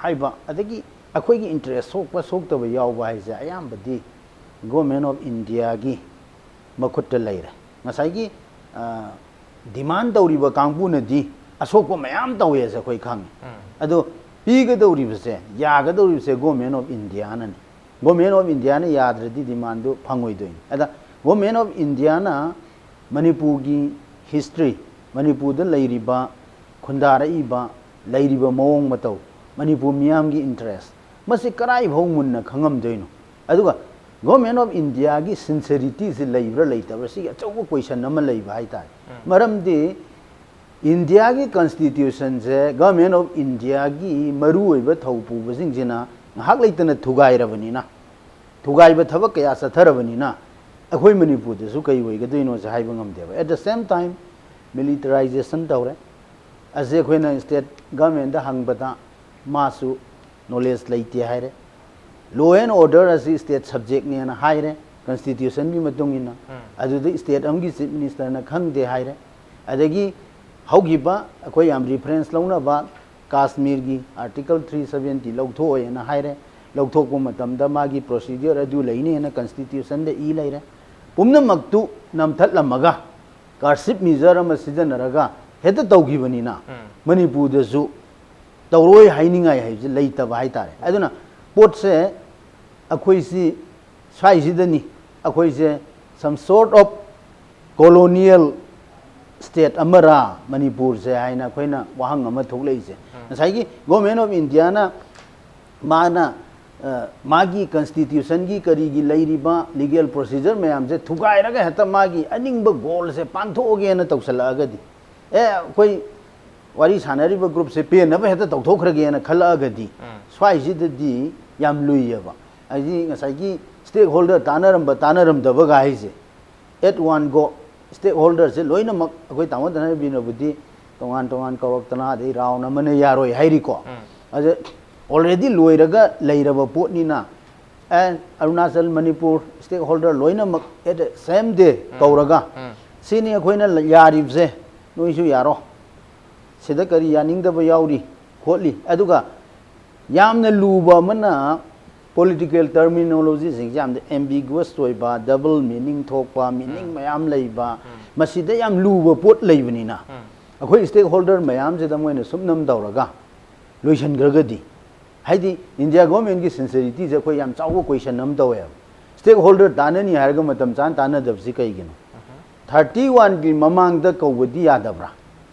ꯍꯥꯏꯕ, ꯑꯗꯒꯤ ꯑꯩꯈꯣꯏꯒꯤ interest ꯁꯣꯛꯄ ꯁꯣꯛꯇꯕ ꯌꯥꯎꯕ ꯍꯥꯏꯁꯦ ꯑꯌꯥꯝꯕꯗꯤ Government of Indiaꯒꯤ ꯃꯈꯨꯠꯇ ꯂꯩꯔꯦ꯫ ꯉꯁꯥꯏꯒꯤ, ꯑ, demand ꯇꯧꯔꯤꯕ ꯀꯥꯡꯕꯨꯅꯗꯤ ꯑꯁꯣꯛꯄ ꯃꯌꯥꯝ ꯇꯧꯋꯦꯁꯦ ꯑꯩꯈꯣꯏ ꯈꯪꯉꯤ꯫ ꯑꯗꯣ ꯄꯤꯒꯗꯧꯔꯤꯕꯁꯦ, ꯌꯥꯒꯗꯧꯔꯤꯕꯁꯦ Government of Indiaꯅꯅꯤ꯫ Government of Indiaꯅ ꯌꯥꯗ꯭ꯔꯗꯤ demandꯗꯨ ꯐꯪꯉꯣꯏꯗꯣꯏꯅꯤ꯫ ꯑꯗ Government of Indiaꯅ ꯃꯅꯤꯄꯨꯔꯒꯤ history, ꯃꯅꯤꯄꯨꯔꯗ ꯂꯩꯔꯤꯕ, ꯈꯨꯟꯗꯥꯔꯛꯏꯕ, ꯂꯩꯔꯤꯕ ꯃꯑꯣꯡ ꯃꯇꯧ, ꯃꯅꯤꯄꯨꯔ ꯃꯤꯌꯥꯝꯒꯤ interest, ꯃꯁꯤ ꯀꯔꯥꯏꯐꯥꯎ ꯃꯨꯟꯅ ꯈꯪꯉꯝꯗꯣꯏꯅꯣ? ꯑꯗꯨꯒ Government of Indiaꯒꯤ sincerityꯁꯤ ꯂꯩꯕ꯭ꯔꯥ ꯂꯩꯇꯕ꯭ꯔꯥ, ꯁꯤꯒꯤ ꯑꯆꯧꯕ question ꯑꯃ ꯂꯩꯕ ꯍꯥꯏꯇꯥꯔꯦ꯫ ꯃꯔꯝꯗꯤ Indiaꯒꯤ constitutionꯁꯦ Government of Indiaꯒꯤ ꯃꯔꯨꯑꯣꯏꯕ ꯊꯧ ꯄꯨꯕꯁꯤꯡꯁꯤꯅ ꯉꯥꯏꯍꯥꯛ ꯂꯩꯇꯅ ꯊꯨꯒꯥꯏꯔꯕꯅꯤꯅ, ꯊꯨꯒꯥꯏꯕ ꯊꯕꯛ ꯀꯌꯥ ꯆꯠꯊꯔꯕꯅꯤꯅ, ꯑꯩꯈꯣꯏ ꯃꯅꯤꯄꯨꯔꯗꯁꯨ ꯀꯩ ꯑꯣꯏꯒꯗꯣꯏꯅꯣꯁꯦ ꯍꯥꯏꯕ ꯉꯝꯗꯦꯕ꯫ At the same time, militarization ꯇꯧꯔꯦ꯫ ꯑꯁꯤ ꯑꯩꯈꯣꯏꯅ state governmentꯗ ꯍꯪꯕꯗ ꯃꯥꯁꯨ knowledge ꯂꯩꯇꯦ ꯍꯥꯏꯔꯦ꯫ Law and order ꯑꯁꯤ state subjectꯅꯦꯅ ꯍꯥꯏꯔꯦ꯫ ꯀꯟꯁꯇꯤꯇ꯭ꯌꯨꯁꯟꯒꯤ ꯃꯇꯨꯡ ꯏꯟꯅ꯫ ꯑꯗꯨꯗ ꯁ꯭ꯇꯦꯠ ꯑꯃꯒꯤ ꯆꯤꯐ ꯃꯤꯅꯤꯁꯇꯔꯅ ꯈꯪꯗꯦ ꯍꯥꯏꯔꯦ꯫ ꯑꯗꯒꯤ ꯍꯧꯈꯤꯕ ꯑꯩꯈꯣꯏ ꯌꯥꯝ ꯔꯤꯐꯔꯦꯟꯁ ꯂꯧꯅꯕ ꯀꯥꯁꯃꯤꯔꯒꯤ ꯑꯥꯔꯇꯤꯀꯜ ꯊ꯭ꯔꯤ ꯁꯕꯦꯟꯇꯤ ꯂꯧꯊꯣꯛꯑꯣꯏꯅ ꯍꯥꯏꯔꯦ꯫ ꯂꯧꯊꯣꯛꯄ ꯃꯇꯝꯗ ꯃꯥꯒꯤ ꯄ꯭ꯔꯣꯁꯤꯗ꯭ꯌꯨꯔ ꯑꯗꯨ ꯂꯩꯅꯦꯅ ꯀꯟꯁꯇꯤꯇ꯭ꯌꯨꯁꯟꯗ ꯏ ꯂꯩꯔꯦ꯫ ꯄꯨꯝꯅꯃꯛꯇꯨ ꯅꯝꯊꯠꯂꯝꯃꯒ ꯀꯥꯔꯁꯤꯞ ꯃꯤꯖꯔ ꯑꯃ ꯁꯤꯖꯤꯟꯅꯔꯒ ꯍꯦꯛꯇ ꯇꯧꯈꯤꯕꯅꯤꯅ ꯃꯅꯤꯄꯨꯔꯗꯁꯨ ꯇꯧꯔꯣꯏ ꯍꯥꯏꯅꯤꯡꯉꯥꯏ ꯍꯥꯏꯕꯁꯦ ꯂꯩꯇꯕ ꯍꯥꯏꯇꯥꯔꯦ꯫ ꯑꯗꯨꯅ ꯄꯣꯠꯁꯦ ꯑꯩꯈꯣꯏꯁꯤ ꯁ꯭ꯋꯥꯏꯁꯤꯗꯅꯤ ꯑꯩꯈꯣꯏꯁꯦ some sort of colonial state ꯑꯃꯔꯥ ꯃꯅꯤꯄꯨꯔꯁꯦ ꯍꯥꯏꯅ ꯑꯩꯈꯣꯏꯅ ꯋꯥꯍꯪ ꯑꯃ ꯊꯣꯛꯂꯛꯏꯁꯦ꯫ ꯉꯁꯥꯏꯒꯤ Government of Indiaꯅ ꯃꯥꯅ, ꯑ, ꯃꯥꯒꯤ ꯀꯟꯁꯇꯤꯇ꯭ꯌꯨꯁꯟꯒꯤ ꯀꯔꯤꯒꯤ ꯂꯩꯔꯤꯕ ꯂꯤꯒꯦꯜ ꯄ꯭ꯔꯣꯁꯤꯖꯔ ꯃꯌꯥꯝꯁꯦ ꯊꯨꯒꯥꯏꯔꯒ ꯍꯦꯛꯇ ꯃꯥꯒꯤ ꯑꯅꯤꯡꯕ ꯒꯣꯜꯁꯦ ꯄꯥꯡꯊꯣꯛꯑꯒꯦꯅ ꯇꯧꯁꯜꯂꯛꯑꯒꯗꯤ, ꯑꯦ, ꯑꯩꯈꯣꯏ ꯋꯥꯔꯤ ꯁꯥꯟꯅꯔꯤꯕ ꯒ꯭ꯔꯨꯞꯁꯦ ꯄꯦꯟꯅꯕ ꯍꯦꯛꯇ ꯇꯧꯊꯣꯛꯈ꯭ꯔꯒꯦꯅ ꯈꯜꯂꯛꯑꯒꯗꯤ, ꯁ꯭ꯋꯥꯏꯁꯤꯗꯗꯤ ꯌꯥꯝ ꯂꯨꯏꯌꯦꯕ꯫ ꯍꯥꯏꯗꯤ ꯉꯁꯥꯏꯒꯤ ꯁ꯭ꯇꯦꯛ ꯍꯣꯜꯗꯔ ꯇꯥꯟꯅꯔꯝꯕ ꯇꯥꯟꯅꯔꯝꯗꯕꯒ ꯍꯥꯏꯁꯦ, at one go ꯁ꯭ꯇꯦꯛ ꯍꯣꯜꯗꯔꯁꯦ ꯂꯣꯏꯅꯃꯛ ꯑꯩꯈꯣꯏ ꯇꯥꯃꯣ ꯙꯅꯕꯤꯅꯕꯨꯗꯤ ꯇꯣꯉꯥꯟ ꯇꯣꯉꯥꯟ ꯀꯧꯔꯛꯇꯅ ꯑꯗꯩ ꯔꯥꯎꯟ ꯑꯃꯅ ꯌꯥꯔꯣꯏ ꯍꯥꯏꯔꯤꯀꯣ꯫ ꯑꯗ already ꯂꯣꯏꯔꯒ ꯂꯩꯔꯕ ꯄꯣꯠꯅꯤꯅ, ꯑꯦ, ꯑꯔꯨꯅꯥꯆꯜ, ꯃꯅꯤꯄꯨꯔ ꯁ꯭ꯇꯦꯛ ꯍꯣꯜꯗꯔ ꯂꯣꯏꯅꯃꯛ at the same day ꯀꯧꯔꯒ, ꯁꯤꯅꯤ ꯑꯩꯈꯣꯏꯅ ꯌꯥꯔꯤꯕꯁꯦ, ꯅꯣꯏꯁꯨ ꯌꯥꯔꯣ, ꯁꯤꯗ ꯀꯔꯤ ꯌꯥꯅꯤꯡꯗꯕ ꯌꯥꯎꯔꯤ ꯈꯣꯠꯂꯤ꯫ ꯑꯗꯨꯒ ꯌꯥꯝꯅ ꯂꯨꯕ ꯑꯃꯅ ꯄꯣꯂꯤꯇꯤꯀꯦꯜ ꯇꯔꯃꯤꯅꯣꯂꯣꯖꯤꯁꯤꯡꯁꯦ ꯌꯥꯝꯅ ꯑꯦꯝꯕꯤꯒꯨꯋꯁ ꯑꯣꯏꯕ, ꯗꯕꯜ ꯃꯤꯅꯤꯡ ꯊꯣꯛꯄ, ꯃꯤꯅꯤꯡ ꯃꯌꯥꯝ ꯂꯩꯕ, ꯃꯁꯤꯗ ꯌꯥꯝ ꯂꯨꯕ ꯄꯣꯠ ꯂꯩꯕꯅꯤꯅ, ꯑꯩꯈꯣꯏ ꯁ꯭ꯇꯦꯛ ꯍꯣꯜꯗꯔ ꯃꯌꯥꯝꯁꯤꯗ ꯃꯣꯏꯅ ꯁꯨꯞꯅꯝ ꯇꯧꯔꯒ ꯂꯣꯏꯁꯤꯟꯈ꯭ꯔꯒꯗꯤ, ꯍꯥꯏꯗꯤ ꯏꯟꯗꯤꯌꯥ ꯒꯣꯔꯃꯦꯟꯒꯤ ꯁꯤꯟꯁꯔꯤꯇꯤꯁꯦ ꯑꯩꯈꯣꯏ ꯌꯥꯝ ꯆꯥꯎꯕ ꯀꯣꯏꯁꯟ ꯑꯃ ꯇꯧꯋꯦꯕ꯫ ꯁ꯭ꯇꯦꯛ ꯍꯣꯜꯗꯔ ꯇꯥꯟꯅꯅꯤ ꯍꯥꯏꯔꯒ ꯃꯇꯝ ꯆꯥꯅ ꯇꯥꯟꯅꯗꯕꯁꯤ ꯀꯩꯒꯤꯅꯣ? ꯊꯥꯔꯇꯤ ꯋꯥꯟꯒꯤ ꯃꯃꯥꯡꯗ ꯀꯧꯕꯗꯤ ꯌꯥꯗꯕ꯭ꯔꯥ?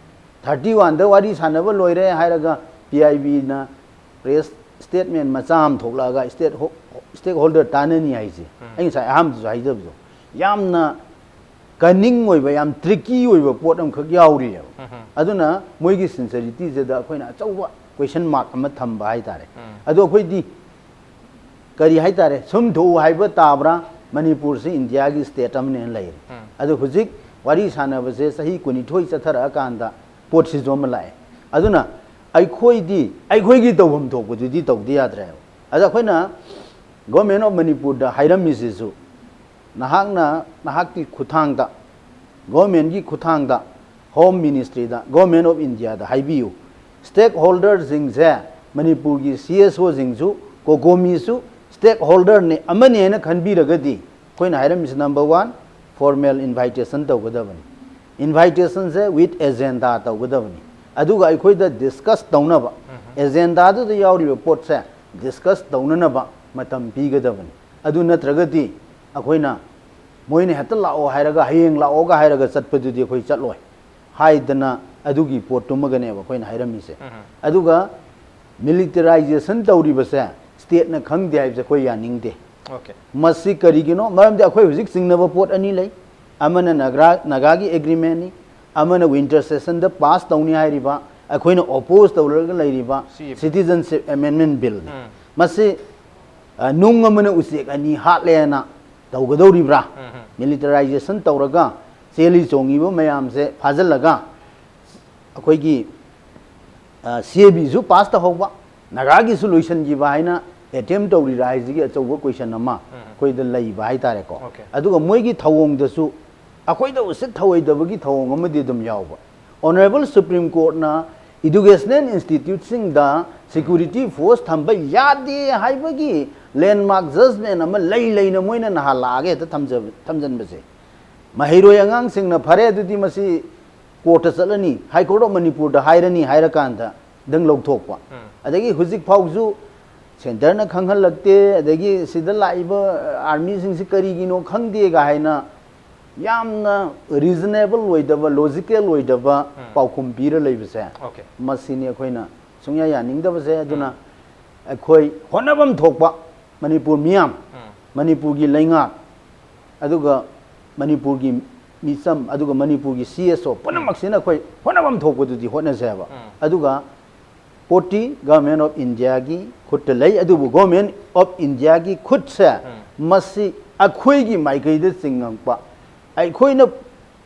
ꯊꯥꯔꯇꯤ ꯋꯥꯟꯗ ꯋꯥꯔꯤ ꯁꯥꯟꯅꯕ ꯂꯣꯏꯔꯦ ꯍꯥꯏꯔꯒ ꯄꯤ ꯑꯥꯏ ꯕꯤꯅ ꯄ꯭ꯔꯦꯁ ꯁ꯭ꯇꯦꯠꯃꯦꯟ ꯃꯆꯥ ꯑꯃ ꯊꯣꯛꯂꯛꯑꯒ ꯁ꯭ꯇꯦꯠ ꯍꯣ-, ꯁ꯭ꯇꯦꯛ ꯍꯣꯜꯗꯔ ꯇꯥꯟꯅꯅꯤ ꯍꯥꯏꯁꯦ, ꯑꯩ ꯉꯁꯥꯏ ꯑꯍꯥꯟꯕꯗꯁꯨ ꯍꯥꯏꯖꯕꯗꯣ, ꯌꯥꯝꯅ ꯀꯅꯤꯡ ꯑꯣꯏꯕ, ꯌꯥꯝ ꯇ꯭ꯔꯤꯛꯀꯤ ꯑꯣꯏꯕ ꯄꯣꯠ ꯑꯃꯈꯛ ꯌꯥꯎꯔꯤꯑꯕ꯫ ꯑꯗꯨꯅ ꯃꯣꯏꯒꯤ ꯁꯤꯟꯁꯔꯤꯇꯤꯁꯤꯗ ꯑꯩꯈꯣꯏꯅ ꯑꯆꯧꯕ ꯀꯣꯏꯁꯟ ꯃꯥꯔꯛ ꯑꯃ ꯊꯝꯕ ꯍꯥꯏꯇꯥꯔꯦ꯫ ꯑꯗꯣ ꯑꯩꯈꯣꯏꯗꯤ ꯀꯔꯤ ꯍꯥꯏꯇꯥꯔꯦ, ꯁꯨꯝ ꯊꯣꯛꯎ ꯍꯥꯏꯕ ꯇꯥꯕ꯭ꯔꯥ? ꯃꯅꯤꯄꯨꯔꯁꯤ ꯏꯟꯗꯤꯌꯥꯒꯤ ꯁ꯭ꯇꯦꯠ ꯑꯃꯅꯦꯅ ꯂꯩꯔꯦ꯫ ꯑꯗꯣ ꯍꯧꯖꯤꯛ ꯋꯥꯔꯤ ꯁꯥꯟꯅꯕꯁꯦ ꯆꯍꯤ ꯀꯨꯟꯅꯤꯊꯣꯏ ꯆꯠꯊꯔꯛꯑꯀꯥꯟꯗ ꯄꯣꯠꯁꯤꯁꯨ ꯑꯃ ꯂꯥꯛꯑꯦ꯫ ꯑꯗꯨꯅ ꯑꯩꯈꯣꯏꯗꯤ ꯑꯩꯈꯣꯏꯒꯤ ꯇꯧꯐꯝ ꯊꯣꯛꯄꯗꯨꯗꯤ ꯇꯧꯗ ꯌꯥꯗ꯭ꯔꯦꯕ꯫ ꯑꯗ ꯑꯩꯈꯣꯏꯅ Government of ꯃꯅꯤꯄꯨꯔꯗ ꯍꯥꯏꯔꯝꯃꯤꯁꯤꯁꯨ ꯅꯍꯥꯛꯅ ꯅꯍꯥꯛꯀꯤ ꯈꯨꯠꯊꯥꯡꯗ, ꯒꯣꯔꯃꯦꯟꯒꯤ ꯈꯨꯠꯊꯥꯡꯗ, ꯍꯣꯝ ꯃꯤꯅꯤꯁꯇ꯭ꯔꯤꯗ, ꯒꯣꯔꯃꯦꯟ ꯑꯣꯐ ꯏꯟꯗꯤꯌꯥꯗ ꯍꯥꯏꯕꯤꯌꯨ, ꯁ꯭ꯇꯦꯛ ꯍꯣꯜꯗꯔꯁꯤꯡꯁꯦ ꯃꯅꯤꯄꯨꯔꯒꯤ ꯁꯤ ꯑꯦꯁ ꯑꯣꯁꯤꯡꯁꯨ, ꯀꯣꯀꯣꯃꯤꯁꯨ ꯁ꯭ꯇꯦꯛ ꯍꯣꯜꯗꯔꯅꯤ, ꯑꯃꯅꯤ ꯍꯥꯏꯅ ꯈꯟꯕꯤꯔꯒꯗꯤ, ꯑꯩꯈꯣꯏꯅ ꯍꯥꯏꯔꯝꯃꯤꯁꯦ, ꯅꯝꯕꯔ ꯋꯥꯟ, ꯐꯣꯔꯃꯦꯜ ꯏꯟꯚꯥꯏꯇꯦꯁꯟ ꯇꯧꯒꯗꯕꯅꯤ꯫ ꯏꯟꯚꯥꯏꯇꯦꯁꯟꯁꯦ ꯋꯤꯠ ꯑꯦꯖꯦꯟꯗꯥ ꯇꯧꯒꯗꯕꯅꯤ꯫ ꯑꯗꯨꯒ ꯑꯩꯈꯣꯏꯗ ꯗꯤꯁꯀꯁ ꯇꯧꯅꯕ, ꯑꯦꯖꯦꯟꯗꯥꯗꯨꯗ ꯌꯥꯎꯔꯤꯕ ꯄꯣꯠꯁꯦ ꯗꯤꯁꯀꯁ ꯇꯧꯅꯅꯕ ꯃꯇꯝ ꯄꯤꯒꯗꯕꯅꯤ꯫ ꯑꯗꯨ ꯅꯠꯇ꯭ꯔꯒꯗꯤ ꯑꯩꯈꯣꯏꯅ, ꯃꯣꯏꯅ ꯍꯦꯛꯇ ꯂꯥꯛꯑꯣ ꯍꯥꯏꯔꯒ, ꯍꯌꯦꯡ ꯂꯥꯛꯑꯣꯒ ꯍꯥꯏꯔꯒ ꯆꯠꯄꯗꯨꯗꯤ ꯑꯩꯈꯣꯏ ꯆꯠꯂꯣꯏ ꯍꯥꯏꯗꯅ, ꯑꯗꯨꯒꯤ ꯄꯣꯠꯇꯨꯃꯒꯅꯦꯕ ꯑꯩꯈꯣꯏꯅ ꯍꯥꯏꯔꯝꯃꯤꯁꯦ꯫ ꯑꯗꯨꯒ ꯃꯤꯂꯤꯇꯔꯥꯏꯖꯦꯁꯟ ꯇꯧꯔꯤꯕꯁꯦ ꯁ꯭ꯇꯦꯠꯅ ꯈꯪꯗꯦ ꯍꯥꯏꯕꯁꯦ ꯑꯩꯈꯣꯏ ꯌꯥꯅꯤꯡꯗꯦ꯫ ꯑꯣꯀꯦ꯫ ꯃꯁꯤ ꯀꯔꯤꯒꯤꯅꯣ? ꯃꯔꯝꯗꯤ ꯑꯩꯈꯣꯏ ꯍꯧꯖꯤꯛ ꯆꯤꯡꯅꯕ ꯄꯣꯠ ꯑꯅꯤ ꯂꯩ꯫ ꯑꯃꯅ ꯅꯥꯒꯥ, ꯅꯥꯒꯥꯒꯤ ꯑꯦꯒ꯭ꯔꯤꯃꯦꯟꯅꯤ, ꯑꯃꯅ ꯋꯤꯟꯇꯔ ꯁꯦꯁꯟꯗ ꯄꯥꯁ ꯇꯧꯅꯤ ꯍꯥꯏꯔꯤꯕ, ꯑꯩꯈꯣꯏꯅ ꯑꯣꯄꯣꯖ ꯇꯧꯔꯒ ꯂꯩꯔꯤꯕ ꯁꯤ ꯁꯤꯇꯤꯖꯟꯁꯤꯞ ꯑꯦꯃꯦꯟꯃꯦꯟ ꯕꯤꯜꯅꯤ꯫ ꯎꯝ꯫ ꯃꯁꯤ, ꯑ, ꯅꯨꯡ ꯑꯃꯅ ꯎꯆꯦꯛ ꯑꯅꯤ ꯍꯥꯠꯂꯦꯅ ꯇꯧꯒꯗꯧꯔꯤꯕ꯭ꯔꯥ? ꯎꯝ꯫ ꯃꯤꯂꯤꯇꯔꯥꯏꯖꯦꯁꯟ ꯇꯧꯔꯒ ꯆꯦꯜꯂꯤ ꯆꯣꯡꯉꯤꯕ ꯃꯌꯥꯝꯁꯦ ꯐꯥꯖꯤꯜꯂꯒ ꯑꯩꯈꯣꯏꯒꯤ, ꯑ, ꯁꯤ ꯑꯦ ꯕꯤꯁꯨ ꯄꯥꯁ ꯇꯧꯍꯧꯕ, ꯅꯥꯒꯥꯒꯤꯁꯨ ꯂꯣꯏꯁꯤꯟꯈꯤꯕ ꯍꯥꯏꯅ ꯑꯦꯇꯦꯝ ꯇꯧꯔꯤꯔꯥ ꯍꯥꯏꯁꯤꯒꯤ ꯑꯆꯧꯕ ꯀꯣꯏꯁꯟ ꯑꯃ ꯎꯝ꯫ ꯑꯩꯈꯣꯏꯗ ꯂꯩꯕ ꯍꯥꯏꯇꯥꯔꯦꯀꯣ꯫ ꯑꯣꯀꯦ꯫ ꯑꯗꯨꯒ ꯃꯣꯏꯒꯤ ꯊꯧꯑꯣꯡꯗꯁꯨ ꯑꯩꯈꯣꯏꯗ ꯎꯁꯤꯠ ꯊꯧꯑꯣꯏꯗꯕꯒꯤ ꯊꯧꯑꯣꯡ ꯑꯃꯗꯤ ꯑꯗꯨꯝ ꯌꯥꯎꯕ꯫ ꯑꯣꯅꯔꯦꯕꯜ ꯁꯨꯄ꯭ꯔꯤꯝ ꯀꯣꯔꯠꯅ ꯏꯗꯨꯀꯦꯁꯅꯦꯜ ꯏꯟꯁꯇꯤꯇ꯭ꯌꯨꯠꯁꯤꯡꯗ ꯁꯦꯀ꯭ꯌꯨꯔꯤꯇꯤ ꯐꯣꯔꯁ ꯊꯝꯕ ꯌꯥꯗꯦ ꯍꯥꯏꯕꯒꯤ ꯂꯦꯟꯃꯥꯔꯛ ꯖꯖꯃꯦꯟ ꯑꯃ ꯂꯩ ꯂꯩꯅ ꯃꯣꯏꯅ ꯅꯍꯥꯟ ꯂꯥꯛꯑꯒ ꯍꯦꯛꯇ ꯊꯝꯖꯕ-, ꯊꯝꯖꯟꯕꯁꯦ꯫ ꯃꯍꯩꯔꯣꯏ ꯑꯉꯥꯡꯁꯤꯡꯅ "ꯐꯔꯦ, ꯑꯗꯨꯗꯤ ꯃꯁꯤ ꯀꯣꯔꯠꯇ ꯆꯠꯂꯅꯤ, ꯍꯥꯏ ꯀꯣꯔꯠ ꯑꯣꯐ ꯃꯅꯤꯄꯨꯔꯗ ꯍꯥꯏꯔꯅꯤ" ꯍꯥꯏꯔꯀꯥꯟꯗ ꯗꯪ ꯂꯧꯊꯣꯛꯄ꯫ ꯎꯝ꯫ ꯑꯗꯒꯤ ꯍꯧꯖꯤꯛ ꯐꯥꯎꯁꯨ ꯁꯦꯟꯇꯔꯅ ꯈꯪꯍꯜꯂꯛꯇꯦ, ꯑꯗꯒꯤ ꯁꯤꯗ ꯂꯥꯛꯏꯕ ꯑꯥꯔꯃꯤꯁꯤꯡꯁꯤ ꯀꯔꯤꯒꯤꯅꯣ ꯈꯪꯗꯦꯒ ꯍꯥꯏꯅ ꯌꯥꯝꯅ ꯔꯤꯖꯅꯦꯕꯜ ꯑꯣꯏꯗꯕ, ꯂꯣꯖꯤꯀꯦꯜ ꯑꯣꯏꯗꯕ ꯎꯝ꯫ ꯄꯥꯎꯈꯨꯝ ꯄꯤꯔ ꯂꯩꯕꯁꯦ, ꯑꯣꯀꯦ꯫ ꯃꯁꯤꯅꯤ ꯑꯩꯈꯣꯏꯅ ꯁꯨꯡꯌꯥ ꯌꯥꯅꯤꯡꯗꯕꯁꯦ꯫ ꯑꯗꯨꯅ ꯑꯩꯈꯣꯏ ꯍꯣꯠꯅꯐꯝ ꯊꯣꯛꯄ ꯃꯅꯤꯄꯨꯔ ꯃꯤꯌꯥꯝ, ꯎꯝ꯫ ꯃꯅꯤꯄꯨꯔꯒꯤ ꯂꯩꯉꯥꯛ, ꯑꯗꯨꯒ ꯃꯅꯤꯄꯨꯔꯒꯤ ꯃꯤꯆꯝ, ꯑꯗꯨꯒ ꯃꯅꯤꯄꯨꯔꯒꯤ ꯁꯤ ꯑꯦꯁ ꯑꯣ ꯄꯨꯝꯅꯃꯛꯁꯤꯅ ꯑꯩꯈꯣꯏ ꯍꯣꯠꯅꯐꯝ ꯊꯣꯛꯄꯗꯨꯗꯤ ꯍꯣꯠꯅꯁꯦꯕ꯫ ꯎꯝ꯫ ꯑꯗꯨꯒ ꯄꯣꯠꯇꯤ ꯒꯚꯔꯟꯃꯦꯟ ꯑꯣꯐ ꯏꯟꯗꯤꯌꯥꯒꯤ ꯈꯨꯠꯇ ꯂꯩ, ꯑꯗꯨꯕꯨ ꯒꯚꯔꯟꯃꯦꯟ ꯑꯣꯐ ꯏꯟꯗꯤꯌꯥꯒꯤ ꯈꯨꯠꯁꯦ ꯎꯝ꯫ ꯃꯁꯤ ꯑꯩꯈꯣꯏꯒꯤ ꯃꯥꯏꯀꯩꯗ ꯆꯤꯡꯉꯛꯄ, ꯑꯩꯈꯣꯏꯅ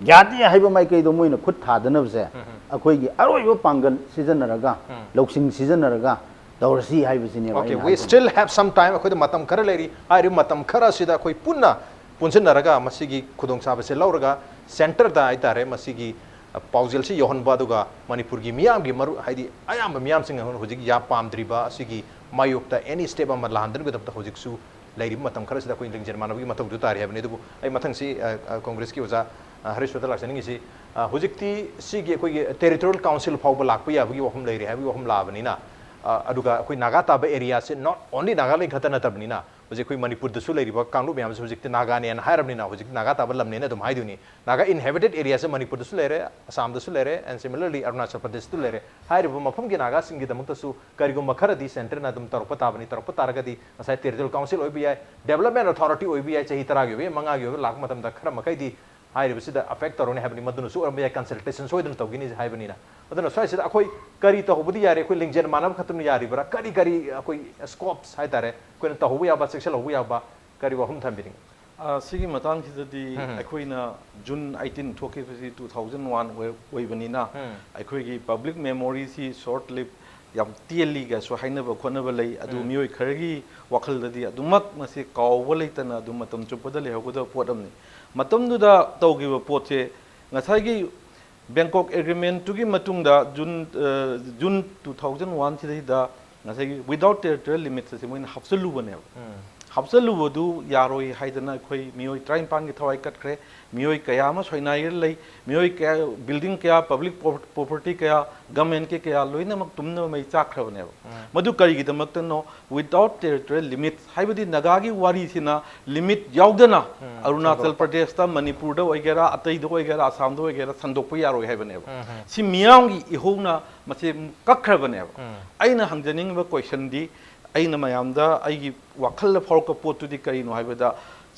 ꯌꯥꯗꯦ ꯍꯥꯏꯕ ꯃꯥꯏꯀꯩꯗꯣ ꯃꯣꯏꯅ ꯈꯨꯠ ꯊꯥꯗꯅꯕꯁꯦ ꯎꯝ꯫ ꯑꯩꯈꯣꯏꯒꯤ ꯑꯔꯣꯏꯕ ꯄꯥꯡꯒꯜ ꯁꯤꯖꯤꯟꯅꯔꯒ, ꯎꯝ꯫ ꯂꯧꯁꯤꯡ ꯁꯤꯖꯤꯟꯅꯔꯒ ꯇꯧꯔꯁꯤ ꯍꯥꯏꯕꯁꯤꯅꯦꯕ Okay, ꯑꯩꯅ we ꯍꯥꯏꯖꯅꯤꯡꯉꯤ꯫ Still have some time. ꯑꯩꯈꯣꯏꯗ ꯃꯇꯝ ꯈꯔ ꯂꯩꯔꯤ꯫ ꯍꯥꯏꯔꯤꯕ ꯃꯇꯝ ꯈꯔ ꯑꯁꯤꯗ ꯑꯩꯈꯣꯏ ꯄꯨꯟꯅ ꯄꯨꯟꯁꯤꯟꯅꯔꯒ ꯃꯁꯤꯒꯤ ꯈꯨꯗꯣꯡꯆꯥꯕꯁꯦ ꯂꯧꯔꯒ centreꯗ ꯍꯥꯏꯇꯥꯔꯦ ꯃꯁꯤꯒꯤ ꯄꯥꯎꯖꯦꯜꯁꯤ ꯌꯧꯍꯟꯕ, ꯑꯗꯨꯒ ꯃꯅꯤꯄꯨꯔꯒꯤ ꯃꯤꯌꯥꯝꯒꯤ ꯃꯔꯨ ꯍꯥꯏꯗꯤ ꯑꯌꯥꯝꯕ ꯃꯤꯌꯥꯝꯁꯤꯡ ꯍꯧꯖꯤꯛ ꯌꯥꯝ ꯄꯥꯝꯗ꯭ꯔꯤꯕ ꯑꯁꯤꯒꯤ ꯃꯥꯌꯣꯛꯇ any step ꯑꯃ ꯂꯥꯟꯗꯅꯕꯒꯤꯗꯃꯛꯇ ꯍꯧꯖꯤꯛꯁꯨ ꯂꯩꯔꯤꯕ ꯃꯇꯝ ꯈꯔꯁꯤꯗ ꯑꯩꯈꯣꯏ ꯂꯤꯡꯖꯦꯜ ꯃꯥꯟꯅꯕꯒꯤ ꯃꯊꯧꯗꯨ ꯇꯥꯔꯤ ꯍꯥꯏꯕꯅꯤ꯫ ꯑꯗꯨꯕꯨ ꯑꯩ ꯃꯊꯪꯁꯤ ꯀꯣꯡꯒ꯭ꯔꯦꯁꯀꯤ ꯑꯣꯖꯥ ꯍꯔꯤꯁꯣꯗ ꯂꯥꯛꯆꯅꯤꯡꯉꯤꯁꯤ, ꯍꯧꯖꯤꯛꯇꯤ ꯁꯤꯒꯤ ꯑꯩꯈꯣꯏꯒꯤ territorial council ꯐꯥꯎꯕ ꯂꯥꯛꯄ ꯌꯥꯕꯒꯤ ꯋꯥꯐꯝ ꯂꯩꯔꯦ ꯍꯥꯏꯕꯒꯤ ꯋꯥꯐꯝ ꯂꯥꯛꯑꯕꯅꯤꯅ, ꯑꯗꯨꯒ ꯑꯩꯈꯣꯏ ꯅꯥꯒꯥ ꯇꯥꯕ areaꯁꯦ not only ꯅꯥꯒꯥꯂꯦꯟ ꯈꯛꯇ ꯅꯠꯇꯕꯅꯤꯅ, ꯍꯧꯖꯤꯛ ꯑꯩꯈꯣꯏ ꯃꯅꯤꯄꯨꯔꯗꯁꯨ ꯂꯩꯔꯤꯕ ꯀꯥꯡꯂꯨꯞ ꯃꯌꯥꯝꯁꯦ ꯍꯧꯖꯤꯛꯇꯤ ꯅꯥꯒꯥꯅꯦꯅ ꯍꯥꯏꯔꯕꯅꯤꯅ ꯍꯧꯖꯤꯛꯇꯤ ꯅꯥꯒꯥ ꯇꯥꯕ ꯂꯝꯅꯦꯅ ꯑꯗꯨꯝ ꯍꯥꯏꯗꯣꯏꯅꯤ꯫ ꯅꯥꯒꯥ inhabited areaꯁꯦ ꯃꯅꯤꯄꯨꯔꯗꯁꯨ ꯂꯩꯔꯦ, ꯑꯁꯥꯝꯗꯁꯨ ꯂꯩꯔꯦ, and similarly ꯑꯔꯨꯅꯥꯆꯜ ꯄ꯭ꯔꯗꯦꯁꯇꯁꯨ ꯂꯩꯔꯦ꯫ ꯍꯥꯏꯔꯤꯕ ꯃꯐꯝꯒꯤ ꯅꯥꯒꯥꯁꯤꯡꯒꯤꯗꯃꯛꯇꯁꯨ ꯀꯔꯤꯒꯨꯝꯕ ꯈꯔꯗꯤ centreꯅ ꯑꯗꯨꯝ ꯇꯧꯔꯛꯄ ꯇꯥꯕꯅꯤ꯫ ꯇꯧꯔꯛꯄ ꯇꯥꯔꯒꯗꯤ ꯉꯁꯥꯏ territorial council ꯑꯣꯏꯕ ꯌꯥꯏ, development authority ꯑꯣꯏꯕ ꯌꯥꯏ, ꯆꯍꯤ ꯇꯔꯥꯒꯤ ꯑꯣꯏꯕ ꯌꯥꯏ, ꯃꯉꯥꯒꯤ ꯑꯣꯏꯕ ꯂꯥꯛꯄ ꯃꯇꯝꯗ ꯈꯔ ꯃꯈꯩꯗꯤ ꯍꯥꯏꯔꯤꯕꯁꯤꯗ affect ꯇꯧꯔꯅꯤ ꯍꯥꯏꯕꯅꯤ꯫ ꯃꯗꯨꯅꯁꯨ ꯑꯣꯏꯔꯝꯕ ꯌꯥꯏ, consultation ꯁꯣꯏꯗꯅ ꯇꯧꯈꯤꯅꯤ ꯍꯥꯏꯕꯅꯤꯅ꯫ ꯑꯗꯨꯅ ꯁ꯭ꯋꯥꯏꯁꯤꯗ ꯑꯩꯈꯣꯏ ꯀꯔꯤ ꯇꯧꯍꯧꯕꯗꯤ ꯌꯥꯔꯤ, ꯑꯩꯈꯣꯏ ꯂꯤꯡꯖꯦꯜ ꯃꯥꯟꯅꯕ ꯈꯛꯇꯅ ꯌꯥꯔꯤꯕ꯭ꯔꯥ, ꯀꯔꯤ ꯀꯔꯤ ꯑꯩꯈꯣꯏ scopes ꯍꯥꯏꯇꯥꯔꯦ ꯑꯩꯈꯣꯏꯅ ꯇꯧꯍꯧꯕ ꯌꯥꯕ, ꯆꯦꯛꯁꯤꯜꯍꯧꯕ ꯌꯥꯕ ꯀꯔꯤ ꯋꯥꯐꯝ ꯊꯝꯕꯤꯅꯤꯡꯉꯤ? ꯑ, ꯁꯤꯒꯤ ꯃꯇꯥꯡꯁꯤꯗꯗꯤ ꯎꯝ꯫ ꯑꯩꯈꯣꯏꯅ June eighteen ꯊꯣꯛꯈꯤꯕꯁꯤ two thousand one ꯑꯣꯏ-, ꯑꯣꯏꯕꯅꯤꯅ, ꯎꯝ꯫ ꯑꯩꯈꯣꯏꯒꯤ public memoryꯁꯤ short live ꯌꯥꯝ ꯇꯦꯜꯂꯤꯒꯁꯨ ꯍꯥꯏꯅꯕ ꯈꯣꯠꯅꯕ ꯂꯩ꯫ ꯑꯗꯨ ꯎꯝ꯫ ꯃꯤꯑꯣꯏ ꯈꯔꯒꯤ ꯋꯥꯈꯜꯗꯗꯤ ꯑꯗꯨꯃꯛ ꯃꯁꯤ ꯀꯥꯎꯕ ꯂꯩꯇꯅ ꯑꯗꯨꯝ ꯃꯇꯝ ꯆꯨꯞꯄꯗ ꯂꯩꯍꯧꯒꯗꯕ ꯄꯣꯠ ꯑꯃꯅꯤ꯫ ꯃꯇꯝꯗꯨꯗ ꯇꯧꯈꯤꯕ ꯄꯣꯠꯁꯦ ꯉꯁꯥꯏꯒꯤ Bangkok Agreementꯇꯨꯒꯤ ꯃꯇꯨꯡꯗ June, ꯑ, June two thousand one ꯁꯤꯗꯩꯗ ꯉꯁꯥꯏꯒꯤ without territorial limits ꯑꯁꯤ ꯃꯣꯏꯅ ꯍꯥꯞꯆꯜꯂꯨꯕꯅꯦꯕ꯫ ꯎꯝ꯫ ꯍꯥꯞꯆꯜꯂꯨꯕꯗꯨ ꯌꯥꯔꯣꯏ ꯍꯥꯏꯗꯅ ꯑꯩꯈꯣꯏ ꯃꯤꯑꯣꯏ ꯇꯔꯥꯅꯤꯄꯥꯟꯒꯤ ꯊꯋꯥꯏ ꯀꯠꯈ꯭ꯔꯦ꯫ ꯃꯤꯑꯣꯏ ꯀꯌꯥ ꯑꯃ ꯁꯣꯏꯅꯥꯏꯔ ꯂꯩ꯫ ꯃꯤꯑꯣꯏ ꯀꯌꯥ, building ꯀꯌꯥ, public pro-, property ꯀꯌꯥ, governmentꯀꯤ ꯀꯌꯥ ꯂꯣꯏꯅꯃꯛ ꯇꯨꯝꯅꯕ ꯃꯩ ꯆꯥꯛꯈ꯭ꯔꯕꯅꯦꯕ꯫ ꯎꯝ꯫ ꯃꯗꯨ ꯀꯔꯤꯒꯤꯗꯃꯛꯇꯅꯣ? Without territorial limits ꯍꯥꯏꯕꯗꯤ ꯅꯥꯒꯥꯒꯤ ꯋꯥꯔꯤꯁꯤꯅ limit ꯌꯥꯎꯗꯅ ꯎꯝ, ꯑꯔꯨꯅꯥꯆꯜ ꯁꯟꯗꯣꯛꯄ꯫ ꯄ꯭ꯔꯗꯦꯁꯇ, ꯃꯅꯤꯄꯨꯔꯗ ꯑꯣꯏꯒꯦꯔꯥ, ꯑꯇꯩꯗ ꯑꯣꯏꯒꯦꯔꯥ, ꯑꯁꯥꯝꯗ ꯑꯣꯏꯒꯦꯔꯥ, ꯁꯟꯗꯣꯛꯄ ꯌꯥꯔꯣꯏ ꯍꯥꯏꯕꯅꯦꯕ꯫ ꯎꯝ, ꯎꯝ꯫ ꯁꯤ ꯃꯤꯌꯥꯝꯒꯤ ꯏꯍꯧꯅ ꯃꯁꯤ ꯀꯛꯈ꯭ꯔꯕꯅꯦꯕ꯫ ꯎꯝ꯫ ꯑꯩꯅ ꯍꯪꯖꯅꯤꯡꯉꯤꯕ questionꯗꯤ, ꯑꯩꯅ ꯃꯌꯥꯝꯗ ꯑꯩꯒꯤ ꯋꯥꯈꯜꯗ ꯐꯥꯎꯔꯛꯄ ꯄꯣꯠꯇꯨꯗꯤ ꯀꯔꯤꯅꯣ ꯍꯥꯏꯕꯗ,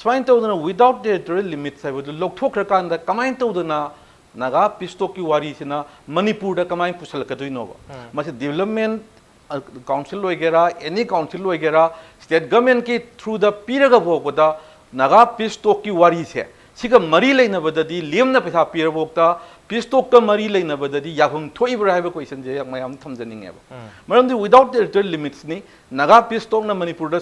ꯁꯨꯃꯥꯏꯅ ꯇꯧꯗꯅ without territorial limits ꯍꯥꯏꯕꯗꯨ ꯂꯧꯊꯣꯛꯈ꯭ꯔꯀꯥꯟꯗ ꯀꯃꯥꯏꯅ ꯇꯧꯗꯅ ꯅꯥꯒꯥ peace talkꯀꯤ ꯋꯥꯔꯤꯁꯤꯅ ꯃꯅꯤꯄꯨꯔꯗ ꯀꯃꯥꯏꯅ ꯄꯨꯁꯜꯂꯛꯀꯗꯣꯏꯅꯣꯕ? ꯎꯝ꯫ ꯃꯁꯤ development ꯑ, council ꯑꯣꯏꯒꯦꯔꯥ, any council ꯑꯣꯏꯒꯦꯔꯥ, state governmentꯀꯤ throughꯗ ꯄꯤꯔꯒ ꯐꯥꯎꯕꯗ ꯅꯥꯒꯥ peace talkꯀꯤ ꯋꯥꯔꯤꯁꯦ, ꯁꯤꯒ ꯃꯔꯤ ꯂꯩꯅꯕꯗꯗꯤ ꯂꯦꯝꯅ ꯄꯩꯁꯥ ꯄꯤꯔꯐꯥꯎꯗ peace talkꯀ ꯃꯔꯤ ꯂꯩꯅꯕꯗꯗꯤ ꯌꯥꯐꯝ ꯊꯣꯛꯏꯕ꯭ꯔꯥ ꯍꯥꯏꯕ questionꯁꯦ ꯃꯌꯥꯝ ꯊꯝꯖꯅꯤꯡꯉꯦꯕ꯫ ꯎꯝ꯫ ꯃꯔꯝꯗꯤ without territorial limitsꯅꯤ, ꯅꯥꯒꯥ peace talkꯅ ꯃꯅꯤꯄꯨꯔꯗ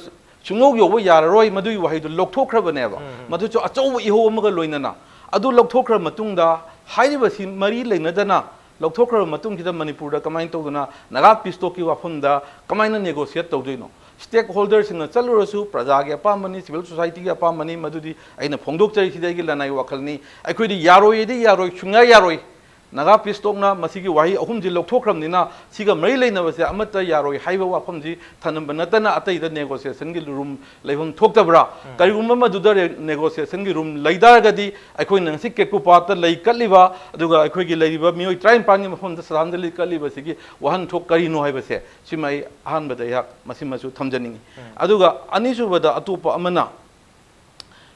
ꯁꯨꯡꯌꯧ ꯌꯧꯕ ꯌꯥꯔꯔꯣꯏ, ꯃꯗꯨꯒꯤ ꯋꯥꯍꯩꯗꯨ ꯂꯧꯊꯣꯛꯈ꯭ꯔꯕꯅꯦꯕ꯫ ꯎꯝ, ꯎꯝ꯫ ꯃꯗꯨꯁꯨ ꯑꯆꯧꯕ ꯏꯍꯧ ꯑꯃꯒ ꯂꯣꯏꯅꯅ꯫ ꯑꯗꯨ ꯂꯧꯊꯣꯛꯈ꯭ꯔꯕ ꯃꯇꯨꯡꯗ ꯍꯥꯏꯔꯤꯕꯁꯤ ꯃꯔꯤ ꯂꯩꯅꯗꯅ ꯂꯧꯊꯣꯛꯈ꯭ꯔꯕ ꯃꯇꯨꯡꯁꯤꯗ ꯃꯅꯤꯄꯨꯔꯗ ꯀꯃꯥꯏꯅ ꯇꯧꯗꯅ ꯅꯥꯒꯥ ꯄꯤꯁ ꯇꯣꯛꯀꯤ ꯋꯥꯐꯝꯗ ꯀꯃꯥꯏꯅ ꯅꯦꯒꯣꯁꯤꯌꯦꯠ ꯇꯧꯗꯣꯏꯅꯣ? ꯁ꯭ꯇꯦꯛ ꯍꯣꯜꯗꯔꯁꯤꯡꯅ ꯆꯠꯂꯨꯔꯁꯨ, ꯄ꯭ꯔꯖꯥꯒꯤ ꯑꯄꯥꯝꯕꯅꯤ, ꯁꯤꯚꯤꯜ ꯁꯣꯁꯥꯏꯇꯤꯒꯤ ꯑꯄꯥꯝꯕꯅꯤ, ꯃꯗꯨꯗꯤ ꯑꯩꯅ ꯐꯣꯡꯗꯣꯛꯆꯔꯤꯁꯤꯗꯤ ꯑꯩꯒꯤ ꯂꯅꯥꯏ ꯋꯥꯈꯜꯅꯤ꯫ ꯑꯩꯈꯣꯏꯗꯤ ꯌꯥꯔꯣꯏꯗꯤ ꯌꯥꯔꯣꯏ, ꯁꯨꯡꯌꯥ ꯌꯥꯔꯣꯏ꯫ ꯅꯥꯒꯥ ꯄꯤꯁ ꯇꯣꯛꯅ ꯃꯁꯤꯒꯤ ꯋꯥꯍꯩ ꯑꯍꯨꯝꯁꯤ ꯂꯧꯊꯣꯛꯈ꯭ꯔꯕꯅꯤꯅ ꯁꯤꯒ ꯃꯔꯤ ꯂꯩꯅꯕꯁꯦ ꯑꯃꯠꯇ ꯌꯥꯔꯣꯏ ꯍꯥꯏꯕ ꯋꯥꯐꯝꯁꯤ ꯊꯅꯝꯕ ꯅꯠꯇꯅ ꯑꯇꯩꯗ ꯅꯦꯒꯣꯁꯤꯌꯦꯁꯟꯒꯤ ꯔꯨꯝ ꯂꯩꯐꯝ ꯊꯣꯛꯇꯕ꯭ꯔꯥ? ꯎꯝ꯫ ꯀꯔꯤꯒꯨꯝꯕ ꯃꯗꯨꯗ ꯔꯦ-, ꯅꯦꯒꯣꯁꯤꯌꯦꯁꯟꯒꯤ ꯔꯨꯝ ꯂꯩ ꯇꯥꯔꯒꯗꯤ ꯑꯩꯈꯣꯏꯅ ꯉꯁꯤ ꯀꯦꯀꯨꯄꯥꯠꯇ ꯂꯩ ꯀꯠꯂꯤꯕ, ꯑꯗꯨꯒ ꯑꯩꯈꯣꯏꯒꯤ ꯂꯩꯔꯤꯕ ꯃꯤꯑꯣꯏ ꯇꯔꯥꯅꯤꯄꯥꯟꯒꯤ ꯃꯐꯝꯗ ꯁ꯭ꯔꯙꯥꯟꯖꯂꯤ ꯀꯠꯂꯤꯕꯁꯤꯒꯤ ꯋꯥꯍꯟꯊꯣꯛ ꯀꯔꯤꯅꯣ ꯍꯥꯏꯕꯁꯦ, ꯁꯤꯃ ꯑꯩ ꯑꯍꯥꯟꯕꯗ ꯑꯩꯍꯥꯛ ꯃꯁꯤꯃꯁꯨ ꯊꯝꯖꯅꯤꯡꯉꯤ꯫ ꯎꯝ꯫ ꯑꯗꯨꯒ ꯑꯅꯤꯁꯨꯕꯗ ꯑꯇꯣꯞꯄ ꯑꯃꯅ,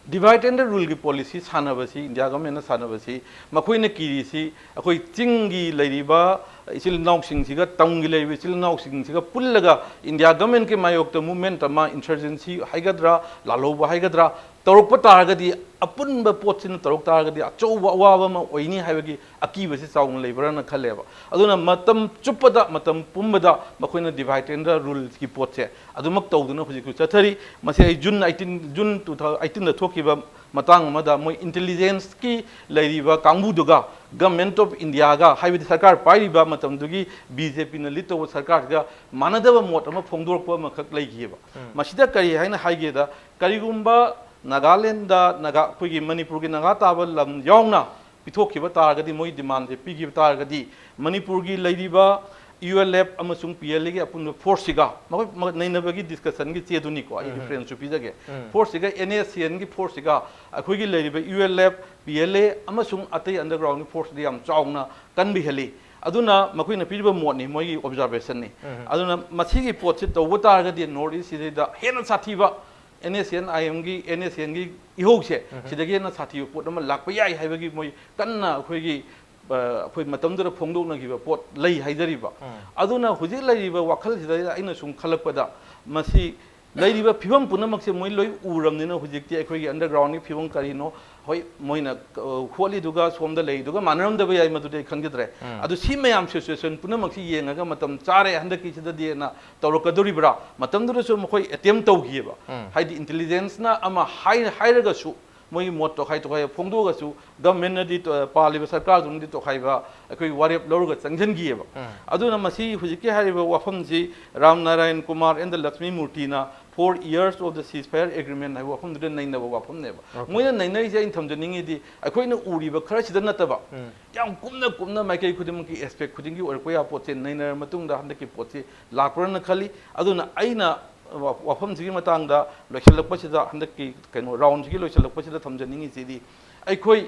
divide and rule ꯒꯤ policy ꯁꯥꯟꯅꯕꯁꯤ ꯏꯟꯗꯤꯌꯥ ꯒꯚꯔꯟꯃꯦꯟꯠꯅ ꯁꯥꯟꯅꯕꯁꯤ, ꯃꯈꯣꯏꯅ ꯀꯤꯔꯤꯁꯤ ꯑꯩꯈꯣꯏ ꯆꯤꯡꯒꯤ ꯂꯩꯔꯤꯕ ꯏꯆꯤꯜ ꯏꯅꯥꯎꯁꯤꯡꯁꯤꯒ, ꯇꯝꯒꯤ ꯂꯩꯔꯤꯕ ꯏꯆꯤꯜ ꯏꯅꯥꯎꯁꯤꯡꯁꯤꯒ ꯄꯨꯜꯂꯒ ꯏꯟꯗꯤꯌꯥ ꯒꯚꯔꯟꯃꯦꯟꯠꯀꯤ ꯃꯥꯌꯣꯛꯇ movement ꯑꯃ, insurgency ꯍꯥꯏꯒꯗ꯭ꯔꯥ, ꯂꯥꯜꯍꯧꯕ ꯍꯥꯏꯒꯗ꯭ꯔꯥ, ꯇꯧꯔꯛꯄ ꯇꯥꯔꯒꯗꯤ, ꯑꯄꯨꯟꯕ ꯄꯣꯠꯁꯤꯅ ꯇꯧꯔꯛ ꯇꯥꯔꯒꯗꯤ ꯑꯆꯧꯕ ꯑꯋꯥꯕ ꯑꯃ ꯑꯣꯏꯅꯤ ꯍꯥꯏꯕꯒꯤ ꯑꯀꯤꯕꯁꯤ ꯆꯥꯎꯅ ꯂꯩꯕ꯭ꯔꯥꯅ ꯈꯜꯂꯦꯕ꯫ ꯑꯗꯨꯅ ꯃꯇꯝ ꯆꯨꯞꯄꯗ, ꯃꯇꯝ ꯄꯨꯝꯕꯗ ꯃꯈꯣꯏꯅ divide and rule ꯒꯤ ꯄꯣꯠꯁꯦ ꯑꯗꯨꯃꯛ ꯇꯧꯗꯨꯅ ꯍꯧꯖꯤꯛꯁꯨ ꯆꯠꯊꯔꯤ꯫ ꯃꯁꯤ ꯑꯩ June eighteen, June two thousand eighteen ꯗ ꯊꯣꯛꯈꯤꯕ ꯃꯇꯥꯡ ꯑꯃꯗ ꯃꯣꯏ intelligence ꯀꯤ ꯂꯩꯔꯤꯕ ꯀꯥꯡꯕꯨꯗꯨꯒ Government of India ꯒ, ꯍꯥꯏꯕꯗꯤ ꯁꯔꯀꯥꯔ ꯄꯥꯏꯔꯤꯕ ꯃꯇꯝꯗꯨꯒꯤ B J P ꯅ lead ꯇꯧꯕ ꯁꯔꯀꯥꯔꯁꯤꯒ ꯃꯥꯟꯅꯗꯕ ꯃꯣꯠ ꯑꯃ ꯐꯣꯡꯗꯣꯔꯛꯄ ꯑꯃꯈꯛ ꯂꯩꯈꯤꯑꯕ꯫ ꯎꯝ꯫ ꯃꯁꯤꯗ ꯀꯔꯤ ꯍꯥꯏꯅ ꯍꯥꯏꯒꯦꯗ, ꯀꯔꯤꯒꯨꯝꯕ ꯅꯥꯒꯥꯂꯦꯟꯗ ꯅꯥꯒꯥ, ꯑꯩꯈꯣꯏꯒꯤ ꯃꯅꯤꯄꯨꯔꯒꯤ ꯅꯥꯒꯥ ꯇꯥꯕ ꯂꯝ ꯌꯥꯎꯅ ꯄꯤꯊꯣꯛꯈꯤꯕ ꯇꯥꯔꯒꯗꯤ, ꯃꯣꯏ demand ꯁꯦ ꯄꯤꯈꯤꯕ ꯇꯥꯔꯒꯗꯤ, ꯃꯅꯤꯄꯨꯔꯒꯤ ꯂꯩꯔꯤꯕ U L F ꯑꯃꯁꯨꯡ P L A ꯒꯤ ꯑꯄꯨꯟꯕ force ꯁꯤꯒ, ꯃꯈꯣꯏ ꯃ-, ꯅꯩꯅꯕꯒꯤ discussion ꯒꯤ ꯆꯦꯗꯨꯅꯤꯀꯣ, ꯑꯩ ꯎꯝ꯫ Reference ꯁꯨ ꯄꯤꯖꯒꯦ꯫ ꯎꯝ꯫ Force ꯁꯤꯒ N S C N ꯒꯤ force ꯁꯤꯒ ꯑꯩꯈꯣꯏꯒꯤ ꯂꯩꯔꯤꯕ U L F, P L A ꯑꯃꯁꯨꯡ ꯑꯇꯩ underground ꯒꯤ force ꯗꯤ ꯌꯥꯝ ꯆꯥꯎꯅ ꯀꯟꯕ ꯍꯦꯜꯂꯤ꯫ ꯑꯗꯨꯅ ꯃꯈꯣꯏꯅ ꯄꯤꯔꯤꯕ ꯃꯣꯠꯅꯤ, ꯃꯣꯏꯒꯤ observation ꯅꯤ꯫ ꯎꯝ꯫ ꯑꯗꯨꯅ ꯃꯁꯤꯒꯤ ꯄꯣꯠꯁꯤ ꯇꯧꯕ ꯇꯥꯔꯒꯗꯤ North East ꯁꯤꯗꯩꯗ ꯍꯦꯟꯅ ꯁꯥꯊꯤꯕ N S C N I M ꯒꯤ, N S C N ꯒꯤ ꯏꯍꯧꯁꯦ ꯎꯝ꯫ ꯁꯤꯗꯒꯤ ꯍꯦꯟꯅ ꯁꯥꯊꯤꯕ ꯄꯣꯠ ꯑꯃ ꯂꯥꯛꯄ ꯌꯥꯏ ꯍꯥꯏꯕꯒꯤ ꯃꯣꯏ ꯀꯟꯅ ꯑꯩꯈꯣꯏꯒꯤ, ꯑ, ꯑꯩꯈꯣꯏ ꯃꯇꯝꯗꯨꯗ ꯐꯣꯡꯗꯣꯛꯅꯈꯤꯕ ꯄꯣꯠ ꯂꯩ ꯍꯥꯏꯖꯔꯤꯕ꯫ ꯎꯝ꯫ ꯑꯗꯨꯅ ꯍꯧꯖꯤꯛ ꯂꯩꯔꯤꯕ ꯋꯥꯈꯜꯁꯤꯗ ꯑꯩꯅ ꯁꯨꯝ ꯈꯜꯂꯛꯄꯗ, ꯃꯁꯤ ꯂꯩꯔꯤꯕ ꯐꯤꯕꯝ ꯄꯨꯝꯅꯃꯛꯁꯦ ꯃꯣꯏ ꯂꯣꯏ ꯎꯔꯕꯅꯤꯅ ꯍꯧꯖꯤꯛꯇꯤ ꯑꯩꯈꯣꯏꯒꯤ undergroundꯒꯤ ꯐꯤꯕꯝ ꯀꯔꯤꯅꯣ, ꯍꯣꯏ, ꯃꯣꯏꯅ, ꯑ, ꯍꯣꯠꯂꯤꯗꯨꯒ ꯁꯣꯝꯗ ꯂꯩꯔꯤꯗꯨꯒ ꯃꯥꯟꯅꯔꯝꯗꯕ ꯌꯥꯏ, ꯃꯗꯨꯗꯤ ꯑꯩ ꯈꯪꯖꯗ꯭ꯔꯦ꯫ ꯎꯝ꯫ ꯑꯗꯨ ꯁꯤ ꯃꯌꯥꯝ situation ꯄꯨꯝꯅꯃꯛꯁꯤ ꯌꯦꯡꯉꯒ ꯃꯇꯝ ꯆꯥꯔꯦ ꯍꯟꯗꯛꯀꯤꯁꯤꯗꯗꯤꯅ ꯇꯧꯔꯛꯀꯗꯣꯔꯤꯕ꯭ꯔꯥ? ꯃꯇꯝꯗꯨꯗꯁꯨ ꯃꯈꯣꯏ attempt ꯇꯧꯈꯤꯑꯕ꯫ ꯎꯝ꯫ ꯍꯥꯏꯗꯤ intelligenceꯅ ꯑꯃ ꯍꯥꯏ-, ꯍꯥꯏꯔꯒꯁꯨ ꯃꯣꯏꯒꯤ ꯃꯣꯠ ꯇꯣꯈꯥꯏ ꯇꯣꯈꯥꯏ ꯐꯣꯡꯗꯣꯛꯑꯒꯁꯨ governmentꯅꯗꯤ ꯇꯣ-, ꯄꯥꯜꯂꯤꯕ ꯁꯔꯀꯥꯔꯗꯨꯅꯗꯤ ꯇꯣꯈꯥꯏꯕ ꯑꯩꯈꯣꯏ ꯋꯥꯔꯦꯞ ꯂꯧꯔꯒ ꯆꯪꯁꯤꯟꯈꯤꯑꯕ꯫ ꯎꯝ꯫ ꯑꯗꯨꯅ ꯃꯁꯤ ꯍꯧꯖꯤꯛꯀꯤ ꯍꯥꯏꯔꯤꯕ ꯋꯥꯐꯝꯁꯤ Ram Narayan Kumar and the Lakshmi ꯃꯨꯔꯇꯤꯅ four years of the ceasefire agreement ꯍꯥꯏꯕ ꯋꯥꯐꯝꯗꯨꯗ ꯅꯩꯅꯕ ꯋꯥꯐꯝꯅꯦꯕ꯫ Okay. ꯃꯣꯏꯅ ꯅꯩꯅꯔꯤꯁꯦ ꯑꯩꯅ ꯊꯝꯖꯅꯤꯡꯉꯤꯗꯤ ꯑꯩꯈꯣꯏꯅ ꯎꯔꯤꯕ ꯈꯔꯁꯤꯗ ꯅꯠꯇꯕ, ꯎꯝ꯫ ꯌꯥꯝ ꯀꯨꯞꯅ ꯀꯨꯞꯅ ꯃꯥꯏꯀꯩ ꯈꯨꯗꯤꯡꯃꯛꯀꯤ aspect ꯈꯨꯗꯤꯡꯒꯤ ꯑꯣꯏꯔꯛꯄ ꯌꯥꯕ ꯄꯣꯠꯁꯦ ꯅꯩꯅꯔ ꯃꯇꯨꯡꯗ ꯍꯟꯗꯛꯀꯤ ꯄꯣꯠꯁꯤ ꯂꯥꯛꯄ꯭ꯔꯅ ꯈꯜꯂꯤ꯫ ꯑꯗꯨꯅ ꯑꯩꯅ ꯋꯥ-, ꯋꯥꯐꯝꯁꯤꯒꯤ ꯃꯇꯥꯡꯗ ꯂꯣꯏꯁꯤꯜꯂꯛꯄꯁꯤꯗ, ꯍꯟꯗꯛꯀꯤ ꯀꯩꯅꯣ roundꯁꯤꯒꯤ ꯂꯣꯏꯁꯤꯜꯂꯛꯄꯁꯤꯗ ꯊꯝꯖꯅꯤꯡꯉꯤꯁꯤꯗꯤ, ꯑꯩꯈꯣꯏ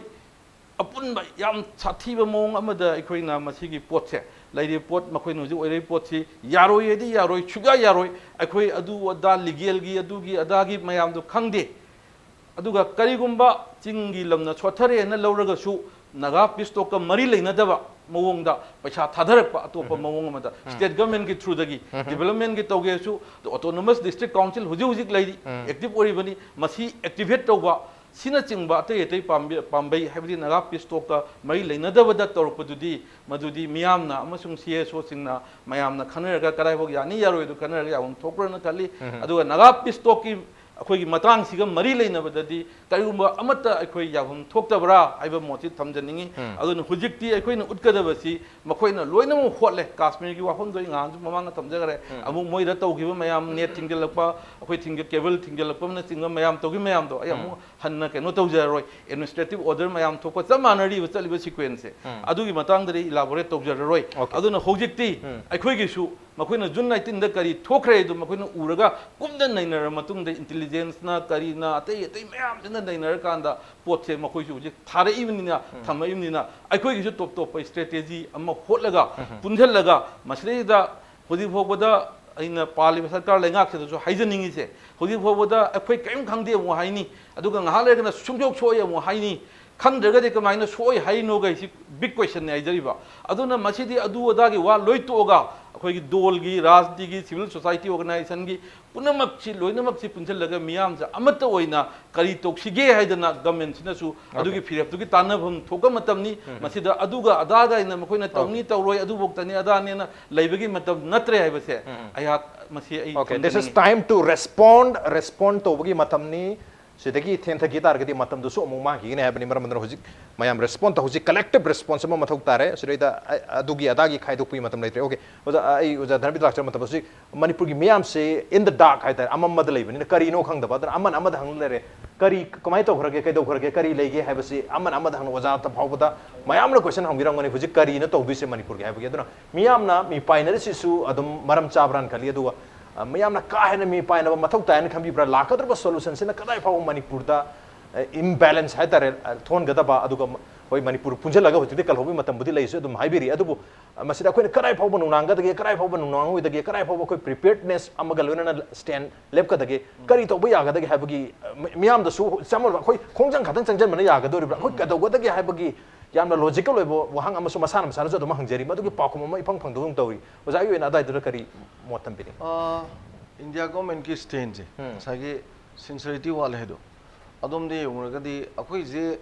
ꯑꯄꯨꯟꯕ ꯌꯥꯝ ꯁꯥꯊꯤꯕ ꯃꯑꯣꯡ ꯑꯃꯗ ꯑꯩꯈꯣꯏꯅ ꯃꯁꯤꯒꯤ ꯄꯣꯠꯁꯦ, ꯂꯩꯔꯤꯕ ꯄꯣꯠ, ꯃꯈꯣꯏꯅ ꯍꯧꯖꯤꯛ ꯑꯣꯏꯔꯤꯕ ꯄꯣꯠꯁꯤ ꯌꯥꯔꯣꯏ ꯍꯥꯏꯗꯤ ꯌꯥꯔꯣꯏ, ꯁꯨꯡꯌꯥ ꯌꯥꯔꯣꯏ꯫ ꯑꯩꯈꯣꯏ ꯑꯗꯨ ꯑꯗꯥ legalꯒꯤ, ꯑꯗꯨꯒꯤ ꯑꯗꯥꯒꯤ ꯃꯌꯥꯝꯗꯣ ꯈꯪꯗꯦ꯫ ꯑꯗꯨꯒ ꯀꯔꯤꯒꯨꯝꯕ ꯆꯤꯡꯒꯤ ꯂꯝꯅ ꯁꯣꯠꯊꯔꯦꯅ ꯂꯧꯔꯒꯁꯨ ꯅꯥꯒꯥ peace talkꯀ ꯃꯔꯤ ꯂꯩꯅꯗꯕ ꯃꯑꯣꯡꯗ ꯄꯩꯁꯥ ꯊꯥꯗꯔꯛꯄ ꯑꯇꯣꯞꯄ ꯎꯝ꯫ ꯃꯑꯣꯡ ꯑꯃꯗ ꯎꯝ꯫ State governmentꯀꯤ throughꯗꯒꯤ ꯎꯝ꯫ Developmentꯀꯤ ꯇꯧꯒꯦꯁꯨ autonomous district council ꯍꯧꯖꯤꯛ ꯍꯧꯖꯤꯛ ꯂꯩꯔꯤ, ꯎꯝ꯫ Active ꯑꯣꯏꯔꯤꯕꯅꯤ, ꯃꯁꯤ activate ꯇꯧꯕ, ꯁꯤꯅꯆꯤꯡꯕ ꯑꯇꯩ ꯑꯇꯩ ꯄꯥꯝꯕꯤ-, ꯄꯥꯝꯕꯩ, ꯍꯥꯏꯕꯗꯤ ꯅꯥꯒꯥ peace talkꯀ ꯃꯔꯤ ꯂꯩꯅꯗꯕꯗ ꯇꯧꯔꯛꯄꯗꯨꯗꯤ, ꯃꯗꯨꯗꯤ ꯃꯤꯌꯥꯝꯅ ꯑꯃꯁꯨꯡ CSOꯁꯤꯡꯅ ꯃꯌꯥꯝꯅ ꯈꯟꯅꯔꯒ ꯀꯗꯥꯏꯐꯥꯎ ꯌꯥꯅꯤ ꯌꯥꯔꯣꯏꯗꯣ ꯈꯟꯅꯔꯒ ꯌꯥꯐꯝ ꯊꯣꯛꯄ꯭ꯔꯅ ꯈꯜꯂꯤ꯫ ꯎꯝ꯫ ꯑꯗꯨꯒ ꯅꯥꯒꯥ peace talkꯀꯤ ꯑꯩꯈꯣꯏꯒꯤ ꯃꯇꯥꯡꯁꯤꯒ ꯃꯔꯤ ꯂꯩꯅꯕꯗꯗꯤ ꯀꯔꯤꯒꯨꯝꯕ ꯑꯃꯠꯇ ꯑꯩꯈꯣꯏ ꯌꯥꯐꯝ ꯊꯣꯛꯇꯕ꯭ꯔꯥ ꯍꯥꯏꯕ ꯃꯣꯠꯁꯤ ꯊꯝꯖꯅꯤꯡꯉꯤ꯫ ꯎꯝ꯫ ꯑꯗꯨꯅ ꯍꯧꯖꯤꯛꯇꯤ ꯑꯩꯈꯣꯏꯅ ꯎꯠꯀꯗꯕꯁꯤ ꯃꯈꯣꯏꯅ ꯂꯣꯏꯅꯃꯛ ꯍꯣꯠꯂꯦ꯫ ꯀꯥꯁꯃꯤꯔꯒꯤ ꯋꯥꯐꯝꯗꯣ ꯑꯩ ꯉꯍꯥꯟꯁꯨ ꯃꯃꯥꯡꯗ ꯊꯝꯖꯈ꯭ꯔꯦ꯫ ꯎꯝ꯫ ꯑꯃꯨꯛ ꯃꯣꯏꯗ ꯇꯧꯈꯤꯕ ꯃꯌꯥꯝ, net ꯊꯤꯡꯖꯤꯜꯂꯛꯄ, ꯑꯩꯈꯣꯏ ꯊꯤꯡꯖ-, cable ꯊꯤꯡꯖꯤꯜꯂꯛꯄꯅꯆꯤꯡꯕ ꯃꯌꯥꯝ ꯇꯧꯈꯤꯕ ꯃꯌꯥꯝꯗꯣ ꯑꯩ ꯎꯝ꯫ ꯑꯃꯨꯛ ꯍꯟꯅ ꯀꯩꯅꯣ ꯇꯧꯖꯔꯔꯣꯏ, administrative order ꯃꯌꯥꯝ ꯊꯣꯛꯄ ꯆꯞ ꯃꯥꯟꯅꯔꯤꯕ ꯆꯠꯂꯤꯕ sequenceꯁꯦ꯫ ꯎꯝ꯫ ꯑꯗꯨꯒꯤ ꯃꯇꯥꯡꯗꯗꯤ elaborate ꯇꯧꯖꯔꯔꯣꯏ꯫ Okay. ꯑꯗꯨꯅ ꯍꯧꯖꯤꯛꯇꯤ ꯎꯝ꯫ ꯑꯩꯈꯣꯏꯒꯤꯁꯨ ꯃꯈꯣꯏꯅ June nineteenꯗ ꯀꯔꯤ ꯊꯣꯛꯈ꯭ꯔꯦ ꯍꯥꯏꯗꯣ ꯃꯈꯣꯏꯅ ꯎꯔꯒ ꯀꯨꯞꯅ ꯅꯩꯅꯔ ꯃꯇꯨꯡꯗ intelligenceꯅ ꯀꯔꯤꯅ ꯑꯇꯩ ꯑꯇꯩ ꯃꯌꯥꯝꯁꯤꯅ ꯅꯩꯅꯔꯀꯥꯟꯗ ꯄꯣꯠꯁꯦ ꯃꯈꯣꯏꯁꯨ ꯍꯧꯖꯤꯛ ꯊꯥꯔꯛꯏꯕꯅꯤꯅ, ꯎꯝ꯫ ꯊꯝꯃꯛꯏꯕꯅꯤꯅ ꯑꯩꯈꯣꯏꯒꯤꯁꯨ top ꯇꯣꯞꯄ strategy ꯑꯃ ꯍꯣꯠꯂꯒ ꯎꯝ꯫ ꯄꯨꯟꯁꯤꯜꯂꯒ ꯃꯁꯤꯗꯩꯗ ꯍꯧꯖꯤꯛ ꯐꯥꯎꯕꯗ ꯑꯩꯅ ꯄꯥꯜꯂꯤꯕ ꯁꯔꯀꯥꯔ ꯂꯩꯉꯥꯛꯁꯤꯗꯁꯨ ꯍꯥꯏꯖꯅꯤꯡꯉꯤꯁꯦ, ꯍꯧꯖꯤꯛ ꯐꯥꯎꯕꯗ ꯑꯩꯈꯣꯏ ꯀꯔꯤꯝ ꯈꯪꯗꯦ ꯑꯃꯨꯛ ꯍꯥꯏꯅꯤ, ꯑꯗꯨꯒ ꯉꯥꯏꯍꯥꯛ ꯂꯩꯔꯒꯅ ꯁꯨꯡꯁꯣꯛ ꯁꯣꯛꯑꯦ ꯑꯃꯨꯛ ꯍꯥꯏꯅꯤ꯫ ꯈꯪꯗ꯭ꯔꯒꯗꯤ ꯀꯃꯥꯏꯅ ꯁꯣꯏ ꯍꯥꯏꯅꯣꯒ ꯍꯥꯏꯁꯤ big questionꯅꯦ ꯍꯥꯏꯖꯔꯤꯕ꯫ ꯑꯗꯨꯅ ꯃꯁꯤꯗꯤ ꯑꯗꯨ ꯑꯗꯥꯒꯤ ꯋꯥ ꯂꯣꯏ ꯇꯣꯛꯑꯒ ꯑꯩꯈꯣꯏꯒꯤ ꯗꯣꯜꯒꯤ, ꯔꯥꯖꯅꯤꯇꯤꯒꯤ, civil society organizationꯒꯤ ꯄꯨꯝꯅꯃꯛꯁꯤ, ꯂꯣꯏꯅꯃꯛꯁꯤ ꯄꯨꯟꯁꯤꯜꯂꯒ ꯃꯤꯌꯥꯝꯁꯦ ꯑꯃꯠꯇ ꯑꯣꯏꯅ ꯀꯔꯤ ꯇꯧꯁꯤꯒꯦ ꯍꯥꯏꯗꯅ governmentꯁꯤꯅꯁꯨ ꯑꯗꯨꯒꯤ ꯐꯤꯔꯦꯞꯇꯨꯒꯤ ꯇꯥꯟꯅꯐꯝ ꯊꯣꯛꯄ ꯃꯇꯝꯅꯤ꯫ ꯃꯁꯤꯗ ꯑꯗꯨꯒ ꯑꯗꯥꯒ ꯍꯥꯏꯅ ꯃꯈꯣꯏꯅ ꯇꯧꯅꯤ ꯇꯧꯔꯣꯏ, ꯑꯗꯨꯐꯧꯇꯅꯤ ꯑꯗꯥꯅꯦꯅ ꯂꯩꯕꯒꯤ ꯃꯇꯝ ꯅꯠꯇ꯭ꯔꯦ ꯍꯥꯏꯕꯁꯦ ꯑꯩꯍꯥꯛ ꯃꯁꯤ ꯑꯩ Okay, this is ꯊꯝꯖꯅꯤꯡꯉꯤ꯫ Time to respond. Respond ꯇꯧꯕꯒꯤ ꯃꯇꯝꯅꯤ꯫ ꯁꯤꯗꯒꯤ ꯊꯦꯡꯊꯈꯤ ꯇꯥꯔꯒꯗꯤ ꯃꯇꯝꯗꯨꯁꯨ ꯑꯃꯨꯛ ꯃꯥꯡꯈꯤꯒꯅꯤ ꯍꯥꯏꯕꯅꯤ꯫ ꯃꯔꯝ ꯑꯗꯨꯅ ꯍꯧꯖꯤꯛ ꯃꯌꯥꯝ respond ꯇꯧ-, ꯍꯧꯖꯤꯛ collective response ꯑꯃ ꯃꯊꯧ ꯇꯥꯔꯦ꯫ ꯁꯤꯗꯩꯗ ꯑ-, ꯑꯗꯨꯒꯤ ꯑꯗꯥꯒꯤ ꯈꯥꯏꯗꯣꯛꯄꯒꯤ ꯃꯇꯝ ꯂꯩꯇ꯭ꯔꯦ꯫ Okay, ꯑꯣꯖꯥ, ꯑꯩ ꯑꯣꯖꯥ ꯙꯔꯃꯦꯟꯗ꯭ꯔ ꯂꯥꯛꯆꯔ ꯃꯇꯝ, ꯍꯧꯖꯤꯛ ꯃꯅꯤꯄꯨꯔꯒꯤ ꯃꯤꯌꯥꯝꯁꯤ in the dark ꯍꯥꯏꯇꯥꯔꯦ, ꯑꯃꯝꯕꯗ ꯂꯩꯕꯅꯤꯅ ꯀꯔꯤꯅꯣ ꯈꯪꯗꯕ꯫ ꯑꯗꯨꯅ ꯑꯃꯅ ꯑꯃꯗ ꯍꯪ ꯂꯩꯔꯦ, ꯀꯔꯤ, ꯀꯃꯥꯏꯅ ꯇꯧꯈ꯭ꯔꯒꯦ, ꯀꯩꯗꯧꯈ꯭ꯔꯒꯦ, ꯀꯔꯤ ꯂꯩꯒꯦ ꯍꯥꯏꯕꯁꯤ ꯑꯃꯅ ꯑꯃꯗ ꯍꯪꯅ, ꯑꯣꯖꯥ ꯐꯥꯎꯕꯗ ꯃꯌꯥꯝꯅ question ꯍꯪꯕꯤꯔꯝꯒꯅꯤ, ꯍꯧꯖꯤꯛ ꯀꯔꯤꯅꯣ ꯇꯧꯗꯣꯏꯁꯦ ꯃꯅꯤꯄꯨꯔꯒꯤ ꯍꯥꯏꯕꯒꯤ꯫ ꯑꯗꯨꯅ ꯃꯤꯌꯥꯝꯅ ꯃꯤ ꯄꯥꯏꯅꯔꯤꯁꯤꯁꯨ ꯑꯗꯨꯝ ꯃꯔꯝ ꯆꯥꯕ꯭ꯔꯥꯅ ꯈꯜꯂꯤ꯫ ꯑꯗꯨꯒ ꯑ, ꯃꯤꯌꯥꯝꯅ ꯀꯥ ꯍꯦꯟꯅ ꯃꯤ ꯄꯥꯏꯅꯕ ꯃꯊꯧ ꯇꯥꯏ ꯍꯥꯏꯅ ꯈꯟꯕꯤꯕ꯭ꯔꯥ? ꯂꯥꯛꯀꯗꯧꯔꯤꯕ solutionꯁꯤꯅ ꯀꯗꯥꯏ ꯐꯥꯎꯕ ꯃꯅꯤꯄꯨꯔꯗ, ꯑ, imbalance ꯍꯥꯏꯇꯥꯔꯦ, ꯑ, ꯊꯣꯛꯍꯟꯒꯗꯕ, ꯑꯗꯨꯒ ꯃ-, ꯍꯣꯏ, ꯃꯅꯤꯄꯨꯔ ꯄꯨꯟꯁꯤꯜꯂꯒ ꯍꯧꯖꯤꯛꯇꯤ ꯀꯜꯍꯧꯕꯒꯤ ꯃꯇꯝꯕꯨꯗꯤ ꯂꯩꯔꯤꯁꯨ ꯑꯗꯨꯝ ꯍꯥꯏꯕꯤꯔꯤ꯫ ꯑꯗꯨꯕꯨ, ꯑ, ꯃꯁꯤꯗ ꯑꯩꯈꯣꯏꯅ ꯀꯗꯥꯏ ꯐꯥꯎꯕ ꯅꯨꯡꯅꯥꯡꯒꯗꯒꯦ, ꯀꯗꯥꯏ ꯐꯥꯎꯕ ꯅꯨꯡꯅꯥꯡꯑꯣꯏꯗꯒꯦ, ꯀꯗꯥꯏ ꯐꯥꯎꯕ ꯑꯩꯈꯣꯏ preparedness ꯑꯃꯒ ꯂꯣꯏꯅꯅ stand ꯂꯦꯞꯀꯗꯒꯦ, ꯀꯔꯤ ꯇꯧꯕ ꯌꯥꯒꯗꯒꯦ ꯍꯥꯏꯕꯒꯤ, ꯑ, ꯃꯤ-, ꯃꯤꯌꯥꯝꯗꯁꯨ ꯆꯃꯝꯅꯕ, ꯑꯩꯈꯣꯏ ꯈꯣꯡꯖꯪ ꯈꯛꯇꯪ ꯆꯪꯁꯤꯟꯕꯅ ꯌꯥꯒꯗꯧꯔꯤꯕ꯭ꯔꯥ? ꯑꯩꯈꯣꯏ ꯀꯩꯗꯧꯒꯗꯒꯦ ꯍꯥꯏꯕꯒꯤ ꯌꯥꯝꯅ logical ꯑꯣꯏꯕ ꯋꯥꯍꯪ ꯑꯃꯁꯨ ꯃꯁꯥꯅ ꯃꯁꯥꯅꯁꯨ ꯑꯗꯨꯝ ꯍꯪꯖꯔꯤ꯫ ꯃꯗꯨꯒꯤ ꯄꯥꯎꯈꯨꯝ ꯑꯃ ꯏꯐꯪ ꯐꯪꯗꯕꯒꯨꯝ ꯇꯧꯔꯤ꯫ ꯑꯣꯖꯥꯒꯤ ꯑꯣꯏꯅ ꯑꯗꯥꯏꯗꯨꯗ ꯀꯔꯤ ꯃꯣꯠ ꯊꯝꯕꯤꯅꯤꯡꯉꯤ? ꯑ, ꯏꯟꯗꯤꯌꯥ ꯒꯣꯔꯃꯦꯟꯒꯤ ꯁ꯭ꯇꯦꯟꯁꯦ, ꯉꯁꯥꯏꯒꯤ sincerity ꯋꯥꯠꯂꯦ ꯍꯥꯏꯗꯣ, ꯑꯗꯣꯝꯗ ꯌꯦꯡꯉꯨꯔꯒꯗꯤ ꯑꯩꯈꯣꯏꯁꯦ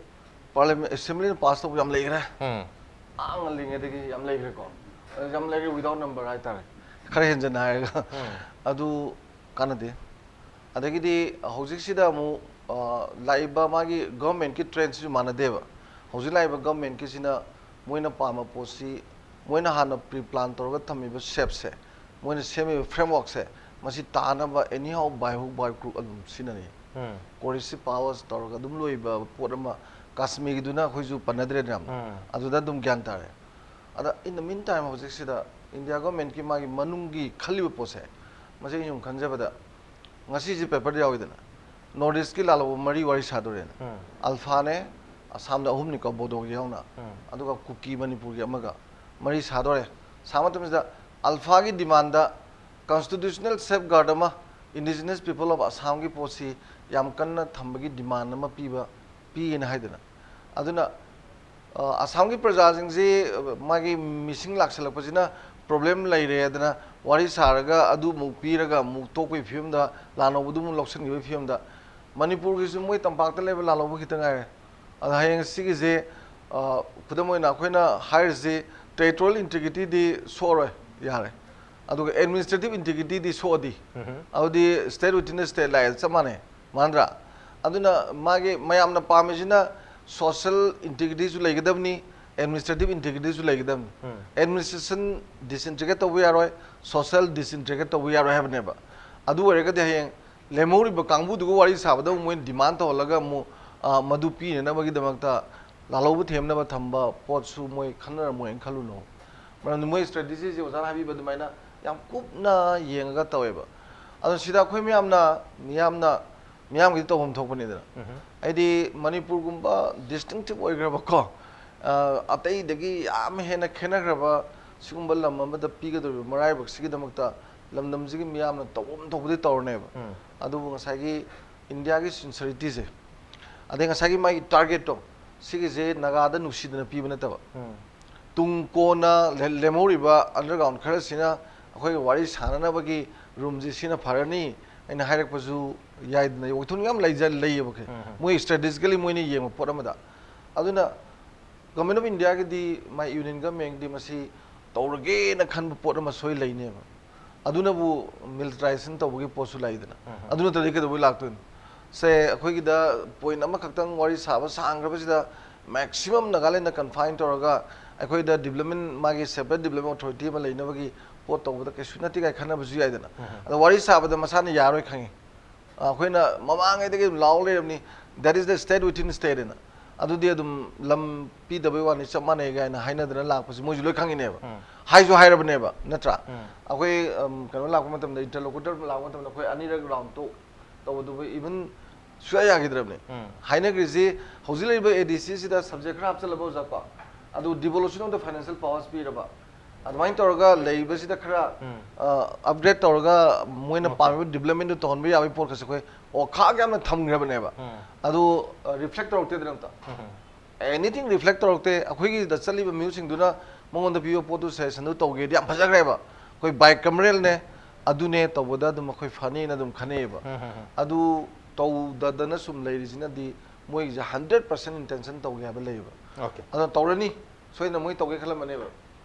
ꯄꯥꯔꯂꯤꯌꯥꯃꯦꯟ, ꯑꯦꯁꯦꯝꯕ꯭ꯂꯤꯅ ꯄꯥꯁ ꯇꯧꯕ ꯌꯥꯝ ꯂꯩꯈ꯭ꯔꯦ꯫ ꯑꯥ, ꯉꯜꯂꯤꯉꯩꯗꯒꯤ ꯌꯥꯝ ꯂꯩꯈ꯭ꯔꯦꯀꯣ꯫ ꯑ, ꯌꯥꯝ ꯂꯩꯈ꯭ꯔꯦ without number ꯍꯥꯏꯇꯥꯔꯦ꯫ ꯈꯔ ꯍꯦꯟꯖꯟꯅ ꯍꯥꯏꯔꯒ꯫ ꯑꯗꯨ ꯀꯥꯟꯅꯗꯦ꯫ ꯑꯗꯒꯤꯗꯤ ꯍꯧꯖꯤꯛꯁꯤꯗ ꯑꯃꯨꯛ, ꯑ, ꯂꯥꯛꯏꯕ ꯃꯥꯒꯤ ꯒꯣꯔꯃꯦꯟꯀꯤ ꯇ꯭ꯔꯦꯟꯁꯤꯁꯨ ꯃꯥꯟꯅꯗꯦꯕ꯫ ꯍꯧꯖꯤꯛ ꯂꯥꯛꯏꯕ ꯒꯣꯔꯃꯦꯟꯀꯤꯁꯤꯅ ꯃꯣꯏꯅ ꯄꯥꯝꯕ ꯄꯣꯠꯁꯤ ꯃꯣꯏꯅ ꯍꯥꯟꯅ pre plan ꯇꯧꯔꯒ ꯊꯝꯃꯤꯕ ꯁꯦꯞꯁꯦ, ꯃꯣꯏꯅ ꯁꯦꯝꯃꯤꯕ frameworkꯁꯦ, ꯃꯁꯤ ꯇꯥꯅꯕ anyhow by hook by crook ꯑꯗꯨꯝ ꯁꯤꯖꯤꯟꯅꯔꯤ꯫ Coercive powers ꯇꯧꯔꯒ ꯑꯗꯨꯝ ꯂꯣꯏꯕ ꯄꯣꯠ ꯑꯃ ꯀꯥꯁꯃꯤꯔꯒꯤꯗꯨꯅ ꯑꯩꯈꯣꯏꯁꯨ ꯄꯟꯅꯗ꯭ꯔꯦꯗꯅ ꯌꯥꯝꯅ꯫ ꯑꯗꯨꯗ ꯑꯗꯨꯝ ꯒ꯭ꯌꯥꯟ ꯇꯥꯔꯦ꯫ ꯑꯗ in the meantime ꯍꯧꯖꯤꯛꯁꯤꯗ ꯏꯟꯗꯤꯌꯥ ꯒꯣꯔꯃꯦꯟꯀꯤ ꯃꯥꯒꯤ ꯃꯅꯨꯡꯒꯤ ꯈꯜꯂꯤꯕ ꯄꯣꯠꯁꯦ, ꯃꯁꯤ ꯑꯩꯅ ꯁꯨꯝ ꯈꯟꯖꯕꯗ ꯉꯁꯤꯁꯦ ꯄꯦꯄꯔꯗ ꯌꯥꯎꯏꯗꯅ, ꯅꯣꯔꯠ ꯏꯁꯀꯤ ꯂꯥꯜꯍꯧꯕ ꯃꯔꯤ ꯋꯥꯔꯤ ꯁꯥꯗꯣꯔꯦꯅ꯫ ꯑꯜꯐꯥꯅꯦ, ꯑꯁꯥꯝꯗ ꯑꯍꯨꯝꯅꯤꯀꯣ, ꯕꯣꯗꯣꯒꯤ ꯌꯥꯎꯅ, ꯑꯗꯨꯒ ꯀꯨꯀꯤ ꯃꯅꯤꯄꯨꯔꯒꯤ ꯑꯃꯒ, ꯃꯔꯤ ꯁꯥꯗꯣꯔꯦ꯫ ꯁꯥ ꯃꯇꯝꯁꯤꯗ ꯑꯜꯐꯥꯒꯤ demandꯗ constitutional safeguard ꯑꯃ indigenous people of Assamꯒꯤ ꯄꯣꯠꯁꯤ ꯌꯥꯝ ꯀꯟꯅ ꯊꯝꯕꯒꯤ demand ꯑꯃ ꯄꯤꯕ, ꯄꯤꯌꯦꯅ ꯍꯥꯏꯗꯅ, ꯑꯗꯨꯅ ꯑ, ꯑꯁꯥꯝꯒꯤ ꯄ꯭ꯔꯖꯥꯁꯤꯡꯁꯤ, ꯑ, ꯃꯥꯒꯤ ꯃꯤꯁꯤꯡ ꯂꯥꯛꯁꯜꯂꯛꯄꯁꯤꯅ ꯄ꯭ꯔꯣꯕ꯭ꯂꯦꯝ ꯂꯩꯔꯦ ꯍꯥꯏꯗꯅ ꯋꯥꯔꯤ ꯁꯥꯔꯒ ꯑꯗꯨ ꯑꯃꯨꯛ ꯄꯤꯔꯒ ꯑꯃꯨꯛ ꯇꯣꯛꯄꯒꯤ ꯐꯤꯕꯝꯗ ꯂꯥꯟꯍꯧꯕꯗꯨ ꯑꯃꯨꯛ ꯂꯧꯁꯤꯟꯈꯤꯕꯒꯤ ꯐꯤꯕꯝꯗ ꯃꯅꯤꯄꯨꯔꯒꯤꯁꯨ ꯃꯣꯏ ꯇꯝꯄꯥꯛꯇ ꯂꯩꯕ ꯂꯥꯜꯍꯧꯕ ꯈꯤꯇ ꯉꯥꯏꯔꯦ꯫ ꯑꯗ ꯍꯌꯦꯡ ꯁꯤꯒꯤꯁꯦ, ꯑ, ꯈꯨꯗꯝ ꯑꯣꯏꯅ ꯑꯩꯈꯣꯏꯅ ꯍꯥꯏꯔꯤꯁꯤ ꯇꯦꯔꯤꯇꯣꯔꯤꯌꯦꯜ ꯏꯟꯇꯤꯒ꯭ꯔꯤꯇꯤꯗꯤ ꯁꯣꯛꯑꯔꯣꯏ, ꯌꯥꯔꯦ꯫ ꯑꯗꯨꯒ ꯑꯦꯗꯃꯤꯅꯤꯁꯇ꯭ꯔꯦꯇꯤꯚ ꯏꯟꯇꯤꯒ꯭ꯔꯤꯇꯤꯗꯤ ꯁꯣꯛꯑꯗꯤ, ꯑꯗꯨꯗꯤ ꯁ꯭ꯇꯦꯠ ꯋꯤꯊꯤꯟ ꯁ꯭ꯇꯦꯠ ꯂꯥꯛꯑꯦ, ꯆꯞ ꯃꯥꯟꯅꯩ, ꯃꯥꯟꯅꯗ꯭ꯔꯥ? ꯑꯗꯨꯅ ꯃꯥꯒꯤ ꯃꯌꯥꯝꯅ ꯄꯥꯝꯃꯤꯁꯤꯅ ꯁꯣꯁꯦꯜ ꯏꯟꯇꯤꯒ꯭ꯔꯤꯇꯤꯁꯨ ꯂꯩꯒꯗꯕꯅꯤ, ꯑꯦꯗꯃꯤꯅꯤꯁꯇ꯭ꯔꯦꯇꯤꯚ ꯏꯟꯇꯤꯒ꯭ꯔꯤꯇꯤꯁꯨ ꯂꯩꯒꯗꯕꯅꯤ꯫ ꯎꯝ꯫ ꯑꯦꯗꯃꯤꯅꯤꯁꯇ꯭ꯔꯦꯁꯟ ꯗꯤꯁꯏꯟꯇꯤꯒ꯭ꯔꯦꯠ ꯇꯧꯕ ꯌꯥꯔꯣꯏ, ꯁꯣꯁꯦꯜ ꯗꯤꯁꯏꯟꯇꯤꯒ꯭ꯔꯦꯠ ꯇꯧꯕ ꯌꯥꯔꯣꯏ ꯍꯥꯏꯕꯅꯦꯕ꯫ ꯑꯗꯨ ꯑꯣꯏꯔꯒꯗꯤ ꯍꯌꯦꯡ ꯂꯦꯝꯍꯧꯔꯤꯕ ꯀꯥꯡꯕꯨꯗꯨꯒ ꯋꯥꯔꯤ ꯁꯥꯕꯗ ꯑꯃꯨꯛ ꯃꯣꯏꯅ ꯗꯤꯃꯥꯟ ꯇꯧꯍꯜꯂꯒ ꯑꯃꯨꯛ, ꯑ, ꯃꯗꯨ ꯄꯤꯅꯅꯕꯒꯤꯗꯃꯛꯇ ꯂꯥꯜꯍꯧꯕ ꯊꯦꯝꯅꯕ ꯊꯝꯕ ꯄꯣꯠꯁꯨ ꯃꯣꯏ ꯈꯟꯅꯔꯝꯃꯣꯏꯅ ꯈꯜꯂꯨꯅꯣ꯫ ꯃꯔꯝꯗꯤ ꯃꯣꯏ ꯁ꯭ꯇ꯭ꯔꯦꯇꯦꯖꯤꯁꯦ ꯑꯣꯖꯥꯅ ꯍꯥꯏꯕꯤꯕ ꯑꯗꯨꯃꯥꯏꯅ ꯌꯥꯝ ꯀꯨꯞꯅ ꯌꯦꯡꯉꯒ ꯇꯧꯋꯦꯕ꯫ ꯑꯗꯣ ꯁꯤꯗ ꯑꯩꯈꯣꯏ ꯃꯌꯥꯝꯅ, ꯃꯤꯌꯥꯝꯅ, ꯃꯤꯌꯥꯝꯒꯤꯗꯤ ꯇꯧꯐꯝ ꯊꯣꯛꯄꯅꯤꯗꯅ꯫ ꯎꯝꯍꯨꯝ꯫ ꯍꯥꯏꯗꯤ ꯃꯅꯤꯄꯨꯔꯒꯨꯝꯕ ꯗꯤꯁꯇꯤꯡꯇꯤꯞ ꯑꯣꯏꯈ꯭ꯔꯕꯀꯣ, ꯑ, ꯑꯇꯩꯗꯒꯤ ꯌꯥꯝ ꯍꯦꯟꯅ ꯈꯦꯠꯅꯈ꯭ꯔꯕ ꯁꯤꯒꯨꯝꯕ ꯂꯝ ꯑꯃꯗ ꯄꯤꯒꯗꯧꯔꯤꯕ ꯃꯔꯥꯏꯕꯛꯁꯤꯒꯤꯗꯃꯛꯇ ꯂꯝꯗꯝꯁꯤꯒꯤ ꯃꯤꯌꯥꯝꯅ ꯇꯧꯐꯝ ꯊꯣꯛꯄꯗꯤ ꯇꯧꯔꯅꯦꯕ꯫ ꯎꯝ꯫ ꯑꯗꯨꯕꯨ ꯉꯁꯥꯏꯒꯤ ꯏꯟꯗꯤꯌꯥꯒꯤ ꯁꯤꯟꯁꯔꯤꯇꯤꯁꯦ, ꯑꯗꯩ ꯉꯁꯥꯏꯒꯤ ꯃꯥꯒꯤ ꯇꯥꯔꯒꯦꯠꯇꯣ, ꯁꯤꯒꯤꯁꯦ ꯅꯥꯒꯥꯗ ꯅꯨꯡꯁꯤꯗꯅ ꯄꯤꯕ ꯅꯠꯇꯕ꯫ ꯎꯝ꯫ ꯇꯨꯡ ꯀꯣꯟꯅ ꯂꯦ-, ꯂꯦꯝꯍꯧꯔꯤꯕ ꯑꯟꯗꯔꯒ꯭ꯔꯥꯎꯟ ꯈꯔꯁꯤꯅ ꯑꯩꯈꯣꯏꯒ ꯋꯥꯔꯤ ꯁꯥꯟꯅꯅꯕꯒꯤ ꯔꯨꯝꯁꯤ ꯁꯤꯅ ꯐꯔꯅꯤ ꯑꯩꯅ ꯍꯥꯏꯔꯛꯄꯁꯨ ꯌꯥꯏꯗꯅ, ꯋꯥꯈꯜ ꯌꯥꯝ ꯂꯩꯖ-, ꯂꯩꯌꯦꯕ꯫ ꯎꯝ, ꯎꯝ꯫ ꯃꯣꯏ ꯁ꯭ꯇ꯭ꯔꯦꯇꯦꯖꯤꯀꯦꯂꯤ ꯃꯣꯏꯅ ꯌꯦꯡꯕ ꯄꯣꯠ ꯑꯃꯗ꯫ ꯑꯗꯨꯅ ꯒꯣꯔꯃꯦꯟ ꯑꯣꯐ ꯏꯟꯗꯤꯌꯥꯒꯤꯗꯤ, ꯃꯥꯏ ꯌꯨꯅꯤꯌꯟ ꯒꯣꯔꯃꯦꯟꯒꯤꯗꯤ ꯃꯁꯤ ꯇꯧꯔꯒꯦꯅ ꯈꯟꯕ ꯄꯣꯠ ꯑꯃ ꯁꯣꯏ ꯂꯩꯅꯦꯕ꯫ ꯑꯗꯨꯅꯕꯨ ꯃꯤꯂꯤꯇꯔꯥꯏꯖꯦꯁꯟ ꯇꯧꯕꯒꯤ ꯄꯣꯠꯁꯨ ꯂꯩꯗꯅ꯫ ꯎꯝ, ꯎꯝ꯫ ꯑꯗꯨ ꯅꯠꯇ꯭ꯔꯗꯤ ꯀꯩꯗꯧꯕꯩ ꯂꯥꯛꯇꯣꯏꯅꯣ? ꯁꯦ, ꯑꯩꯈꯣꯏꯒꯤꯗ ꯄꯣꯏꯟ ꯑꯃꯈꯛꯇꯪ ꯋꯥꯔꯤ ꯁꯥꯕ ꯁꯥꯡꯈ꯭ꯔꯕꯁꯤꯗ, ꯃꯦꯛꯁꯤꯃꯝ ꯅꯥꯒꯥꯂꯦꯟꯗ ꯀꯟꯐꯥꯏꯟ ꯇꯧꯔꯒ ꯑꯩꯈꯣꯏꯗ ꯗꯤꯕ꯭ꯂꯞꯃꯦꯟ, ꯃꯥꯒꯤ ꯁꯦꯄꯔꯦꯠ ꯗꯤꯕ꯭ꯂꯞꯃꯦꯟ ꯑꯣꯊꯣꯔꯤꯇꯤ ꯑꯃ ꯂꯩꯅꯕꯒꯤ ꯄꯣꯠ ꯇꯧꯕꯗ ꯀꯩꯁꯨ ꯅꯠꯇꯦ ꯀꯥꯏ ꯈꯟꯅꯕꯁꯨ ꯌꯥꯏꯗꯅ꯫ ꯎꯝ, ꯎꯝ꯫ ꯑꯗꯣ ꯋꯥꯔꯤ ꯁꯥꯕꯗ ꯃꯁꯥꯅ ꯌꯥꯔꯣꯏ ꯈꯪꯉꯤ꯫ ꯑ, ꯑꯩꯈꯣꯏꯅ ꯃꯃꯥꯡꯉꯩꯗꯒꯤ ꯑꯗꯨꯝ ꯂꯥꯎ ꯂꯩꯔꯕꯅꯤ, "That is the state within state" ꯍꯥꯏꯅ꯫ ꯑꯗꯨꯗꯤ ꯑꯗꯨꯝ ꯂꯝ ꯄꯤꯗꯕꯩ ꯋꯥꯅꯤ, ꯆꯞ ꯃꯥꯟꯅꯩ ꯀꯥꯏꯅ ꯍꯥꯏꯅꯗꯅ ꯂꯥꯛꯄꯁꯤ ꯃꯣꯏꯁꯨ ꯂꯣꯏ ꯈꯪꯉꯤꯅꯦꯕ꯫ ꯎꯝ꯫ ꯍꯥꯏꯁꯨ ꯍꯥꯏꯔꯕꯅꯦꯕ, ꯅꯠꯇ꯭ꯔꯥ? ꯎꯝ꯫ ꯑꯩꯈꯣꯏ, ꯑꯝ, ꯀꯩꯅꯣ ꯂꯥꯛꯄ ꯃꯇꯝꯗ, ꯏꯟꯇꯔꯂꯣꯀꯨꯇꯔ ꯂꯥꯛꯄ ꯃꯇꯝꯗ ꯑꯩꯈꯣꯏ ꯑꯅꯤꯔꯛ ꯔꯥꯎꯟ ꯇꯣꯛ ꯇꯧꯕꯗꯨꯕꯨ ꯏꯚꯟ ꯁꯨꯡꯌꯥ ꯌꯥꯈꯤꯗ꯭ꯔꯕꯅꯦ꯫ ꯎꯝ꯫ ꯍꯥꯏꯅꯈ꯭ꯔꯤꯁꯤ ꯍꯧꯖꯤꯛ ꯂꯩꯔꯤꯕ ꯑꯦ ꯗꯤ ꯁꯤꯁꯤꯗ ꯁꯕꯖꯦꯛ ꯈꯔ ꯍꯥꯞꯆꯤꯜꯂꯕ ꯑꯣꯖꯥꯀꯣ, ꯑꯗꯨ devolution of the financial powers ꯄꯤꯔꯕ, ꯑꯗꯨꯃꯥꯏꯅ ꯇꯧꯔꯒ ꯂꯩꯔꯤꯕꯁꯤꯗ ꯈꯔ, ꯎꯝ꯫ ꯑ, ꯑꯞꯒ꯭ꯔꯦꯗ ꯇꯧꯔꯒ ꯃꯣꯏꯅ ꯑꯣꯀꯦ꯫ ꯄꯥꯝꯃꯤꯕ ꯗꯤꯕ꯭ꯂꯞꯃꯦꯟꯗꯨ ꯇꯧꯍꯟꯕ ꯌꯥꯕꯒꯤ ꯄꯣꯠꯀꯁꯦ ꯑꯩꯈꯣꯏ ꯑꯣ ꯈꯥꯛ ꯌꯥꯝꯅ ꯊꯝꯈ꯭ꯔꯕꯅꯦꯕ꯫ ꯎꯝ꯫ ꯑꯗꯨ, ꯑ, ꯔꯤꯐ꯭ꯂꯦꯛ ꯇꯧꯔꯛꯇꯦꯗꯅ ꯑꯝꯇ꯫ ꯎꯝ꯫ ꯑꯦꯅꯤꯊꯤꯡ ꯔꯤꯐ꯭ꯂꯦꯛ ꯇꯧꯔꯛꯇꯦ꯫ ꯑꯩꯈꯣꯏꯒꯤꯗ ꯆꯠꯂꯤꯕ ꯃꯤꯑꯣꯏꯁꯤꯡꯗꯨꯅ ꯃꯉꯣꯟꯗ ꯄꯤꯕ ꯄꯣꯠꯇꯨ, ꯁꯖꯦꯁꯟꯗꯨ ꯇꯧꯒꯦꯗꯤ ꯌꯥꯝ ꯐꯖꯈ꯭ꯔꯦꯕ꯫ ꯑꯩꯈꯣꯏ ꯕꯥꯏ ꯀꯃꯔꯦꯜꯅꯦ, ꯑꯗꯨꯅꯦ ꯇꯧꯕꯗ ꯑꯗꯨꯝ ꯑꯩꯈꯣꯏ ꯐꯅꯤꯅ ꯑꯗꯨꯝ ꯈꯟꯅꯩꯌꯦꯕ꯫ ꯑꯗꯨ ꯇꯧꯗꯗꯅ ꯁꯨꯝ ꯂꯩꯔꯤꯁꯤꯅꯗꯤ ꯃꯣꯏꯒꯤꯁꯦ ꯍꯟꯗ꯭ꯔꯦꯠ ꯄꯥꯔꯁꯦꯟ ꯏꯟꯇꯦꯟꯁꯟ ꯇꯧꯒꯦ ꯍꯥꯏꯕ ꯂꯩꯌꯦꯕ꯫ ꯑꯣꯀꯦ꯫ ꯑꯗꯣ ꯇꯧꯔꯅꯤ, ꯁꯣꯏꯗꯅ ꯃꯣꯏ ꯇꯧꯒꯦ ꯈꯜꯂꯝꯃꯅꯦꯕ꯫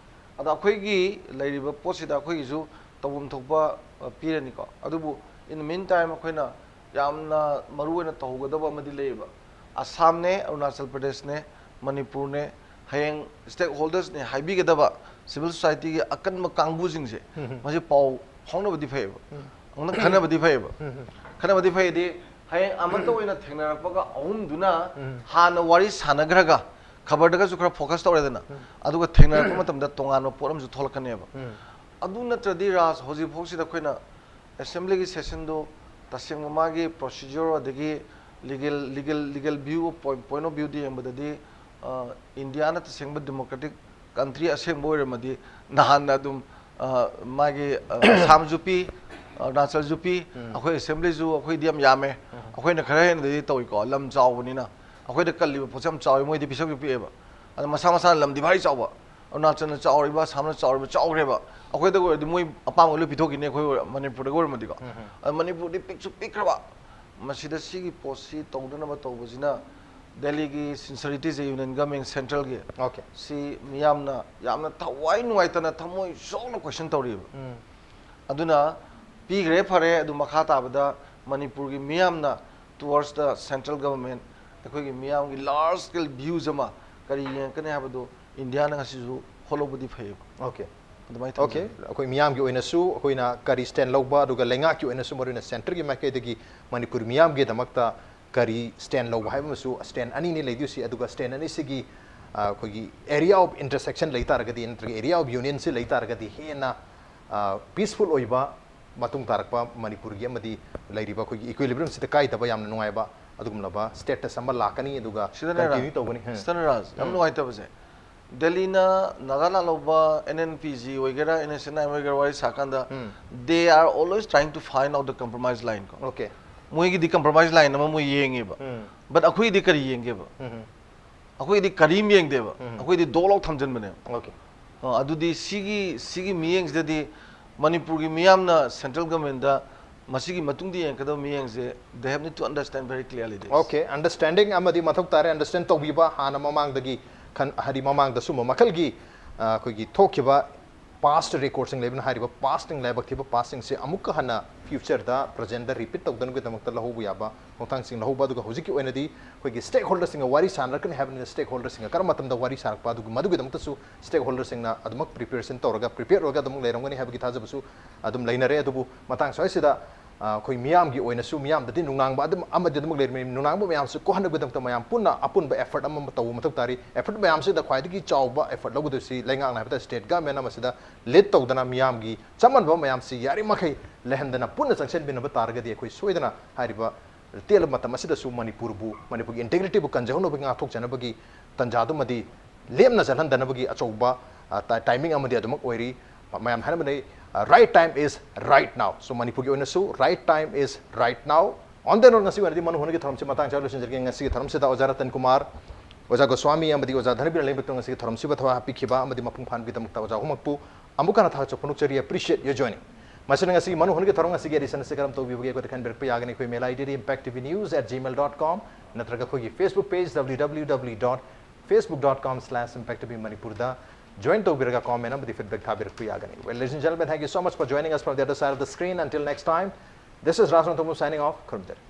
ꯑꯗꯣ ꯑꯩꯈꯣꯏꯒꯤ ꯂꯩꯔꯤꯕ ꯄꯣꯠꯁꯤꯗ ꯑꯩꯈꯣꯏꯒꯤꯁꯨ ꯇꯧꯐꯝ ꯊꯣꯛꯄ, ꯑ, ꯄꯤꯔꯅꯤꯀꯣ꯫ ꯑꯗꯨꯕꯨ in the meantime ꯑꯩꯈꯣꯏꯅ ꯌꯥꯝꯅ ꯃꯔꯨ ꯑꯣꯏꯅ ꯇꯧꯍꯧꯒꯗꯕ ꯑꯃꯗꯤ ꯂꯩꯌꯦꯕ꯫ ꯑꯁꯥꯝꯅꯦ, ꯑꯔꯨꯅꯥꯆꯜ ꯄ꯭ꯔꯗꯦꯁꯅꯦ, ꯃꯅꯤꯄꯨꯔꯅꯦ, ꯍꯌꯦꯡ ꯁ꯭ꯇꯦꯛ ꯍꯣꯜꯗꯔꯁꯅꯦ ꯍꯥꯏꯕꯤꯒꯗꯕ ꯁꯤꯚꯤꯜ ꯁꯣꯁꯥꯏꯇꯤꯒꯤ ꯑꯀꯟꯕ ꯀꯥꯡꯕꯨꯁꯤꯡꯁꯦ, ꯃꯁꯤ ꯄꯥꯎ ꯐꯥꯎꯅꯕꯗꯤ ꯐꯩꯌꯦꯕ꯫ ꯑꯃꯨꯛꯇꯪ ꯈꯟꯅꯕꯗꯤ ꯐꯩꯌꯦꯕ꯫ ꯈꯟꯅꯕꯗꯤ ꯐꯩꯗꯤ, ꯍꯌꯦꯡ ꯑꯃꯠꯇ ꯑꯣꯏꯅ ꯊꯦꯡꯅꯔꯛꯄꯒ ꯑꯍꯨꯝꯗꯨꯅ ꯍꯥꯟꯅ ꯋꯥꯔꯤ ꯁꯥꯟꯅꯈ꯭ꯔꯒ, ꯈꯕꯔꯗꯒꯁꯨ ꯈꯔ ꯐꯣꯀꯁ ꯇꯧꯔꯦꯗꯅ, ꯑꯗꯨꯒ ꯊꯦꯡꯅꯔꯛꯄ ꯃꯇꯝꯗ ꯇꯣꯉꯥꯟꯕ ꯄꯣꯠ ꯑꯃꯁꯨ ꯊꯣꯛꯂꯛꯀꯅꯦꯕ꯫ ꯑꯗꯨ ꯅꯠꯇ꯭ꯔꯗꯤ ꯔꯥꯖ, ꯍꯧꯖꯤꯛ ꯐꯥꯎꯁꯤꯗ ꯑꯩꯈꯣꯏꯅ ꯑꯦꯁꯦꯝꯕ꯭ꯂꯤꯒꯤ ꯁꯦꯁꯟꯗꯣ ꯇꯁꯦꯡꯕ ꯃꯥꯒꯤ ꯄ꯭ꯔꯣꯁꯤꯖꯔ ꯑꯗꯒꯤ legal, legal, legal view, point, point of ꯚ꯭ꯌꯨꯗ ꯌꯦꯡꯕꯗꯗꯤ, ꯑ, ꯏꯟꯗꯤꯌꯥꯅ ꯇꯁꯦꯡꯕ ꯗꯦꯃꯣꯀ꯭ꯔꯦꯇꯤꯛ ꯀꯟꯇ꯭ꯔꯤ ꯑꯁꯦꯡꯕ ꯑꯣꯏꯔꯝꯃꯗꯤ ꯅꯍꯥꯟꯅ ꯑꯗꯨꯝ, ꯑ, ꯃꯥꯒꯤ, ꯑ, ꯑꯁꯥꯝꯁꯨ ꯄꯤ, ꯑꯔꯨꯅꯥꯆꯜꯁꯨ ꯄꯤ, ꯑꯩꯈꯣꯏ ꯑꯦꯁꯦꯝꯕ꯭ꯂꯤꯁꯨ ꯑꯩꯈꯣꯏꯗꯤ ꯌꯥꯝ ꯌꯥꯝꯃꯦ, ꯑꯩꯈꯣꯏꯅ ꯈꯔ ꯍꯦꯟꯅꯗꯤ ꯇꯧꯏꯀꯣ, ꯂꯝ ꯆꯥꯎꯕꯅꯤꯅ꯫ ꯑꯩꯈꯣꯏꯗ ꯀꯜꯂꯤꯕ ꯄꯣꯠꯁꯦ ꯌꯥꯝ ꯆꯥꯎꯏ, ꯃꯣꯏꯗꯤ ꯄꯤꯁꯛꯁꯨ ꯄꯤꯛꯑꯦꯕ꯫ ꯑꯗ ꯃꯁꯥ ꯃꯁꯥꯅ ꯂꯝꯗꯤ ꯚꯥꯔꯤ ꯆꯥꯎꯕ, ꯑꯔꯨꯅꯥꯆꯜꯅ ꯆꯥꯎꯔꯤꯕ, ꯑꯁꯥꯝꯅ ꯆꯥꯎꯔꯤꯕ, ꯆꯥꯎꯈ꯭ꯔꯦꯕ꯫ ꯑꯩꯈꯣꯏꯗ ꯑꯣꯏꯔꯗꯤ ꯃꯣꯏ ꯑꯄꯥꯝꯕ ꯂꯣꯏ ꯄꯤꯊꯣꯛꯈꯤꯅꯤ, ꯑꯩꯈꯣꯏ ꯑꯣꯏꯔ-, ꯃꯅꯤꯄꯨꯔꯗꯒ ꯑꯣꯏꯔꯝꯃꯗꯤꯀꯣ꯫ ꯑꯗ ꯃꯅꯤꯄꯨꯔꯗꯤ ꯄꯤꯛꯁꯨ ꯄꯤꯛꯈ꯭ꯔꯕ꯫ ꯃꯁꯤꯗ ꯁꯤꯒꯤ ꯄꯣꯠꯁꯤ ꯇꯧꯗꯅꯕ ꯇꯧꯕꯁꯤꯅ ꯗꯦꯜꯂꯤꯒꯤ ꯁꯤꯟꯁꯔꯤꯇꯤꯁꯦ ꯌꯨꯅꯤꯌꯟ ꯒꯚꯔꯟꯃꯦꯟ ꯁꯦꯟꯇ꯭ꯔꯦꯜꯒꯤ, ꯑꯣꯀꯦ꯫ ꯁꯤ ꯃꯤꯌꯥꯝꯅ ꯌꯥꯝꯅ ꯊꯋꯥꯏ ꯅꯨꯡꯉꯥꯏꯇꯅ ꯊꯃꯣꯏ ꯁꯣꯛꯅ ꯀꯣꯏꯁꯟ ꯇꯧꯔꯤꯕ꯫ ꯑꯗꯨꯅ ꯄꯤꯈ꯭ꯔꯦ, ꯐꯔꯦ, ꯑꯗꯨ ꯃꯈꯥ ꯇꯥꯕꯗ ꯃꯅꯤꯄꯨꯔꯒꯤ ꯃꯤꯌꯥꯝꯅ towards the central government, ꯑꯩꯈꯣꯏꯒꯤ ꯃꯤꯌꯥꯝꯒꯤ large scale views ꯑꯃ ꯀꯔꯤ ꯌꯦꯡꯉꯛꯀꯅꯤ ꯍꯥꯏꯕꯗꯨ ꯏꯟꯗꯤꯌꯥꯅ ꯉꯁꯤꯁꯨ ꯍꯣꯠꯍꯧꯕꯗꯤ ꯐꯩꯌꯦꯕ꯫ ꯑꯣꯀꯦ꯫ ꯑꯗꯨꯃꯥꯏꯅ ꯑꯣꯀꯦ꯫ ꯊꯝꯖꯒꯦ꯫ ꯑꯩꯈꯣꯏ ꯃꯤꯌꯥꯝꯒꯤ ꯑꯣꯏꯅꯁꯨ ꯑꯩꯈꯣꯏꯅ ꯀꯔꯤ ꯁ꯭ꯇꯦꯟ ꯂꯧꯕ, ꯑꯗꯨꯒ ꯂꯩꯉꯥꯛꯀꯤ ꯑꯣꯏꯅꯁꯨ ꯃꯔꯨꯑꯣꯏꯅ ꯁꯦꯟꯇꯔꯒꯤ ꯃꯥꯏꯀꯩꯗꯒꯤ ꯃꯅꯤꯄꯨꯔ ꯃꯤꯌꯥꯝꯒꯤꯗꯃꯛꯇ ꯀꯔꯤ ꯁ꯭ꯇꯦꯟ ꯂꯧꯕ ꯍꯥꯏꯕ ꯑꯃꯁꯨ, ꯁ꯭ꯇꯦꯟ ꯑꯅꯤꯅꯤ ꯂꯩꯗꯣꯏꯁꯤ, ꯑꯗꯨꯒ ꯁ꯭ꯇꯦꯟ ꯑꯅꯤꯁꯤꯒꯤ, ꯑ, ꯑꯩꯈꯣꯏꯒꯤ area of intersection ꯂꯩ ꯇꯥꯔꯒꯗꯤ, ꯅꯠꯇ꯭ꯔꯒ area of unionꯁꯤ ꯂꯩ ꯇꯥꯔꯒꯗꯤ ꯍꯦꯟꯅ, ꯑ, peaceful ꯑꯣꯏꯕ ꯃꯇꯨꯡ ꯇꯥꯔꯛꯄ ꯃꯅꯤꯄꯨꯔꯒꯤ ꯑꯃꯗꯤ ꯂꯩꯔꯤꯕ ꯑꯩꯈꯣꯏꯒꯤ equilibriumꯁꯤꯗ ꯀꯥꯏꯗꯕ ꯌꯥꯝꯅ ꯅꯨꯡꯉꯥꯏꯕ ꯑꯗꯨꯒꯨꯝꯂꯕ status ꯑꯃ ꯂꯥꯛꯀꯅꯤ, ꯑꯗꯨꯒ ꯁꯤꯗꯅꯦ ꯔꯥ-, continue ꯇꯧꯒꯅꯤ꯫ ꯎꯝ꯫ ꯁꯤꯗꯅꯦ ꯔꯥꯖ, ꯌꯥꯝ ꯎꯝ꯫ ꯅꯨꯡꯉꯥꯏꯇꯕꯁꯦ, ꯗꯦꯜꯂꯤꯅ Naga ꯂꯥꯜꯍꯧꯕ, N N P G ꯑꯣꯏꯒꯦꯔꯥ, N S N I ꯑꯣꯏꯒꯦꯔꯥ, ꯋꯥꯔꯤ ꯁꯥꯀꯥꯟꯗ, ꯎꯝ꯫ They are always trying to find out the compromise line ꯀꯣ꯫ ꯑꯣꯀꯦ꯫ ꯃꯣꯏꯒꯤꯗꯤ compromise line ꯑꯃ ꯃꯣꯏ ꯌꯦꯡꯉꯦꯕ꯫ ꯎꯝ꯫ But ꯑꯩꯈꯣꯏꯗꯤ ꯀꯔꯤ ꯌꯦꯡꯒꯦꯕ? ꯎꯝ꯫ ꯑꯩꯈꯣꯏꯗꯤ ꯀꯔꯤꯝ ꯌꯦꯡꯗꯦꯕ, ꯑꯩꯈꯣꯏꯗꯤ ꯗꯣꯛ ꯂꯥꯎ ꯊꯝꯖꯤꯟꯕꯅꯦꯕ꯫ Okay. ꯑ, ꯑꯗꯨꯗꯤ ꯁꯤꯒꯤ ꯁꯤꯒꯤ ꯃꯤꯠꯌꯦꯡꯁꯤꯗꯗꯤ ꯃꯅꯤꯄꯨꯔꯒꯤ ꯃꯤꯌꯥꯝꯅ central governmentꯇ ꯃꯁꯤꯒꯤ ꯃꯇꯨꯡꯗ ꯌꯦꯡꯒꯗꯕ ꯃꯤꯠꯌꯦꯡꯁꯦ, they have need to understand very clearly this. Okay, understanding ꯑꯃꯗꯤ ꯃꯊꯧ ꯇꯥꯔꯦ, understand ꯇꯧꯕꯤꯕ ꯍꯥꯟꯅ ꯃꯃꯥꯡꯗꯒꯤ ꯈꯟ-, ꯍꯥꯏꯗꯤ ꯃꯃꯥꯡꯗ ꯁꯨꯝꯕ ꯃꯈꯜꯒꯤ, ꯑ, ꯑꯩꯈꯣꯏꯒꯤ ꯊꯣꯛꯈꯤꯕ past recordꯁꯤꯡ ꯂꯩꯕꯅ ꯍꯥꯏꯔꯤꯕ pastꯁꯤꯡ, ꯂꯥꯏꯕꯛ ꯊꯤꯕ pastꯁꯤꯡꯁꯦ ꯑꯃꯨꯛꯀ ꯍꯟꯅ futureꯗ presentꯗ repeat ꯇꯧꯗꯅꯕꯒꯤꯗꯃꯛꯇ ꯂꯧꯍꯧꯕ ꯌꯥꯕ ꯈꯣꯡꯊꯥꯡꯁꯤꯡ ꯂꯧꯍꯧꯕ, ꯑꯗꯨꯒ ꯍꯧꯖꯤꯛꯀꯤ ꯑꯣꯏꯅꯗꯤ ꯑꯩꯈꯣꯏꯒꯤ stakeholderꯁꯤꯡꯒ ꯋꯥꯔꯤ ꯁꯥꯟꯅꯔꯛꯀꯅꯤ ꯍꯥꯏꯕꯅꯤꯅ stakeholderꯁꯤꯡꯒ ꯀꯔꯝꯕ ꯃꯇꯝꯗ ꯋꯥꯔꯤ ꯁꯥꯔꯛꯄ, ꯑꯗꯨꯒꯤ ꯃꯗꯨꯒꯤꯗꯃꯛꯇꯁꯨ stakeholderꯁꯤꯡꯅ ꯑꯗꯨꯃꯛ preparation ꯇꯧꯔꯒ, prepared ꯑꯣꯏꯔꯒ ꯑꯗꯨꯃꯛ ꯂꯩꯔꯝꯒꯅꯤ ꯍꯥꯏꯕꯒꯤ ꯊꯥꯖꯕꯁꯨ ꯑꯗꯨꯝ ꯂꯩꯅꯔꯦ꯫ ꯑꯗꯨꯕꯨ ꯃꯇꯥꯡ ꯁ꯭ꯋꯥꯏꯁꯤꯗ, ꯑ, ꯑꯩꯈꯣꯏ ꯃꯤꯌꯥꯝꯒꯤ ꯑꯣꯏꯅꯁꯨ, ꯃꯤꯌꯥꯝꯗꯗꯤ ꯅꯨꯡꯅꯥꯡꯕ ꯑꯗꯨꯝ ꯑꯃꯗꯤ ꯑꯗꯨꯃꯛ ꯂꯩꯔꯝꯃꯤ, ꯅꯨꯡꯅꯥꯡꯕ ꯃꯌꯥꯝꯁꯨ ꯀꯣꯛꯍꯟꯅꯕꯒꯤꯗꯃꯛꯇ ꯃꯌꯥꯝ ꯄꯨꯟꯅ ꯑꯄꯨꯟꯕ effort ꯑꯃ ꯇꯧꯕ ꯃꯊꯧ ꯇꯥꯔꯤ꯫ Effort ꯃꯌꯥꯝꯁꯤꯗ ꯈ꯭ꯋꯥꯏꯗꯒꯤ ꯆꯥꯎꯕ effort ꯂꯧꯒꯗꯣꯏꯁꯤ ꯂꯩꯉꯥꯛꯅ ꯍꯥꯏꯕ ꯇꯥꯔꯦ, state government ꯑꯃꯁꯤꯗ lead ꯇꯧꯗꯅ ꯃꯤꯌꯥꯝꯒꯤ ꯆꯞ ꯃꯥꯟꯅꯕ ꯃꯌꯥꯝꯁꯤ ꯌꯥꯔꯤꯃꯈꯩ ꯂꯩꯍꯟꯗꯅ ꯄꯨꯟꯅ ꯆꯪꯁꯤꯟꯃꯤꯟꯅꯕ ꯇꯥꯔꯒꯗꯤ ꯑꯩꯈꯣꯏ ꯁꯣꯏꯗꯅ ꯍꯥꯏꯔꯤꯕ ꯇꯦꯜꯂꯕ ꯃꯇꯝ ꯑꯁꯤꯗꯁꯨ ꯃꯅꯤꯄꯨꯔꯕꯨ, ꯃꯅꯤꯄꯨꯔꯒꯤ integrityꯕꯨ ꯀꯟꯖꯍꯧꯅꯕꯒꯤ, ꯉꯥꯛꯊꯣꯛꯆꯅꯕꯒꯤ ꯇꯥꯟꯖꯥꯗꯨꯃꯗꯤ ꯂꯦꯝꯅ ꯆꯠꯍꯟꯗꯅꯕꯒꯤ ꯑꯆꯧꯕ, ꯑ, ꯇꯥ-, timing ꯑꯃꯗꯤ ꯑꯗꯨꯃꯛ ꯑꯣꯏꯔꯤ꯫ ꯃ-, ꯃꯌꯥꯝ ꯍꯥꯏꯅꯕꯅꯤ, ꯑ, "Right time is right now." So ꯃꯅꯤꯄꯨꯔꯒꯤ ꯑꯣꯏꯅꯁꯨ right time is right now꯫ On that note, ꯉꯁꯤꯒꯤ ꯑꯣꯏꯅꯗꯤ ꯃꯅꯨ ꯍꯣꯟꯒꯤ ꯊꯧꯔꯝꯁꯤ ꯃꯇꯥꯡ ꯆꯥꯅ ꯂꯣꯏꯁꯤꯟꯖꯔꯒꯦ꯫ ꯉꯁꯤꯒꯤ ꯊꯧꯔꯝꯁꯤꯗ ꯑꯣꯖꯥ ꯔꯇꯟ ꯀꯨꯃꯥꯔ, ꯑꯣꯖꯥ ꯒꯣꯁ꯭ꯋꯥꯃꯤ ꯑꯃꯗꯤ ꯑꯣꯖꯥ ꯙꯅꯕꯤꯔ ꯂꯩꯃꯠꯇ ꯉꯁꯤꯒꯤ ꯊꯧꯔꯝꯁꯤꯕꯨ ꯊꯋꯥꯏ ꯍꯥꯞꯄꯤꯈꯤꯕ ꯑꯃꯗꯤ ꯃꯄꯨꯡ ꯐꯥꯍꯟꯕꯒꯤꯗꯃꯛꯇ ꯑꯣꯖꯥ ꯑꯍꯨꯝꯃꯛꯄꯨ ꯑꯃꯨꯛ ꯍꯟꯅ ꯊꯥꯒꯠꯆꯕ ꯐꯣꯡꯗꯣꯛꯆꯔꯤ꯫ Appreciate your joining꯫ ꯃꯁꯤꯅ ꯉꯁꯤꯒꯤ ꯃꯅꯨ ꯍꯣꯟꯒꯤ ꯊꯧꯔꯝ ꯉꯁꯤꯒꯤ edition ꯑꯁꯤ ꯀꯔꯝ ꯇꯧꯕꯤꯕꯒꯦ ꯑꯩꯈꯣꯏꯗ ꯈꯟꯕꯤꯔꯛꯄ ꯌꯥꯒꯅꯤ꯫ ꯑꯩꯈꯣꯏ mail ID D impact T V news at gmail dot com ꯅꯠꯇ꯭ꯔꯒ ꯑꯩꯈꯣꯏꯒꯤ Facebook page W W W dot facebook dot com slash impact T V Manipur ꯗ join ꯇꯧꯕꯤꯔꯒ comment ꯑꯃꯗꯤ feedback ꯊꯥꯕꯤꯔꯛꯄ ꯌꯥꯒꯅꯤ꯫ Well, ladies and gentlemen, thank you so much for joining us from the other side of the screen. Until next time, this is Raj Ranthambore signing off. ꯈꯨꯔꯨꯝꯖꯔꯤ꯫